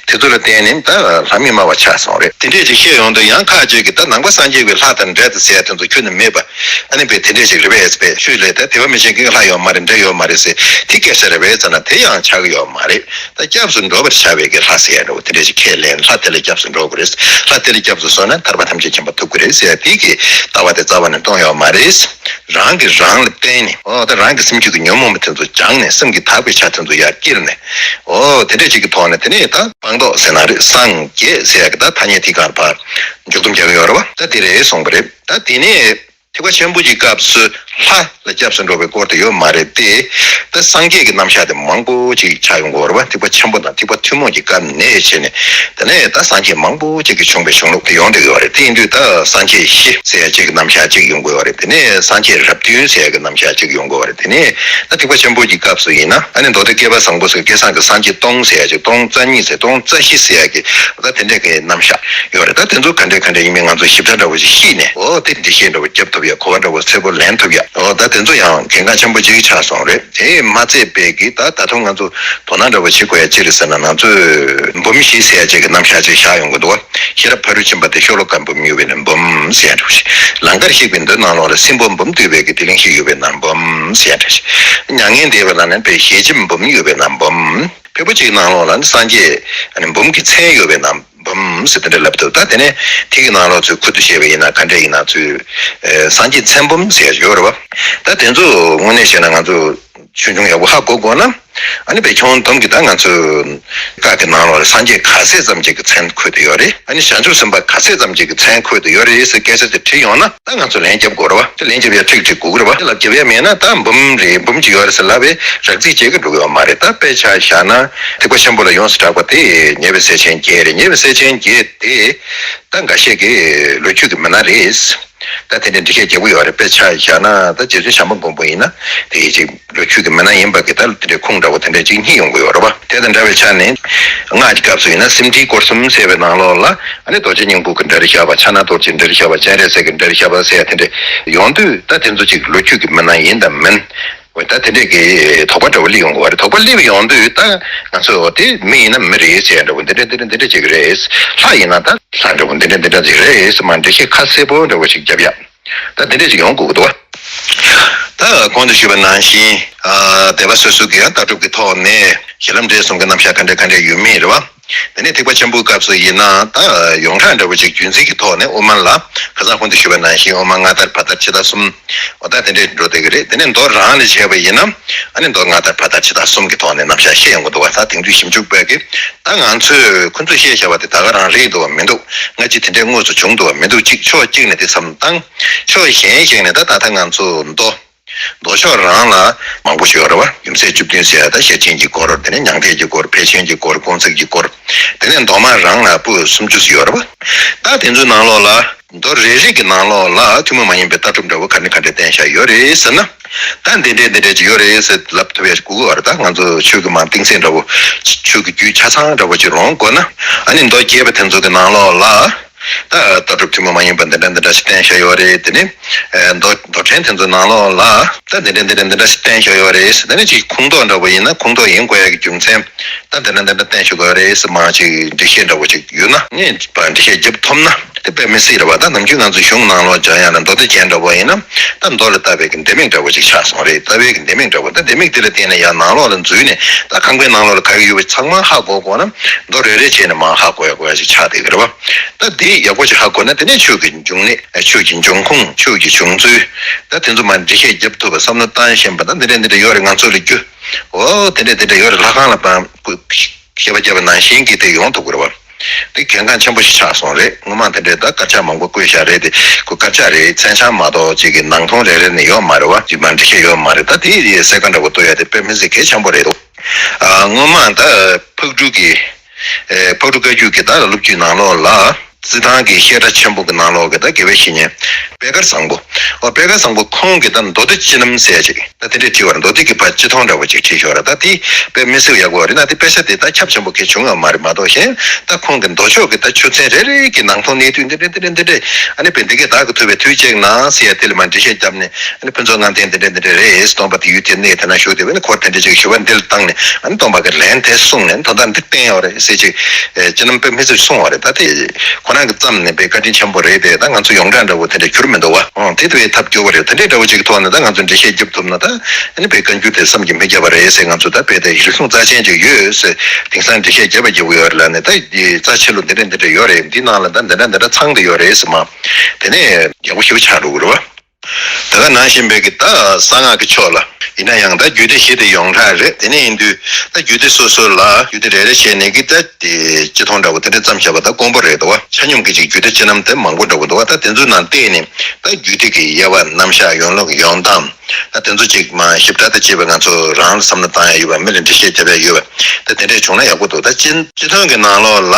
དེ་ཚོ་ལ་བརྟེན་ནས་ད་ལྷ་མིའི་སྨྲ་བ་ཆགས་སོང་རེད། དེ་འདྲས་ཅིག་བཤད་ཡོང་དུས་ཡང་ཁ་ཅིག་གིས་ད་ནང་པ་སངས་རྒྱས་པའི་ལྷ་དང་འདྲེ་དང་ཟེར་ཡ་དེ་ཚོ་ཁྱོན་ནས་མེད་པ། ཨ་ནི་པས་དེ་འདྲས་ཅིག་རེད་པས་ཟེར་བས་ཤོད་ལས། ད་དད་པ་མི་བྱེད་མཁན་གྱི་ལྷ་ཡོད་མ་རེད། འདྲེ་ཡོད་མ་རེད་ཟེར་དེ་སྐད་ཆ་རེད་པས་ཟེར་ན་དེ་ཡང་ཆགས་ཀྱི་ཡོད་མ་རེད། ད་སྐྱབས་སུ་འགྲོ་བར་བྱ་བའི་གི་ལྷ་ཟེར་ཡ་འདྲ་བོ་དེ་འདྲས་ཅིག་ཁས་ལེན། ལྷ་དེ་ལ་སྐྱབས་སུ་འགྲོ་དགོས་རེད། ལྷ་དེ་ལ་སྐྱབས་སུ་སོང་ན་ཐར་པ་ཐམས་ཅད་མཁྱེན་པ་ཐོབ་ཀྱི་རེད་ཟེར་ཡ་དེ་གི་ལྟ་བ་དེ་རྩ་བ་ནས་གཏོང་ཡོད་མ་རེད། རང་གིས་རང་ལ་བརྟེན་ནས། འོ་ད་རང་གི་སེམས་རྒྱུད་ཀྱི་ཉོན་མོངས་པ་དེ་ཚོ་སྦྱངས་ནས་སེམས་ཀྱི་དག་པའི་ཆ་དེ་ཚོ་ཡར་བསྐྱེད་ནས། འོ་དེ་འདྲ་ཅིག་གི་ཐོག་ནས་དེ་ནས་ད་སྤངས་རྟོགས་ཟེར་ན་རེད། སངས་རྒྱས་ཟེར་ཡ་གི་ད་ཐ་སྙད་དེ་གར་ཕར་འཇུག་སྡོམ་རྒྱག་གི་ཡོད་རེད་བ། ད་དེ་རེད་གསུངས་པ་རེད། ད་དེ་ནས་ཐེག་པ་ཆེན་པོ་གི་སྐབས་སུ་ལྷ་ལ་སྐྱབས་སུ་འགྲོ་བའི་སྐོར་དེ་ཡོད་མ་རེད་དེ། ད་སངས་རྒྱས་ཀྱི་རྣམ་གཞག་དེ་མང་པོ་ཅིག་ཆགས་ཡོང་གི་ཡོད་རེད་བ། ཐེག་པ་ཆེན་པོ་དང་ཐེག་པ་ཐུན་མོང་གི་སྐབས་ནས་བྱས་ནས། དེ་ནས་ད་སངས་རྒྱས་མང་པོ་ཅིག་གི་བྱུང་བའི་གཞུང་ལུགས་དེ་ཡོང་བསྡད་ཀྱི་ཡོད་རེད། དེ་ཡིན་དུས་ད་སངས་རྒྱས་བཞི་ཟེར་ཡ་ཅིག་གི་རྣམ་གཞག་ཅིག་ཡོང་གི་ཡོད་རེད། དེ་ནས་སངས་རྒྱས་རབས་བདུན་ཟེར་ཡ་གི་རྣམ་གཞག་ཅིག་ཡོང་གི་ཡོད་རེད། དེ་ནས་ད་ཐེག་པ་ཆེན་པོ་གི་སྐབས་སུ་ཡིན་ན་ཨ་ནི་མདོ་སྡེ་བསྐལ་པ་བཟང་པོ་ཟེར་བའི་སྐལ་བཟང་གི་སངས་རྒྱས་སྟོང་ཟེར་ཡ་ཅིག་སྟོང་རྩ་གཉིས་ཟེར་སྟོང་རྩ་བཞི་ཟེར་ཡ་གི་ད་དེ་འདྲ་གི་རྣམ་གཞག་ཡོད་རེད། ད་དེ་ཚོ་ག་འདྲས་ག་འདྲས་ཡིན་མིན་ང་ཚོ་ཞིབ་ཕྲ་འདྲ་བོ་ཞིག་ཤེས་ནས། འོ་དེ་འགྲེལ་བཤད་འདྲ་བོ་རྒྱབ་ཐུབ་ཡ། གོ་བ་འདྲ་བོ་གསལ་པོ་ལེན་ཐུབ་ཡ། འོ་ད་དེ་ཚོ་ཡང་གལ་འགངས་ཆེན་པོ་ཅིག་ཆགས་སོང་རེད། དེ་མ་ཚད་པའི་གི་ད་ད་དུང་ང་ཚོ་དོ་སྣང་འདྲ་བོ་བྱེད་དགོས་ཡ་ཅི་རེད་ཟེར་ན། ང་ཚོས་འབུམ་བཞི་ཟེར་ཡ་ཅིག་གི་རྣམ་གཞག་ཅིག་བཞག་ཡོང་གི་འདུག་བ། ཤེས་རབ་ཕ་རོལ་ཕྱིན་པ་དེ། ཤོ་ལོ་ཀ་འབུམ་ཡོད་པས་ན་འབུམ་ཟེར་ཡ་འདྲ་བོ་ཞིག་ལང་ཀར་གཤེགས་པའི་མདོའི་ནང་ལོགས་ལ་སྲིན་པོ་འབུམ་འདུས་པའི་གི་དེ་གླེང་གཞི་ཡོད་པས་ན་འབུམ་ཟེར་ཡ་འདྲ་བོ་ཞིག་མྱ་ངན་འདས་པ་ལ་ནི་པའི་ཞལ་ཆེམས་འབུམ་ཡོད་པས་ན་འབུམ། ཕལ་པོ་ཅིག་ནང་ལོགས་ལ་ནི་སངས་རྒྱས་ཨ་ནི་འབུམ་གྱི་མཚན་ཡོད་པའི་ནང་འབུམ་ཟེར་དེ་འདྲ་ལབ་འདུག་ད་དེ་ནས་དེ་གི་ནང་ལོགས་ཚུར་ཁུ་བསྡུ་བྱས་པ་ཡིན་ན་ག་འདྲ་ཡིན་ན་ཚུར་ཨེ་སངས་རྒྱས་མཚན་འབུམ་ཟེར་ཡོད་རེད་བ། ད་དེ་ཚོ་དངོས་གནས་བཤད་ན་ང་ཚོ་ ཆུང་ཆུང་ཡག་པོ་ཧ་གོ་དགོས་ན། ཨ་ནི་བོད་ཁྱོན་བསྡོམས་ཀྱི་ད་ང་ཚོའི་བཀའ་གི་ནང་ལོགས་ལ་སངས་རྒྱས་ག་ཚད་ཙམ་ཅིག་གི་མཚན་འཁོད་དུ་ཡོད་རེད། ཨ་ནི་བྱང་ཆུབ་སེམས་དཔའ་ག་ཚད་ཙམ་ཅིག་གི་མཚན་འཁོད་དུ་ཡོད་རེད་ཟེར་སྐད་ཆ་དེ་དྲིས་ཡོང་ན། ད་ང་ཚོ་ལན་རྒྱབ་དགོས་རེད་བ། དེ་ལན་རྒྱབ་ཡ་ཁྲིག་ཁྲིག་དགོས་ཀྱི་རེད་བ། དེ་ལབ་རྒྱབ་ཡ་མེད་ན་ད་འབུམ་རེད། འབུམ་གཅིག་ཡོད་རེད་ཟེར་ལབ་པའི་རགས་རྩིས་བྱེད་ཀྱི་འགྲོ་གི་ཡོད་མ་རེད། ད་དཔེ་ཆ་བཞག་ན་ཐེག་པ་ཆེན་པོ་ལ་ཡོངས་སུ་གྲགས་པ་དེ་ཉེ་བའི་སྲས་ཆེན་བརྒྱད་རེད། ཉེ་བའི་སྲས་ཆེན་བརྒྱད་དེ་ད་འགའ་ཤས་ཀྱི་ལོ་རྒྱུས་ཀྱི་མི་སྣ་རེད། ད་དེ་འདྲའི་འགྲེལ་བཤད་རྒྱག་གི་ཡོད་རེད། དཔེ་ཆ་བཞག་ན་ད་རྗེ་བཙུན་བྱམས་པ་མགོན་པོ་ཡིན་ན་དེ་ཅིག་ལོ་རྒྱུས་ཀྱི་མི་སྣ་ཡིན་པ་གི་ད་དེ་འདྲའི་ཁུངས་འདྲ་བོ་དེ་འདྲ་ཅིག་རྙེད་ཡོང་གི་ཡོད་རེད་བ། དེ་དང་འདྲ་བའི་ཆ་ནས་སྔགས་ཀྱི་སྐབས་སུ་ཡིན་ན་སེམས་འགྲེལ་སྐོར་གསུམ་ཟེར་བའི་ནང་ལོགས་ལ་ཨ་ནི་རྡོ་རྗེ་སྙིང་པོ་གི་འདྲ་རེ་བཞག་པ། ཕྱག་ན་རྡོ་རྗེ་འདྲ་རེ་བཞག་པ། སྤྱན་རས་གཟིགས་ཀྱི་འདྲ་རེ་བཞག་པ་ཟེར་ཡ་དེ་འདྲ་ཡོང་དུས། ད་དེ་ཚོ་ཅིག་ལོ་རྒྱུས་ཀྱི་མི་སྣ་ཡིན་དང་མིན། འོ་ད་དེ་འདྲས་ཀྱི་དོགས་པ་འདྲ་བོ་སླེབས་ཡོང་གི་བ་རེད། དོགས་པ་སླེབས་ཡོང་དུས་ད་ང་ཚོས་འོ་དེ་མི་ཡིན་ན་མི་རེད་ཟེར་ཡ་འདྲ་བོ་འདི་འདྲ་འདི་འདྲ་འདི་འདྲ་ཅིག་རེད། ལྷ་ཡིན་ན་ད་ལྷ་འདྲ་བོ་འདི་འདྲ་འདི་འདྲ་ཅིག་རེད་ཟེར་མ་འགྲེལ་བཤད་ཁ་གསལ་པོ་འདྲ་བོ་ཞིག་རྒྱབ་ཡ། ད་འདི་འདྲ་ཅིག་ཡོང་དགོས་ཀྱི་འདུག་བ། ད་གོང་དུ་ཞུས་པ་ནང་བཞིན་ཨ་སྡེ་པ་སོ་སོ་གི་ཡང་ལྟ་གྲུབ་ཀྱི་ཐོག་ནས་གཞི་ལམ་འབྲས་གསུམ་གྱི་རྣམ་གཞག་ག་འདྲ་ག་འདྲ་ཡོད་མེད་རེད་བ། དེ་ནས་ཐེག་པ་ཆེན་པོའི་སྐབས་སུ་ཡིན་ན་ད་ཡོངས་གྲགས་འདྲ་བོ་ཅིག་རྒྱུན་འཛིན་གྱི་ཐོག་ནས་དབུ་མ་ལ་ཁ་སང་གོང་དུ་ཞུས་པ་ནང་བཞིན་དབུ་མ་སྔ་དར་བར་དར་ཕྱི་དར་གསུམ། འོ་ད་དེ་འདྲས་འགྲོ་བསྡད་ཀྱི་རེད། དེ་ནས་མདོ་རང་ལ་བྱས་པ་ཡིན་ན་ཨ་ནི་མདོ་སྔ་དར་བར་དར་ཕྱི་དར་གསུམ་གྱི་ཐོག་ནས་རྣམ་གཞག་བཤད་ཡོང་གི་འདུག་བ། ད་དེང་དུས་ཞིབ་འཇུག་པས་ཀྱི་ད་ང་ཚོས་ཁོ་ཚོས་བཤད་བཞག་པ་དེ་ད་ག་རང་རེད་འདུག་བ་མི་འདུག་སྔ་ཕྱི་དེ་འདྲས་དངོས་སུ་བྱུང་འདུག་བ་མི་འདུག་གཅིག་ཕྱོགས་གཅིག་ནས་དེ་བསམ་བཏང་། ཕྱོགས་གཞན་ཞིག་ནས་ད་ད་ལྟ་ང་ཚོ་མདོ། མདོ་ཕྱོགས་རང་ལ་མང་པོ་ཞིག་ཡོད་རེད་བ། རིམ་བརྩེགས་བཅུ་བདུན་ཟེར་ཡ་ད་ཤེར་ཕྱིན་གྱི་སྐོར། དེ་ནས་མྱང་འདས་ཀྱི་སྐོར། ཕལ་ཆེན་གྱི་སྐོར། དགོངས་གཅིག་གི་སྐོར། དེ་ནས་མདོ་སྨད་རང་ལ་པོད་སུམ་ཅུ་ཙམ་ཡོད་རེད་བ། ད་དེ་ཚོའི་ནང་ལོགས་ལ་མདོ་རེ་རེ་གི་ནང་ལོགས་ལ་ཐུན་མོང་མ་ཡིན་པའི་ལྟ་གྲུབ་འདྲ་བོ་ག་འདྲ་ག་འདྲ་བསྟན་བཞག་ཡོད་རེད་ཟེར་ན། ད་འདི་འདྲས་འདི་འདྲས་ཅིག་ཡོད་རེད་ཟེར་ལབ་ཐུབ་པའི་སྒུག་གི་ཡོད་རེད། ད་ང་ཚོ་ཆོས་ཀྱི་མ་གཏིང་ཚད་འདྲ་བོ། ཆོས་ཀྱི་རྒྱུད་ཆ་ཚང་འདྲ་བོ་ཅིག་རོང་དགོས་ན། ཨ་ནི་མདོ་རྒྱས་པ་དེ་ཚོ་གི་ནང་ལོགས་ལ། ད་ལྟ་གྲུབ་ཐུན་མོང་མ་ཡིན་པ་འདི་འདྲ་འདི་འདྲ་ཞིག་བསྟན་བཞག་ཡོད་རེད། དེ་ནི་མདོ་མདོ་ཕྲན་དེ་ཚོའི་ནང་ལོགས་ལ་ད་འདི་འདྲ་འདི་འདྲ་འདི་འདྲ་ཞིག་བསྟན་བཞག་ཡོད་རེད། དེ་ནི་ཅིག་ཁུངས་གཏུགས་འདྲ་བོ་ཡིན་ན་ཁུངས་གཏུགས་ཡིན་དགོས་ཡ་གི་རྒྱུ་མཚན་ད་འདི་འདྲ་འདི་འདྲ་བསྟན་བཞག་ཡོད་རེད་ཟེར་མ་ཅིག་འགྲེལ་བཤད་འདྲ་བོ་ཅིག་ཡོད་ན་ངས་འགྲེལ་བཤད་རྒྱབ་ཐུབ་ན་དེ་དཔེ་མི་སྲིད་རེད་བ། ད་ནམ་རྒྱུན་ང་ཚོ་གཞུང་ནང་ལོགས་སྦྱང་ཡ་ལ་མདོ་སྡེ་རྒྱན་འདྲ་བོ་ཡིན་ན་ད་མདོ་ལ་བཏབ་པའི་གི་ལྡེ་མིག་འདྲ་བོ་ཅིག་ཆགས་སོང་རེད། བཏབ་པའི་གི་ལྡེ་མིག་འདྲ་བོ། ད་ལྡེ་མིག་དེ་ལ་བརྟེན་ནས་ཡང་ནང་ལོགས་ལ་འཛུལ་ནས་ད་ཁང་པའི་ནང་ལོགས་ལ་ག་གི་ཡོད་པ་ཚང་མ་ཧ་གོ་དགོས་ན། མདོ་རེ་རེ་བྱས་ནས་མར་ཧ་གོ་ཡ་གོ་ཡ་ཞིག་ཆགས་བསྡད་ཀྱི་རེད་བ། ད་དེ་ཡག་པོ་ཞིག་ཧ་གོ་ན་དེ་ནས་ཆོས་ཀྱི་འབྱུང་གནས། ཆོས་ཀྱི་འབྱུང་ཁུངས། ཆོས་ཀྱི་བྱུང་ཚུལ། ད་དེ་ཚོ་མར་འགྲེལ་བཤད་རྒྱབ་ཐུབ་པ། བསམ་བློ་བཏང་ཤེས་པ། ད་འདི་འདྲ་འདི་འདྲ་ཡོད་རེད། ང་ཚོ་ལ་རྒྱུ་འོ་དེ་འདྲ་དེ་འདྲ་ཡོད་རེད། ལྷ་ཁང་ལ་བང་བཤད་པ་བརྒྱབ་པ་ནང་བཞིན་གྱི་དེ་ཡོང་ཐུབ་ཀྱི་རེད་བ། དེ་གལ་འགངས་ཆེན་པོ་ཞིག་ཆགས་སོང་རེད། སྔོན་མ་དེ་འདྲའི་ད་དཀར་ཆག་མང་པོ་བཀོད་བཞག་རེད། དེ་ཁོ་དཀར་ཆག་རེད། མཚན་བྱང་མ་གཏོགས་ཅིག་གི་ནང་དོན་རེ་རེ་ནས་ཡོད་མ་རེད་བ། རྗེས་མ་འགྲེལ་བཤད་ཡོད་མ་རེད། ད་དེ་ཡི་གསལ་ཁ་འདྲ་བོ་གཏོད་ཡ་དེ་དཔེ་མི་སྲིད་གལ་ཆེན་པོ་རེད་འདུག་ཨ། སྔོན་མ་ད་ཕག་གྲུ་གི་ཨེ། ཕག་གྲུ་བཀའ་བརྒྱུད་ཀྱི་ད་སློབ་བརྒྱུད་ནང་ལོགས་ལ་རྩི་ཐང་གི་བཤད་གྲྭ་ཆེན་པོ་གི་ནང་ལོགས་ཀྱི་ད་དགེ་བའི་བཤེས་གཉེན་པད་དཀར་བཟང་པོ། ཨོ་པད་དཀར་བཟང་པོ་ཁོང་གིས་ད་མདོ་སྡེ་སྤྱི་རྣམ་ཟེར་ཅིག་ད་དེ་འདྲས་བྲིས་པ་རེད། མདོ་སྡེ་གི་ཕར་སྤྱི་ཐོང་འདྲ་བོ་ཅིག་བྲིས་ཤོག་ར། ད་དེ་དཔེ་མི་སྲིད་ཡག་པོ་རེད། ན་དེ་དཔེ་ཆ་དེ་ད་ཁྱབ་ཆེན་པོ་གལ་བྱུང་ཡོད་མ་རེད། མ་གཏོགས་གཞན་ད་ཁོང་གི་མདོ་ཕྱོགས་ཀྱི་ད་ཆོས་ཚན་རེ་རེ་གི་ནང་དོན་གནད་དོན་འདི་འདྲས་འདི་འདྲས་འདི་འདྲས་ཨ་ནི་དཔེ་འདི་གས་བདག་གི་ཐུབ་པའི་དུས་གཅིག་ན་ཟེར་ཡ་དེ་ལ་མར་འགྲེལ་བཤད་བརྒྱབ་ནས། ཨ་ནི་ཕུན་ཚོགས་ལྔ་ལྡན་འདི་འདྲ་འདི་འདྲ་རེད། སྟོན་པ་དེ་ཡུལ་དེར་གནས་དེ་ན་བཞུགས་དེ་བས་ནི་འཁོར་དེ་འདྲ་ཅིག་ཞུ་བ་འདི་ལ་བཏང་ནས། ཨ་ནི་སྟོན་པ་གི་ལན་དེ་གསུངས་ནས་མདོ་དག་འདི་བསྟན་ཡོད་རེད་ཟེར་ཅིག་ཨེ། སྤྱི་རྣམ་དཔེ་མི་སྲིད་གསུངས་པ་རེད། ད་དེ་ཁོ་རང་གི་བརྩམས་ནས་དཔེ་བཀའ་དྲིན་ཆེན་པོ་རེད་དེ། ད་ང་ཚོ་ཡོངས་གྲགས་འདྲ་བོ་དེ་འདྲ་གྱུར་མི་འདུག་བ། ཨང་། དེ་དཔེ་ཐབས་སྐྱོ་བོ་རེད། དེ་འདྲའི་འདྲ་བོ་ཅིག་གི་ཐོག་ནས་ད་ང་ཚོ་འགྲེལ་བཤད་རྒྱབ་ཐུབ་ན་ད་ཨ་ནི་དཔེ་བཀའ་འགྱུར་དེ་བསམ་གྱིས་མི་ཁྱབ་པ་རེད་ཟེར། ང་ཚོ་ད་དཔེ་དེ་རིགས་གསུང་རྩ་ཆེན་ཅིག་ཡོད་ཟེར། དེང་སང་འགྲེལ་བཤད་རྒྱབ་པ་རྒྱབ་གི་ཡོད་རེད་ལབ་ནས། ད་རྩ་ཆེ་ལོ་འདི་འདྲ་འདི་འདྲ་ཡོད་རེད། འདི་ནང་ལ་ད་འདི་འདྲ་འདི་འདྲ་ཚང་བསྡད་ཡོད་རེད་ཟེར་མ། དེ་ནས་ཡག་པོ་ཞེ་པོ་ཆགས་འགྲོ་གི་རེད་བ། ད་ག་ནང་བཞིན་པའི་གི་ད་གསང་སྔགས་ཀྱི་ཕྱོགས་ལ་ཡིན་ན་ཡང་ད་རྒྱུད་སྡེ་བཞི་དེ་ཡོངས་གྲགས་རེད། དེ་ནས་ཡིན་དུས་ད་རྒྱུད་སྡེ་སོ་སོ་ལ་རྒྱུད་སྡེ་རེ་རེ་བྱས་ནས་གི་ད་དེ་སྤྱི་ཐོང་འདྲ་བོ་དེ་འདྲ་བརྩམས་བཞག་པ་ད་དཀོན་པོ་རེད་དོ། ཆ་སྙོམས་ཀྱི་ཅིག་རྒྱུད་སྡེ་སྤྱི་རྣམ་དེ་མང་པོ་འདྲ་བོ་འདུག་བ། ད་དེ་ཚོའི་ནང་བལྟས་ནས་ད་རྒྱུད་སྡེ་གི་དབྱེ་བ། རྣམ་གཞག་ཡོང་ལུགས། ཡོང་སྟངས། ད་དེ་ཚོ་ཅིག་མ་ཞིབ་ཕྲ་ད་བྱས་པ་ང་ཚོ་རང་ལ་བསམ་བློ་བཏང་ཡ་ཡོད་པ། མི་ལ་འགྲེལ་བཤད་རྒྱབ་ཡ་ཡོད་པ། ད་དེ་འདྲས་བྱུང་ན་ཡག་པོ་འདུག་ད་སྤྱི་སྤྱི་དོན་གྱི་ནང་ལོགས་ལ་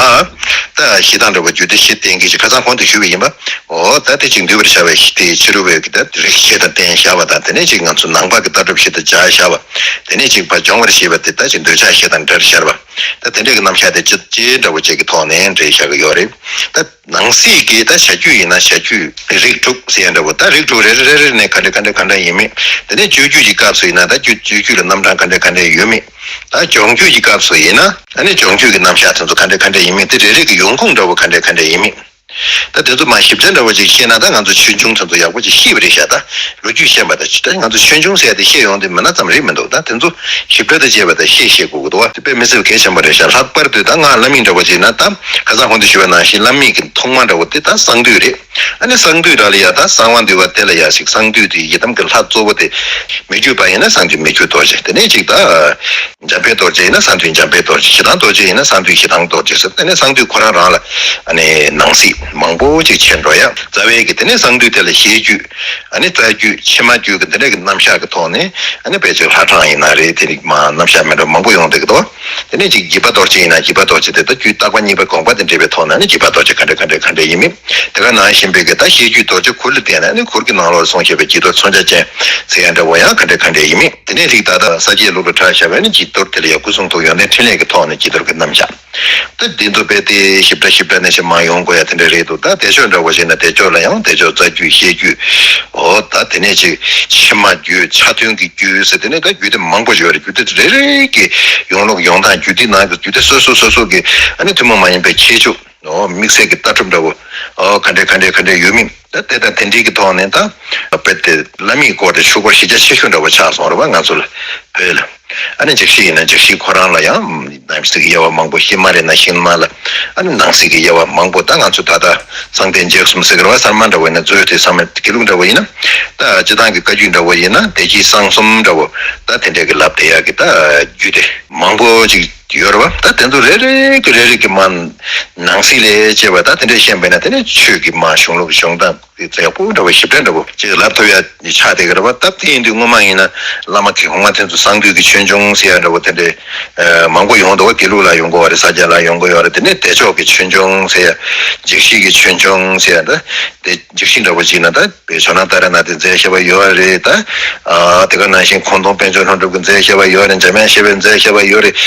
ད་བཞི་དང་འདྲ་བོ་རྒྱུད་སྡེ་བཞི་བསྟན་གྱི་ཅིག་ཁ་སང་གོང་དུ་ཞུས་པ་ཡིན་པ། འོ་ད་དེ་ཅིག་འདུས་པར་བྱ་བའི་བཞི་སྟེ། ཕྱི་རོལ་པའི་གི་ད་རིགས་བཞི་དང་བསྟན་བཞག་པ་དང་། དེ་ནས་ཅིག་ང་ཚོ་ནང་པ་གི་ལྟ་གྲུབ་བཞི་དང་སྦྱར་བཞག་པ། དེ་ནས་ཅིག་ཕར་སྦྱོང་བར་བྱེད་པ་དེ་ད་ཅིག་འདོད་ཆགས་བཞི་དང་འདྲེས་བཞག་པ། ད་དེ་འདྲས་ཀྱི་རྣམ་གཞག་དེ་ཅི་ཅི་འདྲ་བོ་ཅིག་གི་ཐོག་ནས་འགྲེལ་བཞག་གི་ཡོད་རེད། ད་ནང་གསེས་ཀྱི་ད་བྱ་རྒྱུད་ཡིན་ན་བྱ་རྒྱུད་རིགས་དྲུག་ཟེར་ཡ་འདྲ་བོ། ད་རིགས་དྲུག་རེ་རེ་རེ་རེ་ནས་ག་འདྲ་ག་འདྲ་ག་འདྲ་ཡིན་མིན། དེ་ནས་སྤྱོད་རྒྱུད་ཀྱི་སྐབས་སུ་ཡིན་ན་ད་སྤྱོད་སྤྱོད་རྒྱུད་ལ་རྣམ་གྲངས་ག་འདྲ་ག་འདྲ་ཡོད་མེད། ད་སྦྱོང་རྒྱུད་ཀྱི་སྐབས་སུ་ཡིན་ན་ཨ་ནི་སྦྱོང་རྒྱུད་ཀྱི་རྣམ་གཞག་དེ་ཚོ་ག་འདྲ་ག་འདྲ་ཡིན་མིན། དེ་རེ་རེ་གི་ཡོང་ཁུངས་འདྲ་བོ་ག་འདྲ་ག་འདྲ་ཡིན་མིན། ད་དེ་ཚོ་མ་ཞིབ་ཕྲ་འདྲ་བོ་ཅིག་ཤེས་ན་ད་ང་ཚོ་ཆོས་འབྱུང་དེ་ཚོ་ཡག་པོ་ཅིག་ཤེས་པ་རེད་ཤག་ད་ལོ་རྒྱུས་ཤེས་པ་ད་ཅི་ད་ང་ཚོ་ཆོས་འབྱུང་ཟེར་ཡ་དེ་ཤེས་ཡོང་དེ་མིན་ན་ཙམ་རེད་མི་འདུག་ད་དེ་ཚོ་ཞིབ་ཕྲ་དང་བཅས་པ་ད་ཤེས་ཤེས་དགོས་ཀྱི་འདུག་བ། དེ་དཔེ་མི་སྲིད་པ་གལ་ཆེན་པོ་རེད་ཤག་ལྷག་པར་དུ་ད་ང་བླ་མའི་འདྲ་བོ་ཅིག་ན་ད་ཁ་སང་གོང་དུ་ཞུས་པ་ནང་བཞིན་བླ་མའི་གི་ཐོག་མ་འདྲ་བོ་དེ་ད་གསང་འདུས་རེད། ཨ་ནི་གསང་འདུས་ར་ལ་ཡ་ད་གསང་བ་འདུས་པ་དེ་ལ་ཡ་ཞིག་གསང་འདུས་དེ་ཡི་དམ་གྱི་ལྷ་གཙོ་བོ་དེ་མི་བསྐྱོད་པ་ཡིན་ན་གསང་འདུས་མི་བསྐྱོད་རྡོ་རྗེ། དེ་ནས་ཅིག་ད་འཇམ་དཔལ་རྡོ་རྗེ་ཡིན་ན་གསང་འདུས་འཇམ་དཔལ་རྡོ་རྗེ། ཞེ་སྡང་རྡོ་རྗེ་ཡིན་ན་གསང་འདུས་ཞེ་སྡང་རྡོ་རྗེ་ཟེར། དེ་ནས་གསང་འདུས་ཁོ་རང་རང་ལ་ཨ་ནི་ནང་གསེས་མང་པོ་ཅིག་ཕྱེ་འགྲོ་ཡ། རྩ་བའི་གི་དེ་ནས་གསང་འདུས་དེ་ལ་ཞལ་རྒྱུད། ཨ་ནི་རྩ་རྒྱུད་ཕྱི་མ་རྒྱུད་ཀྱི་འདི་འདྲ་གི་རྣམ་གཞག་གི་ཐོག་ནས་ཨ་ནི་དཔེ་ཆ་ལྷ་གྲངས་ཡིན་ན་རེད། དེ་རིགས་མ་རྣམ་གཞག་མི་འདྲ་མང་པོ་ཡོང་བསྡད་ཀྱི་འདུག་དེ་ནས་ཅིག་བརྒྱུད་པ་རྡོ་རྗེ་ཡིན་ན་བརྒྱུད་པ་རྡོ་རྗེ་དེ་ལྟ་རྒྱུད་བརྟག་པ་གཉིས་པ་དགོངས་པ་དེ་འགྲེལ་བའི་ཐོག་ནས་ཨ་ནི་བརྒྱུད་པ་རྡོ་རྗེ་ག་འདྲ་ག་འདྲ་ག་འདྲ་ཡིན་མིན་དེ་ག་ནང་བཞིན་པའི་གི་ད་ཞལ་རྒྱུད་རྡོ་རྗེ་གུར་ལ་བརྟེན་ནས་ཨ་ནི་གུར་གྱི་ནང་ལོགས་གསུངས་བཞག་པའི་བརྒྱུད་རྡོར་མཚོན་ཆ་ཅན་ཟེར་ཡ་འདྲ་བོ་ཡང་ག་འདྲ་ག་འདྲ་ཡིན་མིན། དེ་ནས་རིགས་ད་ལྟ་ས་སྐྱའི་ལུགས་ལ་གྲགས་བཞག་པའི་ཨ་ནི་བརྒྱུད་རྡོར་དེ་ལ་ཡང་སྐུ་གསུང་ཐུགས་ཡོན་ཏན་ཕྲིན་ལས་ཀྱི་ཐོག་ནས་བརྒྱུད་རྡོར་གྱི་རྣམ་གཞག་ད་འདི་ཚོ་རྦད་དེ་ཞིབ་ཕྲ་ཞིབ་ཕྲ་ནས་ཞིག་མ་ཡོང་དགོས་ཡ་དེ་འདྲ་རེད་འདུག་ད་བདེ་མཆོག་འདྲ་བོ་ཞིག་ན་བདེ་མཆོག་ལ་ཡང་བདེ་མཆོག་རྩ་རྒྱུད་ཞལ་རྒྱུད། འོ་ད་དེ་ནས་ཅིག་ཕྱི་མ་རྒྱུད་ཆ་མཐུན་གྱི་རྒྱུད་ཟེར་དེ་ནས་ད་རྒྱུད་དེ་མང་པོ་ཞིག་ཡོད་རེད། རྒྱུད་དེ་རེ་རེ་གི་ཡོང་ལུགས་ཡོང་སྟངས་རྒྱུད་དེ་ནང་གི་རྒྱུད་དེ་སོ་སོ་སོ་སོ་གི་ཨ་ནི་ཐུན་མོང་མ་ཡིན་པའི་ཁྱད་ཆོས། འོ་དམིགས་བསལ་གྱི་ལྟ་གྲུབ་འདྲ་བོ། འོ་ག་འདྲས་ག་འདྲས་ག་འདྲས་ཡོད་མིན་ད་དེ་དང་དེ་འདྲའི་གི་ཐོག་ནས་ད་རྦད་དེ་བླ་མའི་སྐོར་དེ་ཆོས་སྐོར་གཞི་རྒྱ་ཆེ་ཤོས་འདྲ་བོ་ཆགས་སོང་རེད་བ་ང་ཚོ་ལ་བོད་ལ། ཨ་ནི་འཇིགས་བྱེད་ཡིན་ན་འཇིགས་བྱེད་ཁོ་རང་ལ་ཡང་ནང་གསེས་ཀྱི་དབྱེ་བ་མང་པོ། ཕྱི་མ་རེད་ན་ཕྱི་མ་ལ་ཨ་ནི་ནང་གསེས་ཀྱི་དབྱེ་བ་མང་པོ། ད་ང་ཚོ་ད་ལྟ་གསང་བདེ་འཇིགས་གསུམ་ཟེར་གི་རེད་བ། གསར་མ་འདྲ་བོ་ཡིན་ན་མཛོད་དེ་གསར་མ་དགེ་ལུགས་འདྲ་བོ་ཡིན་ན་ད་སྤྱི་བཏང་གི་བཀའ་བརྒྱུད་འདྲ་བོ་ཡིན་ན་བདེ་སྐྱིད་གསང་གསུམ་འདྲ་བོ་ད་དེ་འདྲས་ཀྱི་ལབ་བསྡད་ཡ་གི་ད་རྒྱུད་དེ་མང་པོ་ཅིག་ཡོད་རེད་བ། ད་དེ་ཚོ་རེ་རེ་གི་རེ་རེ་གི་མ་ནང་གསེས་ལས་བྱས་པ་ད་དེ་འདྲས་ཤེས་པས་ན་དེ་ནས་ཆོས་ཀྱི་མ་གཞུང་ལུགས་གཞུང་དང་གི་ཡག་པོ་འདྲ་བོ་ཞིབ་ཕྲ་འདྲ་བོ་ཅིག་ལབ་ཐུབ་ཡ་ཆགས་བསྡད་ཀྱི་རེད་བ། སྟབས་དེ་ཡིན་དུས་སྔོན་མ་ཡིན་ན་བླ་མ་གི་གོང་མ་དེ་ཚོ་གསང་འདུས་ཀྱི་ཆོས་འབྱུང་ཟེར་ཡ་འདྲ་བོ་དེ་འདྲས་མང་པོ་ཡོང་འདུག་བ། དགེ་ལུགས་ལ་ཡོང་གི་ཡོད་རེད། ས་སྐྱ་ལ་ཡོང་གི་ཡོད་རེད། དེ་ནས་བདེ་མཆོག་གི་ཆོས་འབྱུང་ཟེར་ཡ། འཇིགས་བྱེད་ཀྱི་ཆོས་འབྱུང་ཟེར་ཡ་ད་དེ་འཇིགས་བྱེད་འདྲ་བོ་ཅིག་ན་ད་དཔེ་ཇོ་ནང་ཏཱ་ར་ནཱ་ཐས་མཛད་བཞག་པ་ཡོད་རེད། ད་ཨ་དེ་ག་ནང་བཞིན་ཁོང་སྟོང་དཔལ་འབྱོར་ལྷུན་གྲུབ་ཀྱིས་མཛད་བཞག་པ་ཡོད་རེད། འཇམ་དབྱངས་བཞད་པས་མཛད་བཞག་པ་ཡོད་རེད།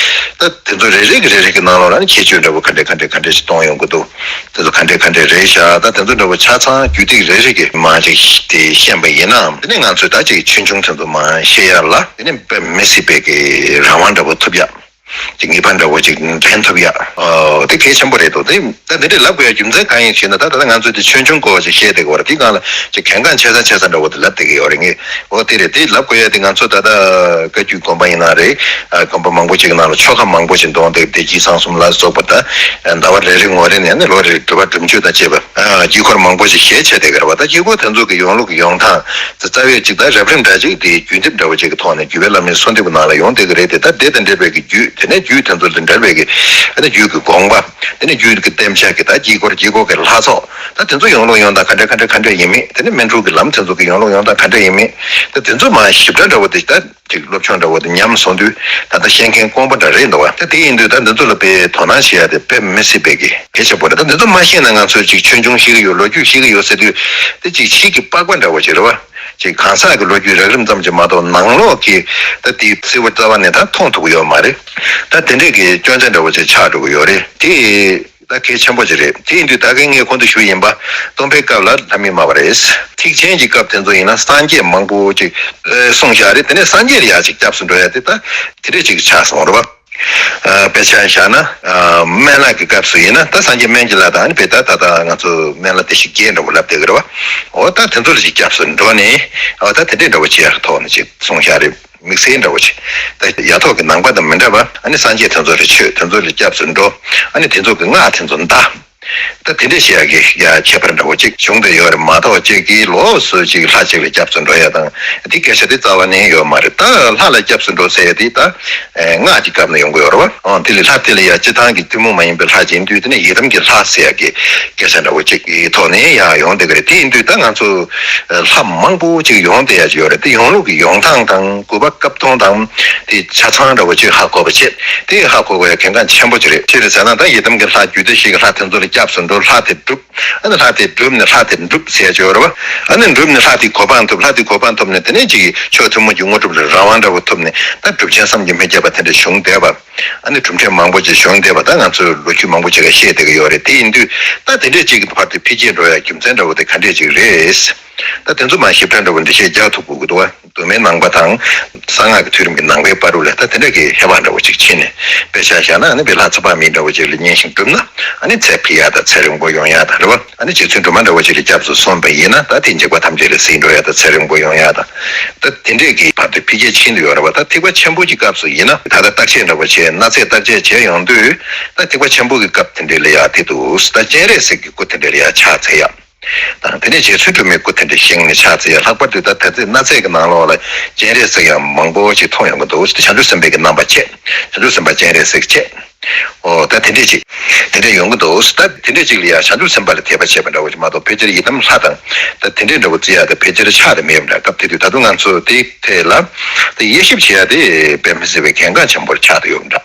ད་དེ་ཚོ་རེ་རེ་གི་རེ་རེ་གི་ནང་ལོགས་ལ་ནི་ཁྱད་ཆོས་འདྲ་བོ་ག་འདྲས་ག་འདྲས་ག་འདྲས་ཞིག་གཏོང་ཡོང་གི་འདུག་དེ་ཚོ་ག་འདྲས་ག་འདྲས་རེད་ཤག་ད་དེ་ཚོ་འདྲ་བོ་ཆ་ཚང་རྒྱུད་སྟེགས་རེ་རེ་གི་མ་ཅིག་དེ་ཤེས་པ་ཡིན་ནའང་དེ་ནས་ང་ཚོས་ད་ཅིག་ཆོས་འབྱུང་དེ་ཚོ་མ་ཤེས་ཡ་ལ་དེ་ནས་དཔེ་མི་སྲིད་པའི་གི་རང་དབང་འདྲ་བོ་ཐོབ་ཡ། ཅིག་ངེས་པ་འདྲ་བོ་ཅིག་འདྲེན་ཐུབ་ཡ། ཨོ་དེ་གལ་ཆེན་པོ་རེད་འདུག་དེ་ད་འདི་འདྲས་ལབ་དགོས་ཡ་རྒྱུ་མཚན་གང་ཡིན་ཞེ་ན། ད་ད་ལྟ་ང་ཚོས་དེ་ཆོས་འབྱུང་སྐོར་ཅིག་བཤད་བསྡད་ཀྱི་ཡོད་རེད། དེའི་སྒང་ལ་ཅིག་གལ་འགངས་ཆེ་ས་ཆེ་ས་འདྲ་བོ་དེ་ལབ་བསྡད་ཀྱི་ཡོད་རེད་ངས། ཨོ་དེ་རེད། དེ་ལབ་དགོས་ཡ་དེ་ང་ཚོ་ད་ལྟ་བཀའ་བརྒྱུད་དགོན་པ་ཡིན་ན་རེད། ཨ་དགོན་པ་མང་པོ་ཅིག་ནང་ལ་ཆོ་ག་མང་པོ་ཅིག་འདོན་བསྡད། བདེ་སྐྱིད་གསང་གསུམ་ལ་སོགས་པ་ད་ཟླ་བ་རེ་རེ་ངོ་རེ་ནས་ནི་ལོ་རེ་རེ་སྒྲུབ་པ་སྒྲུབ་མཆོད་དང་བཅས་པ་ཨ་དཀྱིལ་འཁོར་མང་པོ་ཞིག་ཞལ་ཕྱེ་བསྡད་ཀྱི་རེད་བ། ད་དཀྱིལ་འཁོར་དེ་ཚོ་གི་ཡོང་ལུགས་ཡོང་སྟངས་དེ་རྩ་བའི་ཅིག་ད་རབ་རིམ་འདྲ་ཅིག་དེ་བརྒྱུད་འདེབས་འདྲ་བོ་ཅིག་གི་ཐོག་ནས་བརྒྱུད་པའི་བླ་མའི་གསོལ་འདེབས་ཀྱི་ནང་ལ་ཡོང་བསྡད་ཀྱི་རེད་དེ། ད་དེ་དང་འབྲེལ་བའི་གི་རྒྱུད་དེ་ནས་རྒྱུད་དེ་ཚོ་དང་འབྲེལ་བའི་གི་ཨ་ནི་རྒྱུད་ཀྱི་དགོངས་པ་དེ་ནས་རྒྱུད་ཀྱི་བསྟན་བྱ་གི་ད་དཀྱིལ་འཁོར་དཀྱིལ་འཁོར་གྱི་ལྷ་ཚོགས་ད་དེ་ཚོ་ཡོང་ལུགས་ཡོང་སྟངས་ག་འདྲ་ག་འདྲ་ག་འདྲ་ཡིན་མིན། དེ་ནས་སྨན་འཁྲུགས་ཀྱི་ལམ་དེ་ཚོ་གི་ཡོང་ལུགས་ཡོང་སྟངས་ག་འདྲ་ཡིན་མིན། ད་དེ་ཚོ་མ་ཞིབ་ཕྲ་འདྲ་བོ་དེ་ད་ཅིག་སློབ་སྦྱོང་འདྲ་བོ་དེ་ཉམས་སོང་དུས་ད་ལྟ་བཤད་མཁན་དཀོན་པོ་འདྲ་རེད་འདུག་བ། ད་དེ་ཡིན་དུས་ད་འདི་ཚོ་ལ་དཔེ་དོ་སྣང་བྱེད་ཡ་དེ་དཔེ་མི་སྲིད་པའི་གི་གལ་ཆེན་པོ་རེད། ད་འདི་ཚོ་མ་ཤེས་ན་ང་ཚོས་ཅིག་ཆོས་འབྱུང་ཤེས་ཀྱི་ཡོད། ལོ་རྒྱུས་ཤེས་ཀྱི་ཡོད་ཟེར་དུས་དེ་ཅིག་ཕྱིའི་གི་པགས་པ་འདྲ་བོ་ཅིག་རེད་བ། ཅིག་གང་ཟག་གི་ལོ་རྒྱུས་རགས་རིམ་ཙམ་ཅིག་མ་གཏོགས་ནང་ལོགས་ཀྱི་ད་དེ་གསལ་པོ་རྩ་བ་ནས་ད་མཐོང་ཐུབ་ཀྱི་ཡོད་མ་རེད། ད་དེ་འདྲས་ཀྱི་སྐྱོན་ཆ་འདྲ་བོ་ཅིག་ཆགས་འགྲོ་གི་ཡོད་རེད། དེ་ད་གལ་ཆེན་པོ་ཅིག་རེད། དེ་ཡིན་དུས་ད་གིན་ངས་གོང་དུ་ཞུས་ཡིན་པ། སྟོན་པའི་སྐབས་ལ་ལྷ་མིན་སྨྲ་བ་རེད། ཐེག་ཆེན་གྱི་སྐབས་དེ་ཚོ་ཡིན་ན་སངས་རྒྱས་མང་པོ་ཅིག་ཨེ་གསུངས་བཞག་རེད། དེ་ནས་སངས་རྒྱས་ལ་ཡ་ཅིག་སྐྱབས་སུ་འགྲོ་ཡ་དེ་ད་དེ་འདྲས་ཅིག་ཆགས་སོང་རེད་བ། ཨ་དཔེ་ཆ་བཞག་ན་ཨ་སྨན་བླ་གི་སྐབས་སུ་ཡིན་ན་ད་སངས་རྒྱས་སྨན་གྱི་བླ་དང་ཨ་ནི་དཔེ་ད་ད་ད་ང་ཚོ་སྨན་བླ་བདེ་གཤེགས་བརྒྱད་འདྲ་བོ་ལབ་བསྡད་ཀྱི་རེད་བ། འོ་ད་དེ་ཚོ་ལ་ཅིག་སྐྱབས་སུ་འགྲོ་ནས་འོ་ད་དེ་འདྲས་འདྲ་བོ་བྱེད་ཡ་གི་ཐོག་ནས་ཅིག་གསུངས་བཞག་རེད། དམིགས་བསལ་འདྲ་བོ་ཅིག་ད་ཡ་ཐོག་གི་ནང་པ་དང་མི་འདྲ་བ། ཨ་ནི་སངས་རྒྱས་དེ་ཚོ་ལ་མཆོད། དེ་ཚོ་ལ་སྐྱབས་སུ་འགྲོ། ཨ་ནི་དེ་ཚོ་གི་སྔགས་དེ་ཚོ་བཟླ། ད་དེ་འདྲས་བྱེད་ཡ་གི་ཡ་ཁྱད་པར་འདྲ་བོ་ཅིག་བྱུང་བསྡད་ཡོད་རེད་མ་གཏོགས། གཅིག་གིས་ལོགས་སུ་ཅིག་ལྷ་གཅིག་ལ་སྐྱབས་སུ་འགྲོ་ཡ་དང་དེ་སྐད་ཆ་དེ་རྩ་བ་ནས་ཡོད་མ་རེད། ད་ལྷ་ལ་སྐྱབས་སུ་འགྲོ་ཟེར་ཡ་དེ་ད་སྔགས་ཀྱི་སྐབས་ནས་ཡོང་གི་ཡོད་རེད་བ། ཨང་དེ་ལས་ལྷ་དེ་ལ་ཡ་སྤྱི་བཏང་གི་ཐུན་མོང་མ་ཡིན་པའི་ལྷ་ཅིག་ཡིན་དུས་དེ་ནས་ཡི་དམ་གྱི་ལྷ་ཟེར་ཡ་གི་སྐད་ཆ་འདྲ་བོ་ཅིག་གི་ཐོག་ནས་ཡང་ཡོང་བསྡད་ཀྱི་རེད། དེ་ཡིན་དུས་ད་ང་ཚོ་ལྷ་མང་པོ་ཅིག་ཡོང་བསྡད་ཡ་ཅིག་ཡོད་རེད། དེ་ཡོང་ལུགས་ཀྱི་ཡོང་སྟངས་དང་གུས་པ་སྐབས་སྟོང་དང་དེ་ཆ་ཚང་འདྲ་བོ་ཅིག་ཧ་གོ་བ་བྱེད། དེ་ཧ་གོ་དགོས་ཡ་གལ་འགངས་ཆེན་པོ་ཅིག་རེད། ཅི་རེད་ཟེར་ན་ད་ཡི་དམ་གྱི་ལྷ་རྒྱུད་སྡེ་བཞི་གི་ལྷ་དེ་ཚོ་ལ་སྐྱབས་སུ་འགྲོ། ལྷ་དེ་སྒྲུབ། ཨ་ནི་ལྷ་དེ་སྒྲུབ་ནས་ལྷ་དེ་འགྲུབ་ཟེར་ཡ་ཅིག་ཡོད་རེད་བ། ཨ་ནི་འགྲུབ་ནས་ལྷ་དེ་གོ་འཕང་ཐོབ། ལྷ་དེ་གོ་འཕང་ཐོབ་ནས་དེ་ནས་ཅིག་ཆོས་ཐུན་མོང་གི་དངོས་གྲུབ་ལ་རང་དབང་འདྲ་བོ་ཐོབ་ནས་ད་གྲུབ་ཆེན་བསམ་གྱིས་མི་ཁྱབ་པ་དེ་འདྲ་བྱུང་བསྡད་པ། ཨ་ནི་གྲུབ་འབྲས་མང་པོ་ཅིག་བྱུང་བསྡད་པ་ད་ང་ཚོས་ལོ་རྒྱུས་མང་པོ་ཅིག་ལ་བཤད་བསྡད་ཀྱི་ཡོད་རེད། དེ་ཡིན་དུས་ད་དེ་འདྲས་ཅིག་གི་བར་དུ་འཕེལ་རྒྱས་འགྲོ་ཡ་རྒྱུ་མཚན་འདྲ་བོ་དེ་ག་འདྲས་ཅིག་རེད། ད་དེ་ཚོ་མ་ཞིབ་ཕྲ་འདྲ་བོ་འགྲེལ་བཤད་རྒྱག་ཐུབ་དགོས་ཀྱི་འདུག་བ། གདོད་མའི་ནང་པ་དང་ གསང་སྔགས་ཀྱི་ཐོས་རིམ་གྱི་ནང་པའི་བར་དུ་ལ་ད་དེ་འདྲ་གི་ཁྱད་པར་འདྲ་བོ་ཅིག་ཕྱིན་ནས། དཔེ་ཆ་བཞག་ན་ཨ་ནི་དཔེ་ལྷ་ཚེ་དཔག་མེད་འདྲ་བོ་ཅིག་ལ་བསྙེན་ཞིང་བསྒྲུབས་ན་ཨ་ནི་ཚེ་འཕེལ་ཡག་དང་ཚེ་རིང་པོ་ཡོང་ཡག་དང་རེད་བ། ཨ་ནི་རྗེ་བཙུན་སྒྲོལ་མ་འདྲ་བོ་ཅིག་གི་སྐྱབས་སུ་སོང་བ་ཡིན་ན་ད་དེ་འཇིགས་པ་ཐམས་ཅད་ལས་སེལ་འགྲོ་ཡག་དང་ཚེ་རིང་པོ་ཡོང་ཡག་དང་། ད་དེ་འདྲས་ཀྱི་བར་དུ་འཕེལ་རྒྱས་ཕྱིན་དུ་ཡོད་རེད་བ། ད་ཐེག་པ་ཆེན་པོ་གྱི་སྐབས་སུ་ཡིན་ན་ད་ལྟ་བརྟག་དཔྱད་འདྲ་བོ་བྱས་མནའ་ཚད་བརྟག་དཔྱད་བྱས་ཡོང་དུས། ད་ཐེག་པ་ཆེན་པོ་གི་སྐབས་དེ་འདྲས་ལ་ཡག་དེ་འདུག་ད་སྤྱན་རས་གཟིགས་ཀྱི་སྐུ་དེ་འདྲས་ལ་ཡག་ཕྱག་འཚལ་ཡག་དང་། དེ་ནས་རྗེ་བཙུན་སྒྲོལ་མའི་སྐུ་དེ་འདྲ་བཞེངས་ནས་ཕྱག་འཚལ་ཡ། ལྷག་པར་དུ་ད་ད་ཚེ་མནའ་ཚད་ཀྱི་ནང་ལོགས་ལ་སྤྱན་རས་གཟིགས་ཡང་མང་པོ་ཞིག་མཐོང་ཡོང་གི་འདུག་དེ་བྱང་ཆུབ་སེམས་དཔའི་གི་རྣམ་པ་བྱས། བྱང་ཆུབ་སེམས་དཔའ་སྤྱན་རས་གཟིགས་བྱས། ཨོ་ད་དེ་འདྲས་ཅིག་དེ་འདྲས་ཡོང་གི་འདུག་ད་དེ་འདྲས་ཅིག་ལ་ཡང་བྱང་ཆུབ་སེམས་དཔའ་ལ་དད་པ་བྱས་པ་འདྲ་བོ་ཅིག་མ་གཏོགས་ཕལ་ཆེར་ཡི་དམ་ལྷ་དང་ད་དེ་འདྲས་འདྲ་བོ་བརྩི་ཡ་ད་ཕལ་ཆེར་ཆགས་ཏེ་མེད་པ་འདྲ། སྐབས་དེ་དུས་ད་དུང་ང་ཚོ་དེའི་ཐད་ལ་ད་དབྱེ་ཞིབ་བྱེད་ཡ་དེ་དཔེ་མི་སྲིད་པའི་གལ་འགངས་ཆེན་པོར་ཆགས་ཏེ་ཡོད་པ་འདྲ།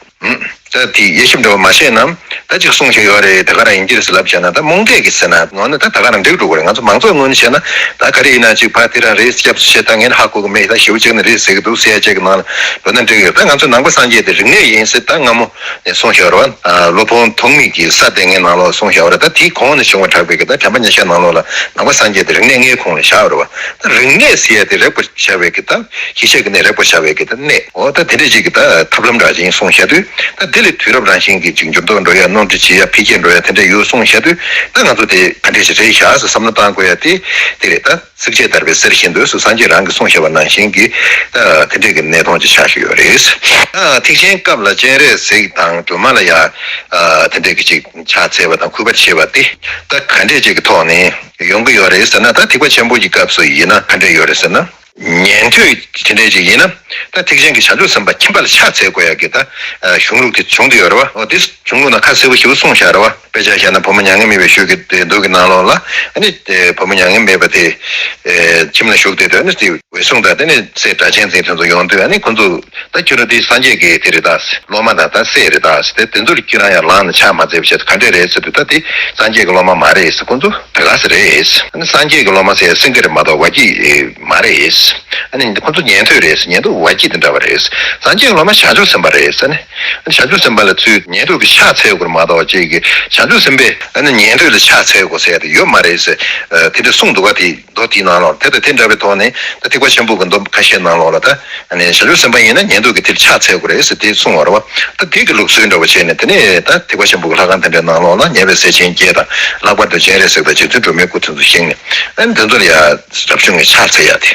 ད་དེ་དབྱེ་ཞིབ་འདྲ་བོ་མ་བྱས་ན་ད་ཅིག་གསུངས་བཞག་ཡོད་རེད། ད་ག་རང་ཡིན་གྱི་རེད་ཟེར་ལབ་བྱས་ན་ད་རྨོངས་དད་ཀྱིས་ཟེར་ན་ངོ་ནས་ད་ད་ག་རང་འགྲིག་འགྲོ་གི་རེད། ང་ཚོ་མང་ཚོགས་ངོས་ནས་བཤད་ན་ད་ག་རེ་ཡིན་ན་ཅིག་ཕ་དེ་རང་རེད། སྐྱབས་སུ་མཆི་ད་ངས་ཧ་གོ་གི་མེད། ད་ཞེ་པོ་ཅིག་ནི་རེད་ཟེར་གི་འདུག་ཟེར་ཡ་ཅིག་གི་ནང་ལ་འགྲོ་ན་འགྲིག་ཡོད། ད་ང་ཚོ་ནང་པ་སངས་རྒྱས་དེ་རིག་གནས་ཡིན་ཟེར་ད་སྔ་མོ་ནས་གསུངས་བཞག་རེད་བ། སློབ་དཔོན་ཐོགས་མེད་ཀྱིས་ས་སྡེ་ལྔའི་ནང་ལོགས་གསུངས་བཞག་རེད། ད་དེའི་གོང་ནས་བྱུང་བ་དྲག་པའི་གི་ད་དྲན་པ་ཉེར་བཞག་ནང་ལོགས་ལ་ནང་པ་སངས་རྒྱས་དེ་རིག་གནས་ལྔའི་ཁོངས་ལ་བཞག་རེད་བ། ད་རིག་གནས་ཟེར་ཡ་དེ་རེག་པར་བྱ་བའི་གི་ད་ཤེས་བྱའི་གི་གནས་རེག་པར་བྱ་བའི་གི་ད་གནས། འོ་ད་དེ་འདྲས་ཅིག་གི་ད་ཐབས་ལམ་འདྲ་ཅིག་ཡིན་གསུངས་བཞག་དུས་ད་དེ་ལས་དུས་རབས་རང་བཞིན་གྱི་ཅིག་འགྱུར་ལྡོག་འགྲོ་ཡ་སྣོན་འཕྲི་བྱེད་ཡ་འཕེལ་རྒྱས་འགྲོ་ཡ་དེ་འདྲས་ཡོད་གསུངས་བཞག་དུས་ད་ང་ཚོ་དེ་ག་འདྲས་ཞིག་རེད་བཞག་ཟེར་བསམ་བློ་བཏང་དགོས་ཡ་དེ་དེ་རེད། ད་ཚིགས་བཅད་བརྡར་བའི་གསེར་བཞིན་དུ་སུ་སངས་རྒྱས་རང་གིས་གསུངས་བཞག་པ་ནང་བཞིན་གྱི་ད་དེ་འདྲས་ཀྱི་གནས་སྟངས་ཅིག་ཆགས་བཞིན་ཡོད་རེད། ད་ཐེག་ཆེན་སྐབས་ལ་སྤྱན་རས་གཟིགས་དང་སྒྲོལ་མ་ལ་ཡ་དེ་འདྲས་ཀྱི་ཅིག་ཕྱག་འཚལ་བ་དང་གུས་པར་བྱེད་པ་དེ་ད་ག་འདྲས་ཅིག་གི་ཐོག་ནས་ཡོང་གི་ཡོད་རེད་ཟེར་ན། ད་ཐེག་པ་ཆེན་པོ་གྱི་སྐབས་སུ་ཡིན་ན་ག་འདྲས་ཡོད་རེད་ཟེར་ན། ཉན་ཐོས་དེ་འདྲས་ཅིག་ཡིན་ན་ད་ཐེག་ཆེན་གྱི་བྱང་ཆུབ་སེམས་དཔའ་ཁྱིམ་པ་ལ་ཕྱག་འཚལ་དགོས་ཡ་གི་ད་གཞུང་ལུགས་དེ་བྱུང་བསྡད་ཡོད་རེད་བ། འོ་དེ་གཞུང་ལུགས་ནང་ཁ་གསལ་པོ་ཞེ་པོ་གསུངས་བཞག་རེད་བ། དཔེ་ཆ་བཞག་ན་བུ་མོ་མྱ་ངན་མེད་པའི་ཤུལ་གྱི་མདོ་གི་ནང་ལོགས་ལ་ཨ་ནི་བུ་མོ་མྱ་ངན་མེད་པ་དེ་ཁྱིམ་ལ་བཞུགས་བསྡད་དུས་ཨ་ནི་དེ་འོད་སྲུང་དང་དེ་ནས་སྲས་སྒྲ་གཅན་འཛིན་དེ་ཚོ་ཡོང་དུས་ཨ་ནི་ཁོ་ཚོ་ད་ཁྱོད་རང་དེ་སངས་རྒྱས་ཀྱི་དེ་རེད་ད། སློབ་མ་དང་ད་སྲས་རེད་ད་ཟེར་ཏེ་དེ་ཚོར་ཁྱེད་རང་ཡང་ལངས་ནས་ཕྱག་མ་འཚལ་བ་བྱས་ཏེ་ག་འདྲས་རེད་ཟེར་དུས་ད་དེ་སངས་རྒྱས་ཀྱི་སློབ་མ་མ་རེད་ཟེར། ཁོ་ཚོ་དེ་ག་ཟེ་རེད། ཨ་ནི་སངས་རྒྱས་ཀྱི་སློབ་མ་ཟེར་སེང་གེ་རེད་མ་གཏོགས་ཝ་སྐྱི་མ་རེད། ཨ་ནི་ཁོ་ཚོ་ཉན་ཐོས་རེད་ཟེར། ཉན་ཐོས་ཝ་སྐྱི་དེ་འདྲ་བ་རེད། སངས་རྒྱས་ཀྱི་སློབ་མ་བྱང་ཆུབ་སེམས་དཔའ་རེད་ཟེར་ནས། ཨ་ནི་བྱང་ཆུབ་སེམས་དཔའ་ལ་ཚུར་ཉན་ཐོས་ཀྱི་ཕྱག་འཚལ་དགོས་མ་གཏོགས་ཅིག་གི་བྱང་ཆུབ་སེམས་དཔས་ཨ་ནི་ཉན་ཐོས་ལ་ཕྱག་འཚལ་དགོས་ཟེར་ཡ་དེ་ཡོད་མ་རེད་ཟེར། དེ་འདྲ་གསུངས་འདུག་ག་དེ། མདོ་དེའི་ནང་ལོགས་དེ་དང་དེ་འདྲ་བའི་ཐོག་ནས་ད་ཐེག་པ་ཆེན་པོ་གི་མདོ་ཁ་ཤས་ནང་ལོགས་ལ་ད་ཨ་ནི་བྱང་ཆུབ་སེམས་དཔའ་ཡིན་ན་ཉན་ཐོས་ཀྱི་དེར་ཕྱག་འཚལ་དགོས་རེད་ཟེར་དེ་གསུངས་པ་རེད་བ། ད་དེ་གི་ལུགས་སྲོལ་འདྲ་བོ་བྱས་ནས་དེ་ནས་ད་ཐེག་པ་ཆེན་པོ་གི་ལྷ་ཁང་དེ་འདྲའི་ནང་ལོགས་ལ་ཉེ་བའི་སྲས་ཆེན་བརྒྱད་དང་ལྷག་པར་དུ་སྤྱན་རས་གཟིགས་དང་རྗེ་བཙུན་སྒྲོལ་མའི་སྐུ་དེ་ཚོ་བཞེངས་ནས་ཨ་ནི་དེ་ཚོ་ལ་ཡ་རབ་བྱུང་གི་ཕྱག་འཚལ་ཡ་དེ་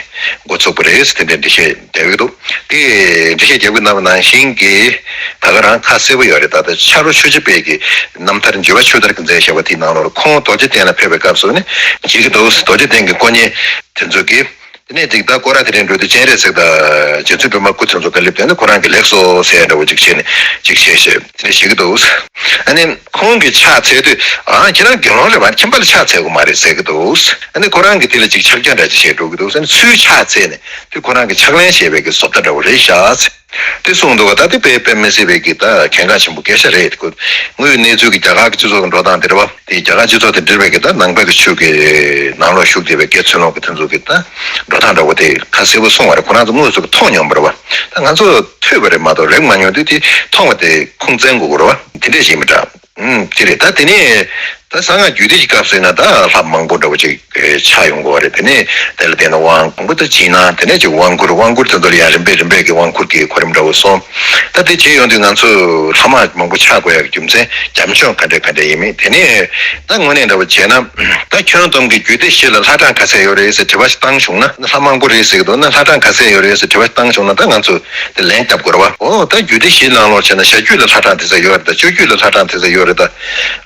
འགོ་ཚུགས་པ་རེད་ཟེར་དེ་འདྲའི་འགྲེལ་བཤད་རྒྱག་གི་འདུག་དེ་འགྲེལ་བཤད་རྒྱབ་ཀྱི་གནང་བ་ནང་བཞིན་གྱི་ད་ག་རང་ཁ་གསལ་པོ་ཡོད་རེད། ད་ལྟ་ཕྱག་རོགས་ཆོས་རྗེ་དཔལ་གྱི་རྣམ་ཐར་འགྱུར་བ་ཆོས་དར་གྱིས་མཛད་བཞག་པ་དེའི་ནང་ལོགས་ཁོང་རྡོ་རྗེ་གདན་ལ་ཕེབས་པའི་སྐབས་སུ་ནི་བྱེད་ཀྱི་འདུག་རྡོ་རྗེ་གདན་གྱི་དཀོན་གཉེར་དེ་ཚོ་གིས་དེ་ནས་ཅིག་ད་སྐོར་ར་དེ་རིང་འགྲོ་དུས་སྤྱན་རས་གཟིགས་དང་རྗེ་བཙུན་སྒྲོལ་མ་སྐུ་དེ་ཚོ་ག་ལེབ་དེ་ནི་ཁོ་རང་གི་ལེགས་སོ་ཟེར་འདྲ་བོ་ཅིག་བྱས་ནས་ཅིག་བཤད་བཤད་དེ་འདྲ་བྱེད་ཀྱི་འདུག་ཨ་ནི་ཁོང་གིས་ཕྱག་འཚལ་དུས་ཨ་ཁྱེད་རང་དགེ་སློང་རེད་བ། ཁྱིམ་པ་ལ་ཕྱག་འཚལ་དགོས་མ་རེད་ཟེར་གྱི་འདུག་ཨ་ནི་ཁོ་རང་གིས་དེ་ལ་ཅིག་ཕྱག་རྒྱ་འདྲ་ཅིག་བྱས་འགྲོ་གི་འདུག་ཨ་ནི་ཚུར་ཕྱག་འཚལ་ནས་དེ་ཁོ་རང་གི་ཕྱག་ལེན་བྱས་པའི་གི་བཟོ་ལྟ་འདྲ་བོ་རེད་ཤག་དེ་གསུངས་འདུག་བ། ད་དེ་དཔེ་དཔེ་མི་སྲིད་པའི་གི་ད་གལ་འགངས་ཆེན་པོ་སྐད་ཆ་རེད། ཁོ་དངོས་ཡོད་གནས་ཚུལ་གྱི་རྒྱ་གར་གྱི་སྤྱི་ཚོགས་ཀྱི་འགྲོ་སྟངས་དེ་རེད་བ། དེ་རྒྱ་གར་སྤྱི་ཚོགས་དེ་འབྲེལ་བའི་གི་ད་ནང་པའི་གི་ཆོས་ཀྱི་ནང་ལོགས་ཞུགས་བསྡད་པའི་དགེ་ཚུལ་སློང་གི་དེ་ཚོ་གི་ད་འགྲོ་སྟངས་འདྲ་བོ་དེ་ཁ་གསལ་པོ་གསུངས་པ་རེད། ཁོ་རང་ཚོ་དངོས་སུ་གི་མཐོང་མྱོང་བ་རེད་བ། ད་ང་ཚོ་ཐོས་པ་རེད་མ་གཏོགས་རེག་མ་མྱོང་དུས་དེ་མཐོང་བ་དེ་ཁུངས་བཙན་དགོས་ཀྱི་རེད་བ། དེ་འདྲས་ཞིག་མི་འདྲ། ཨུམ་དེ་རེད། ད་དེ་ནས་ད་གསང་སྔགས་རྒྱུད་སྡེ་གི་སྐབས་སུ་ཡིན་ན་ད་ལྷ་མང་པོ་འདྲ་བོ་ཅིག་ཆགས་ཡོང་གི་རེད། དེ་ནས་དེ་ལ་བརྟེན་ནས་དབང་མང་པོ་ད་བྱིན་ན་དེ་ནས་ཅིག་དབང་བསྐུར། དབང་བསྐུར་དེ་ཚོ་ལ་ཡང་རིམ་པས་རིམ་པས་ཀྱི་དབང་བསྐུར་གྱི་གོ་རིམ་འདྲ་བོ་སོང་། ད་དེ་བྱས་ཡོང་དུས་ང་ཚོས་ལྷ་མང་མང་པོ་ཆགས་དགོས་ཡག་གི་རྒྱུ་མཚན་བྱམས་སྐྱོང་ག་འདྲ་ག་འདྲ་ཡིན་མིན། དེ་ནས་ད་དངོས་གནས་འདྲ་བོ་བྱས་ན་ད་ཁྱོན་བསྡོམས་ཀྱི་རྒྱུད་སྡེ་བཞི་ལ་ལྷ་གྲངས་ག་ཚད་ཡོད་རེད་ཟེར་དྲི་བ་ཞིག་བཏང་བྱུང་ན། ལྷ་མང་པོ་རེད་ཟེར་གྱི་འདུག་ན་ལྷ་གྲངས་ག་ཚད་ཡོད་རེད་ཟེར་དྲི་བ་ཞིག་བཏང་བྱུང་ན་ད་ང་ཚོས་དེ་ལན་བརྒྱབ་དགོས་རེད་བ། འོ་ད་རྒྱུད་སྡེ་བཞིའི་ནང་ལོགས་བྱས་ན་བྱ་རྒྱུད་ལ་ལྷ་གྲངས་དེ་ཚད་ཡོད་རེད། ད་སྤྱོད་རྒྱུད་ལ་ལྷ་གྲངས་དེ་ཚད་ཡོད་རེད། ད་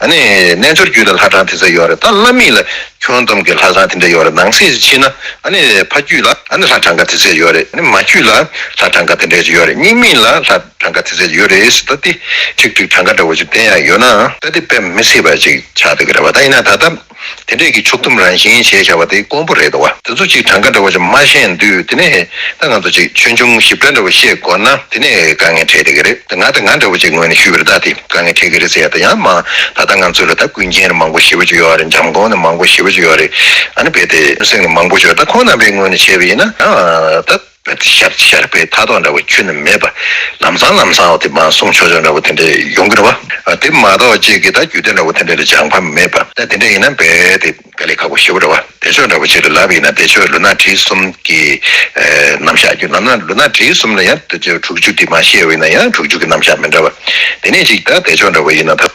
ཨ་ནི་རྣལ་འབྱོར་རྒྱུད་ལ་ལྷ་གྲངས་དེ་ཚད་ཡོད་རེད། ད་བླ་མེད་ལ་ཁྱོན་བསྡོམས་ཀྱི་ལྷ་གྲངས་དེ་འདྲ་ཡོད་རེད། ནང་གསེས་སུ་ཕྱིན་ན་ཨ་ནི་ཕ་རྒྱུད་ལ་ཨ་ནི་ལྷ་གྲངས་ཀ་དེ་ཚད་ཡོད་རེད། ཨ་ནི་མ་རྒྱུད་ལ་ལྷ་གྲངས་ཀ་དེ་འདྲ་ཅིག་ཡོད་རེད། རྙིང་མ་ལ་ལྷ་གྲངས་ཀ་དེ་ཚད་ཡོད་རེད་ཟེར། ད་དེ་ཁྲིག་ཁྲིག་གྲངས་ཀ་འདྲ་བོ་ཅིག་བསྟན་ཡག་ཡོད་ན་ད་དེ་དཔེ་མི་སྲིད་པ་ཅིག་ཆགས་བསྡད་ཀྱི་རེད་བ། ད་ཡིན་ན་ད་ལྟ་དེ་འདྲས་ཀྱི་ཕྱོགས་བསྡོམས་རང་བཞིན་བྱས་བཞག་པ་དེ་དཀོན་པོ་རེད་འདུག་བ། དེ་ཚོ་ཅིག་གྲངས་ཀ་འདྲ་བོ་ཅིག་མ་ཤེས་དུས་དེ་ནས་ད་ང་ཚོ་ཅིག་ཆོས་འབྱུང་ཞིབ་ཕྲ་འདྲ་བོ་ཤེས་དགོས་ན་དེ་ནས་དཀའ་ངལ་འཕྲད་བསྡད་ཀྱི་རེད། ད་ང་དང་ང་འདྲ་བོ་ཅིག་ངོས་ནས་ཞུས་པ་རེད། ད་དེ་དཀའ་ངལ་འཕྲད་ཀྱི་རེད་ཟེར་ཡ་ད་ཡང་མ་ད་ལྟ་ང་ཚོ་ལ་ད་ཀུན་མཁྱེན་མང་པོ་ཞེ་པོ་ཅིག་ཡོད་རེད། འཇམ་མགོན་ནི་མང་པོ་ཞེ་པོ་ཅིག་ཡོད་རེད། ཨ་ནི་རྦད་དེ་སེང་ནི་མང་པོ་ཞིག་ཡོད། ད་ཁོང་རྣམ་པའི་ངོས་ནས་བྱས་པ་ཡིན་ན་ད། ཤར་ཤར་བའི་མཐའ་ཐོག་འདྲ་བོ་ཁྱོན་ནས་མེད་པ། ལམ་སང་ལམ་སང་དེ་མར་གསུང་ཆོག་ཆོག་འདྲ་བོ་དེ་འདྲ་ཡོང་གི་རེད་བ། དེ་མ་གཏོགས་གཅིག་གི་ད་རྒྱུད་སྡེ་འདྲ་བོ་དེ་འདྲ་ལ་སྦྱང་བ་མེད་པ། ད་དེ་འདྲ་ཡིན་ན་རྦད་དེ་དཀའ་ལས་ཁག་པོ་ཞེ་པོ་རེད་བ། བདེ་མཆོག་འདྲ་བོ་ཅིག་ལ་ལབ་ཡིན་ན་བདེ་མཆོག་ལུས་ངག་དྲི་གསུམ་གྱི་ཨེ་རྣམ་གཞག་རྒྱུད། ལམ་སང་ལུས་ངག་དྲི་གསུམ་ལ་ཡང་དེ་ཚོ་དྲུག་ཅུ་དེ་མར་བཤད་ཡོད་ན་ཡང་དྲུག་ཅུ་གི་རྣམ་གཞག་མི་འདྲ་བ། དེ་ནས་ཅིག་ད་བདེ་མཆོག་འདྲ་བོ་ཡིན་ན་ད།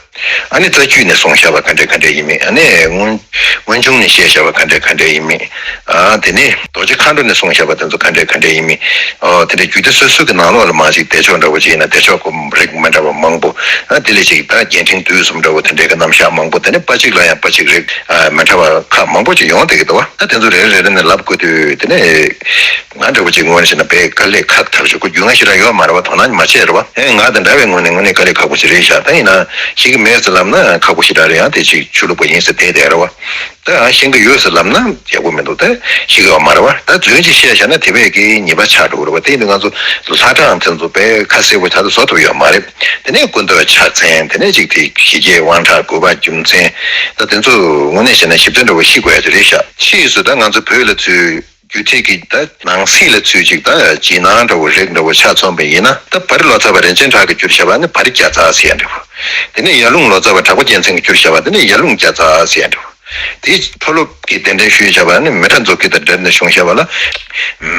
ཨ་ནི་རྩ་རྒྱུད་ནས་གསུངས་བཞག་པ་ག་འདྲ་ག་འདྲ་ཡིན་མིན། ཨ་ནི་སྔོན་སྔོན་བྱུང་ནས་བཤད་བཞག་པ་ག་འདྲ་ག་འདྲ་ཡིན་མིན། ཨ་དེ་ནས་རྡོ་རྗེ་མཁའ་འགྲོ་ནས་གསུངས་བཞག་པ་དེ་ཚོ་ག་འདྲ་ག་འདྲ་ཡིན་མིན། ཨོ་དེ་འདྲ་རྒྱུད་སྡེ་སོ་སོ་གི་ནང་ལོགས་ལ་མར་ཅིག་བདེ་མཆོག་འདྲ་བོ་ཅིག་ཡིན་ན་བདེ་མཆོག་གི་རིགས་མི་འདྲ་བ་མང་པོ། ཨ་དེ་ལས་ཅིག་ད་རྒྱས་འབྲིང་བསྡུས་གསུམ་འདྲ་བོ་དེ་འདྲའི་གི་རྣམ་གཞག་མང་པོ། དེ་ནས་པ་གཅིག་ལ་ཡང་པ་གཅིག་རིགས་ཨ་མི་འདྲ་བ་ཁག་མང་པོ་ཅིག་ཡོང་བསྡད་ཀྱི་འདུག་བ། ཨ་དེ་ཚོ་རེ་རེ་རེ་རེ་ནས་ལབ་དགོས་དུས་དེ་ནས། ང་འདྲ་བོ་ཅིག་ངོས་ནས་བཤད་ན་དཔེ་དཀའ་ལས་ཁག་ཐག་ཆོད། ཁོ་རྒྱུས་མངའ་ཞེ་དྲག་ཡོད་མ་རེད་བ། དོ་སྣང་མ་བྱས་རེད་བ། ཨེ་ང་དང་འདྲ་བའི་ངོས་ནས་དངོས་གནས་དཀའ་ལས་ཁག་པོ་ཞིག་རེད་ཤག་ད་ཡིན་ན་ཤེས་ཀྱི་མེད་ཟེར་ལབ་ན་ཁག་པོ་ཞེ་དྲག་རེད། ཡང་དེ་ཅིག་ཆོས་ལུགས་པ་ཡིན་ཟེར་བསྡད་བསྡད་རེད་བ། ད་ཡང་ཤེས་ཀྱི་ཡོད་ཟེར་ལབ་ན་ཡག་པོ་མི་འདུག་ད་ཤེས་ཀྱི་ཡོད་མ་རེད་བ། ད་རྫུན་ཅིག་བཤད་བཞག་ན་དེ་བས་ཀྱི་ཉེས་པ་ཆགས་འགྲོ་གི་རེད་བ། དེ་ཡིན་དུས་ང་ཚོ་ལྷ་གྲངས་དེ་ཚོ་དཔེ་ཁ་གསལ་པོ་ད་དུང་བཟོ་ཐུབ་ཡོད་མ་རེད། དེ་ནས་སྐུ་མདོག་ཕྱག་མཚན། དེ་ནས་ཅིག་དེ་ཞི་རྒྱས་དབང་དྲག་དགོས་པ་རྒྱུ་མཚན། ད་དེ་ཚོ་དངོས་གནས་བཤད་ན་ཞིབ་ཕྲ་འདྲ་བོ་ཤེས་དགོས་ཡ་དེ་རེད་ཤག་ཕྱིས་སུ་ད་ང་ཚོ་བོད་ལ་ཚུར་རྒྱུད་ཐེག་གི་ད་ནང་གསེས་ལ་ཚུར་ཅིག་ད་རྗེས་གནང་འདྲ་བོ་རིགས་འདྲ་བོ་ཆ་མཚོན་པ་ཡིན་ན། ད་བར་ལོ་ཙཱ་བ་རིན་ཆེན་གྲགས་ཀྱིས་བསྒྱུར་བཞག་པ་ནི་བར་བརྒྱ་རྩ་ཟེར་ཡ་འདྲ་བོ། དེ་ནས་ཡར་ཀླུང་ལོ་ཙཱ་བ་གྲགས་པ་རྒྱལ་མཚན་གྱིས་བསྒྱུར་བཞག་པ་དེ་ནི་ཡར་ཀླུང་བརྒྱ་རྩ་ཟེར་ཡ་འདྲ་བོ། དེ་མཐོ་སློབ་ཀྱི་གདན་འདྲེན་ཞུས་བཞག་པ་ནི་མི་ཏྲ་མཛོ་དཀར་དང་འབྲེལ་ནས་བྱུང་བཞག་པ་ལ་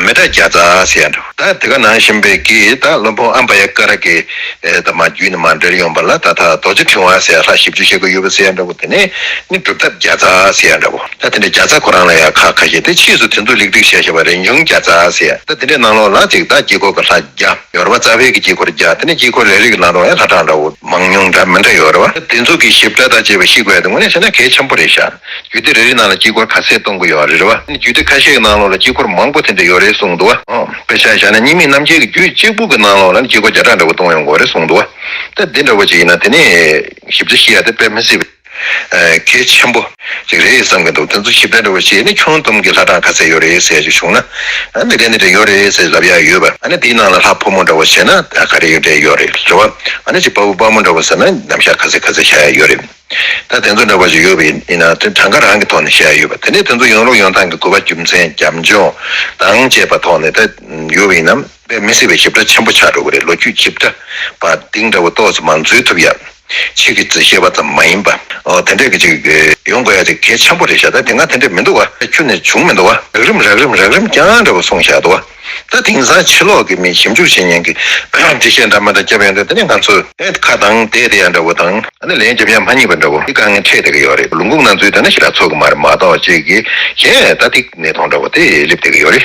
མི་ཏྲ་བརྒྱ་རྩ་ཟེར་ཡ་འདྲ་བོ། ད་དེ་ག་ནང་བཞིན་པའི་གི་ད་སློབ་དཔོན་ཨམ་བ་ཡ་ཀ་ར་གི་ཨེ་ད་མ་རྒྱུད་ནས་མར་འབྲེལ་ཡོང་པ་ལ་ད་ད་རྡོ་རྗེ་ཕྲེང་བ་ཟེར་ལྷ་བཞི་བཅུ་ཞེ་དགུ་ཡོད་པ་ཟེར་ཡ་འདྲ་བོ། དེ་ནས་ནི་སྒྲུབ་ཐབས་བརྒྱ་རྩ་ཟེར་ཡ་འདྲ་བོ། ད་དེ་འདྲའི་བརྒྱ་རྩ་ཁོ་རང་ལ་ཡང་ཁ་ཁ་ཤས། དེ་ཕྱིས་སུ་དེ་ཚོ་ལེགས་སྒྲིག་བྱས་བཞག་པ་རེད། ཡུམ་བརྒྱ་རྩ་ཟེར་ཡ། ད་དེ་འདྲའི་ནང་ལོགས་ལ་ཅིག་ད་དཀྱིལ་འཁོར་གྱི་ལྷ་བརྒྱ་ཡོད་རེད་བ། རྩ་བའི་གི་དཀྱིལ་འཁོར་བརྒྱ། དེ་ནས་དཀྱིལ་འཁོར་ལས་རིགས་ནང་ལོགས་ཡང་ལྷ་གྲངས་འདྲ་བོ་མང་ཉུང་འདྲ་མི་འདྲ་ཡོད་རེད་བ། དེ་ཚོ་གི་ཞིབ་ཕྲ་དང་བཅས་པ་ཤེས་དགོས་ཡ་དེ་དངོས་གནས་བྱས་ན་གལ་ཆེན་པོ་རེད་ཤག་རྒྱུད་སྡེ་རེ་རེ་ནང་ལ་དཀྱིལ་འཁོར་ག་ཚད་གཏོང་གི་ཡོད་རེད་བ། རྒྱུད་སྡེ་ཁ་ཤས་ཀྱི་ནང་ལོགས་ལ་དཀྱིལ་འཁོར་མང་པོ་དེ་འདྲ་ཡོད་རེད་གསུངས་འདུག་བ། ཨོ། དཔེ་ཆ་བཞག་ན་རྙིང་མའི་རྣམ་འབྱེད་ཀྱི་རྒྱུད་གཅིག་པུ་གི་ནང་ལོགས་ལ་དཀྱིལ་འཁོར་བརྒྱ་ཕྲག་འདྲ་བོ་གཏོང་ཡོང་དགོས་རེད་གསུངས་འདུག་བ། ད་འདི་འདྲ་བོ་ཅིག་ཡིན་ན་དེ་ནས་ཞིབ་ཏུ་ཤེས་ཡ་དེ་དཔེ་མི་སྲིད་པའི་གལ་ཆེན་པོ་ཅིག་རེད་བསམ་གྱི་འདུག་དེ་ཚོ་ཞིབ་ཕྲ་འདྲ་བོ་བྱས་ནས་ཁྱོན་བསྡོམས་ཀྱི་ལྷ་གྲངས་ག་ཚད་ཡོད་རེད་ཟེར་ཅིག་བྱུང་ན། ཨ་འདི་འདྲ་འདི་འདྲ་ཡོད་རེད་ཟེར་ལབ་ཡ་ཡོད་པ། ཨ་ནི་དེའི་ནང་ལ་ལྷ་ཕོ་མོ་འདྲ་བོ་བྱས་ན་ད་ག་རེ་ཡོད་འདྲ་ཡོད་རེད་རེད་བ། ཨ་ནི་ཅིག་དཔའ་བོ་དཔའ་མོ་འདྲ་བོ་ཟེར་ན་རྣམ་གཞག་ག་ཚད་ག་ཚད་བྱ་ཡ་ཡོད་རེད། ད་དེ་ཚོ་འདྲ་བ་ཞིག་ཡོད་པ་ཡིན་ན་དེ་གྲངས་ཀ་རང་གི་ཐོག་ནས་བཤད་ཡ་ཡོད་པ། དེ་ནས་དེ་ཚོ་ཡོང་ལུགས་ཡོང་སྟངས་ཀྱི་དགོས་པ་རྒྱུ་མཚན་རྒྱབ་ལྗོངས་དང་བཅས་པ་ཐོག་ནས་ད་ཡོད་པ་ཡིན་ན་དཔེ་མི་སྲིད་པའི་ཞིབ་ཕྲ་ཆེན་པོ་ཆགས་འགྲོ་གི་རེད། ལོ་རྒྱུས་ཞིབ་ཕྲ་བ་གཏིང་འདྲ་བོ་ཏོག་ཙམ་མར་འཛུལ་ཐུབ་ཡ། ཕྱིས་ཀྱི་རྩིས་བཤད་པ་ཙམ་མ་ཡིན་པ། ཨོ་དེ་འདྲས་ཀྱི་ཅིག་ཡོང་དགོས་ཡ་དེ་གལ་ཆེན་པོ་རེད་ཤག་ད་དེ་སྔ་དེ་འདྲས་མི་འདུག་བ། ཁྱོན་ནས་བྱུང་མི་འདུག་བ། རགས་རིམ་རགས་རིམ་རགས་རིམ་རྐྱང་འདྲ་བོ་གསུངས་བཞག་འདུག་བ། ད་དེང་སང་ཕྱི་ལོགས་ཀྱི་མི་ཞིབ་འཇུག་བྱེད་མཁན་གྱི་འགྲེལ་བཤད་འདྲ་མི་འདྲ་བརྒྱབ་ཡོང་དུས་དེ་ནས་ང་ཚོས་ཨེ་ཁ་གདངས་བསྡད་བསྡད་ཡ་འདྲ་བོ་དང་། ཨ་ནི་ལན་རྒྱབ་ཡ་མ་རྙེད་པ་འདྲ་བོ་དེ་དཀའ་ངལ་འཕྲད་བསྡད་ཀྱི་ཡོད་རེད། ལུང་ཁུག་ནང་ཚུད་ད་ནི་ཞེ་དྲག་ཚོར་གི་མ་རེད་མ་གཏོགས་ཅིག་གིས་གཞན་ད་ཐིག་གནས་སྟངས་འདྲ་བོ་དེ་སླེབས་བསྡད་ཀྱི་ཡོད་རེད།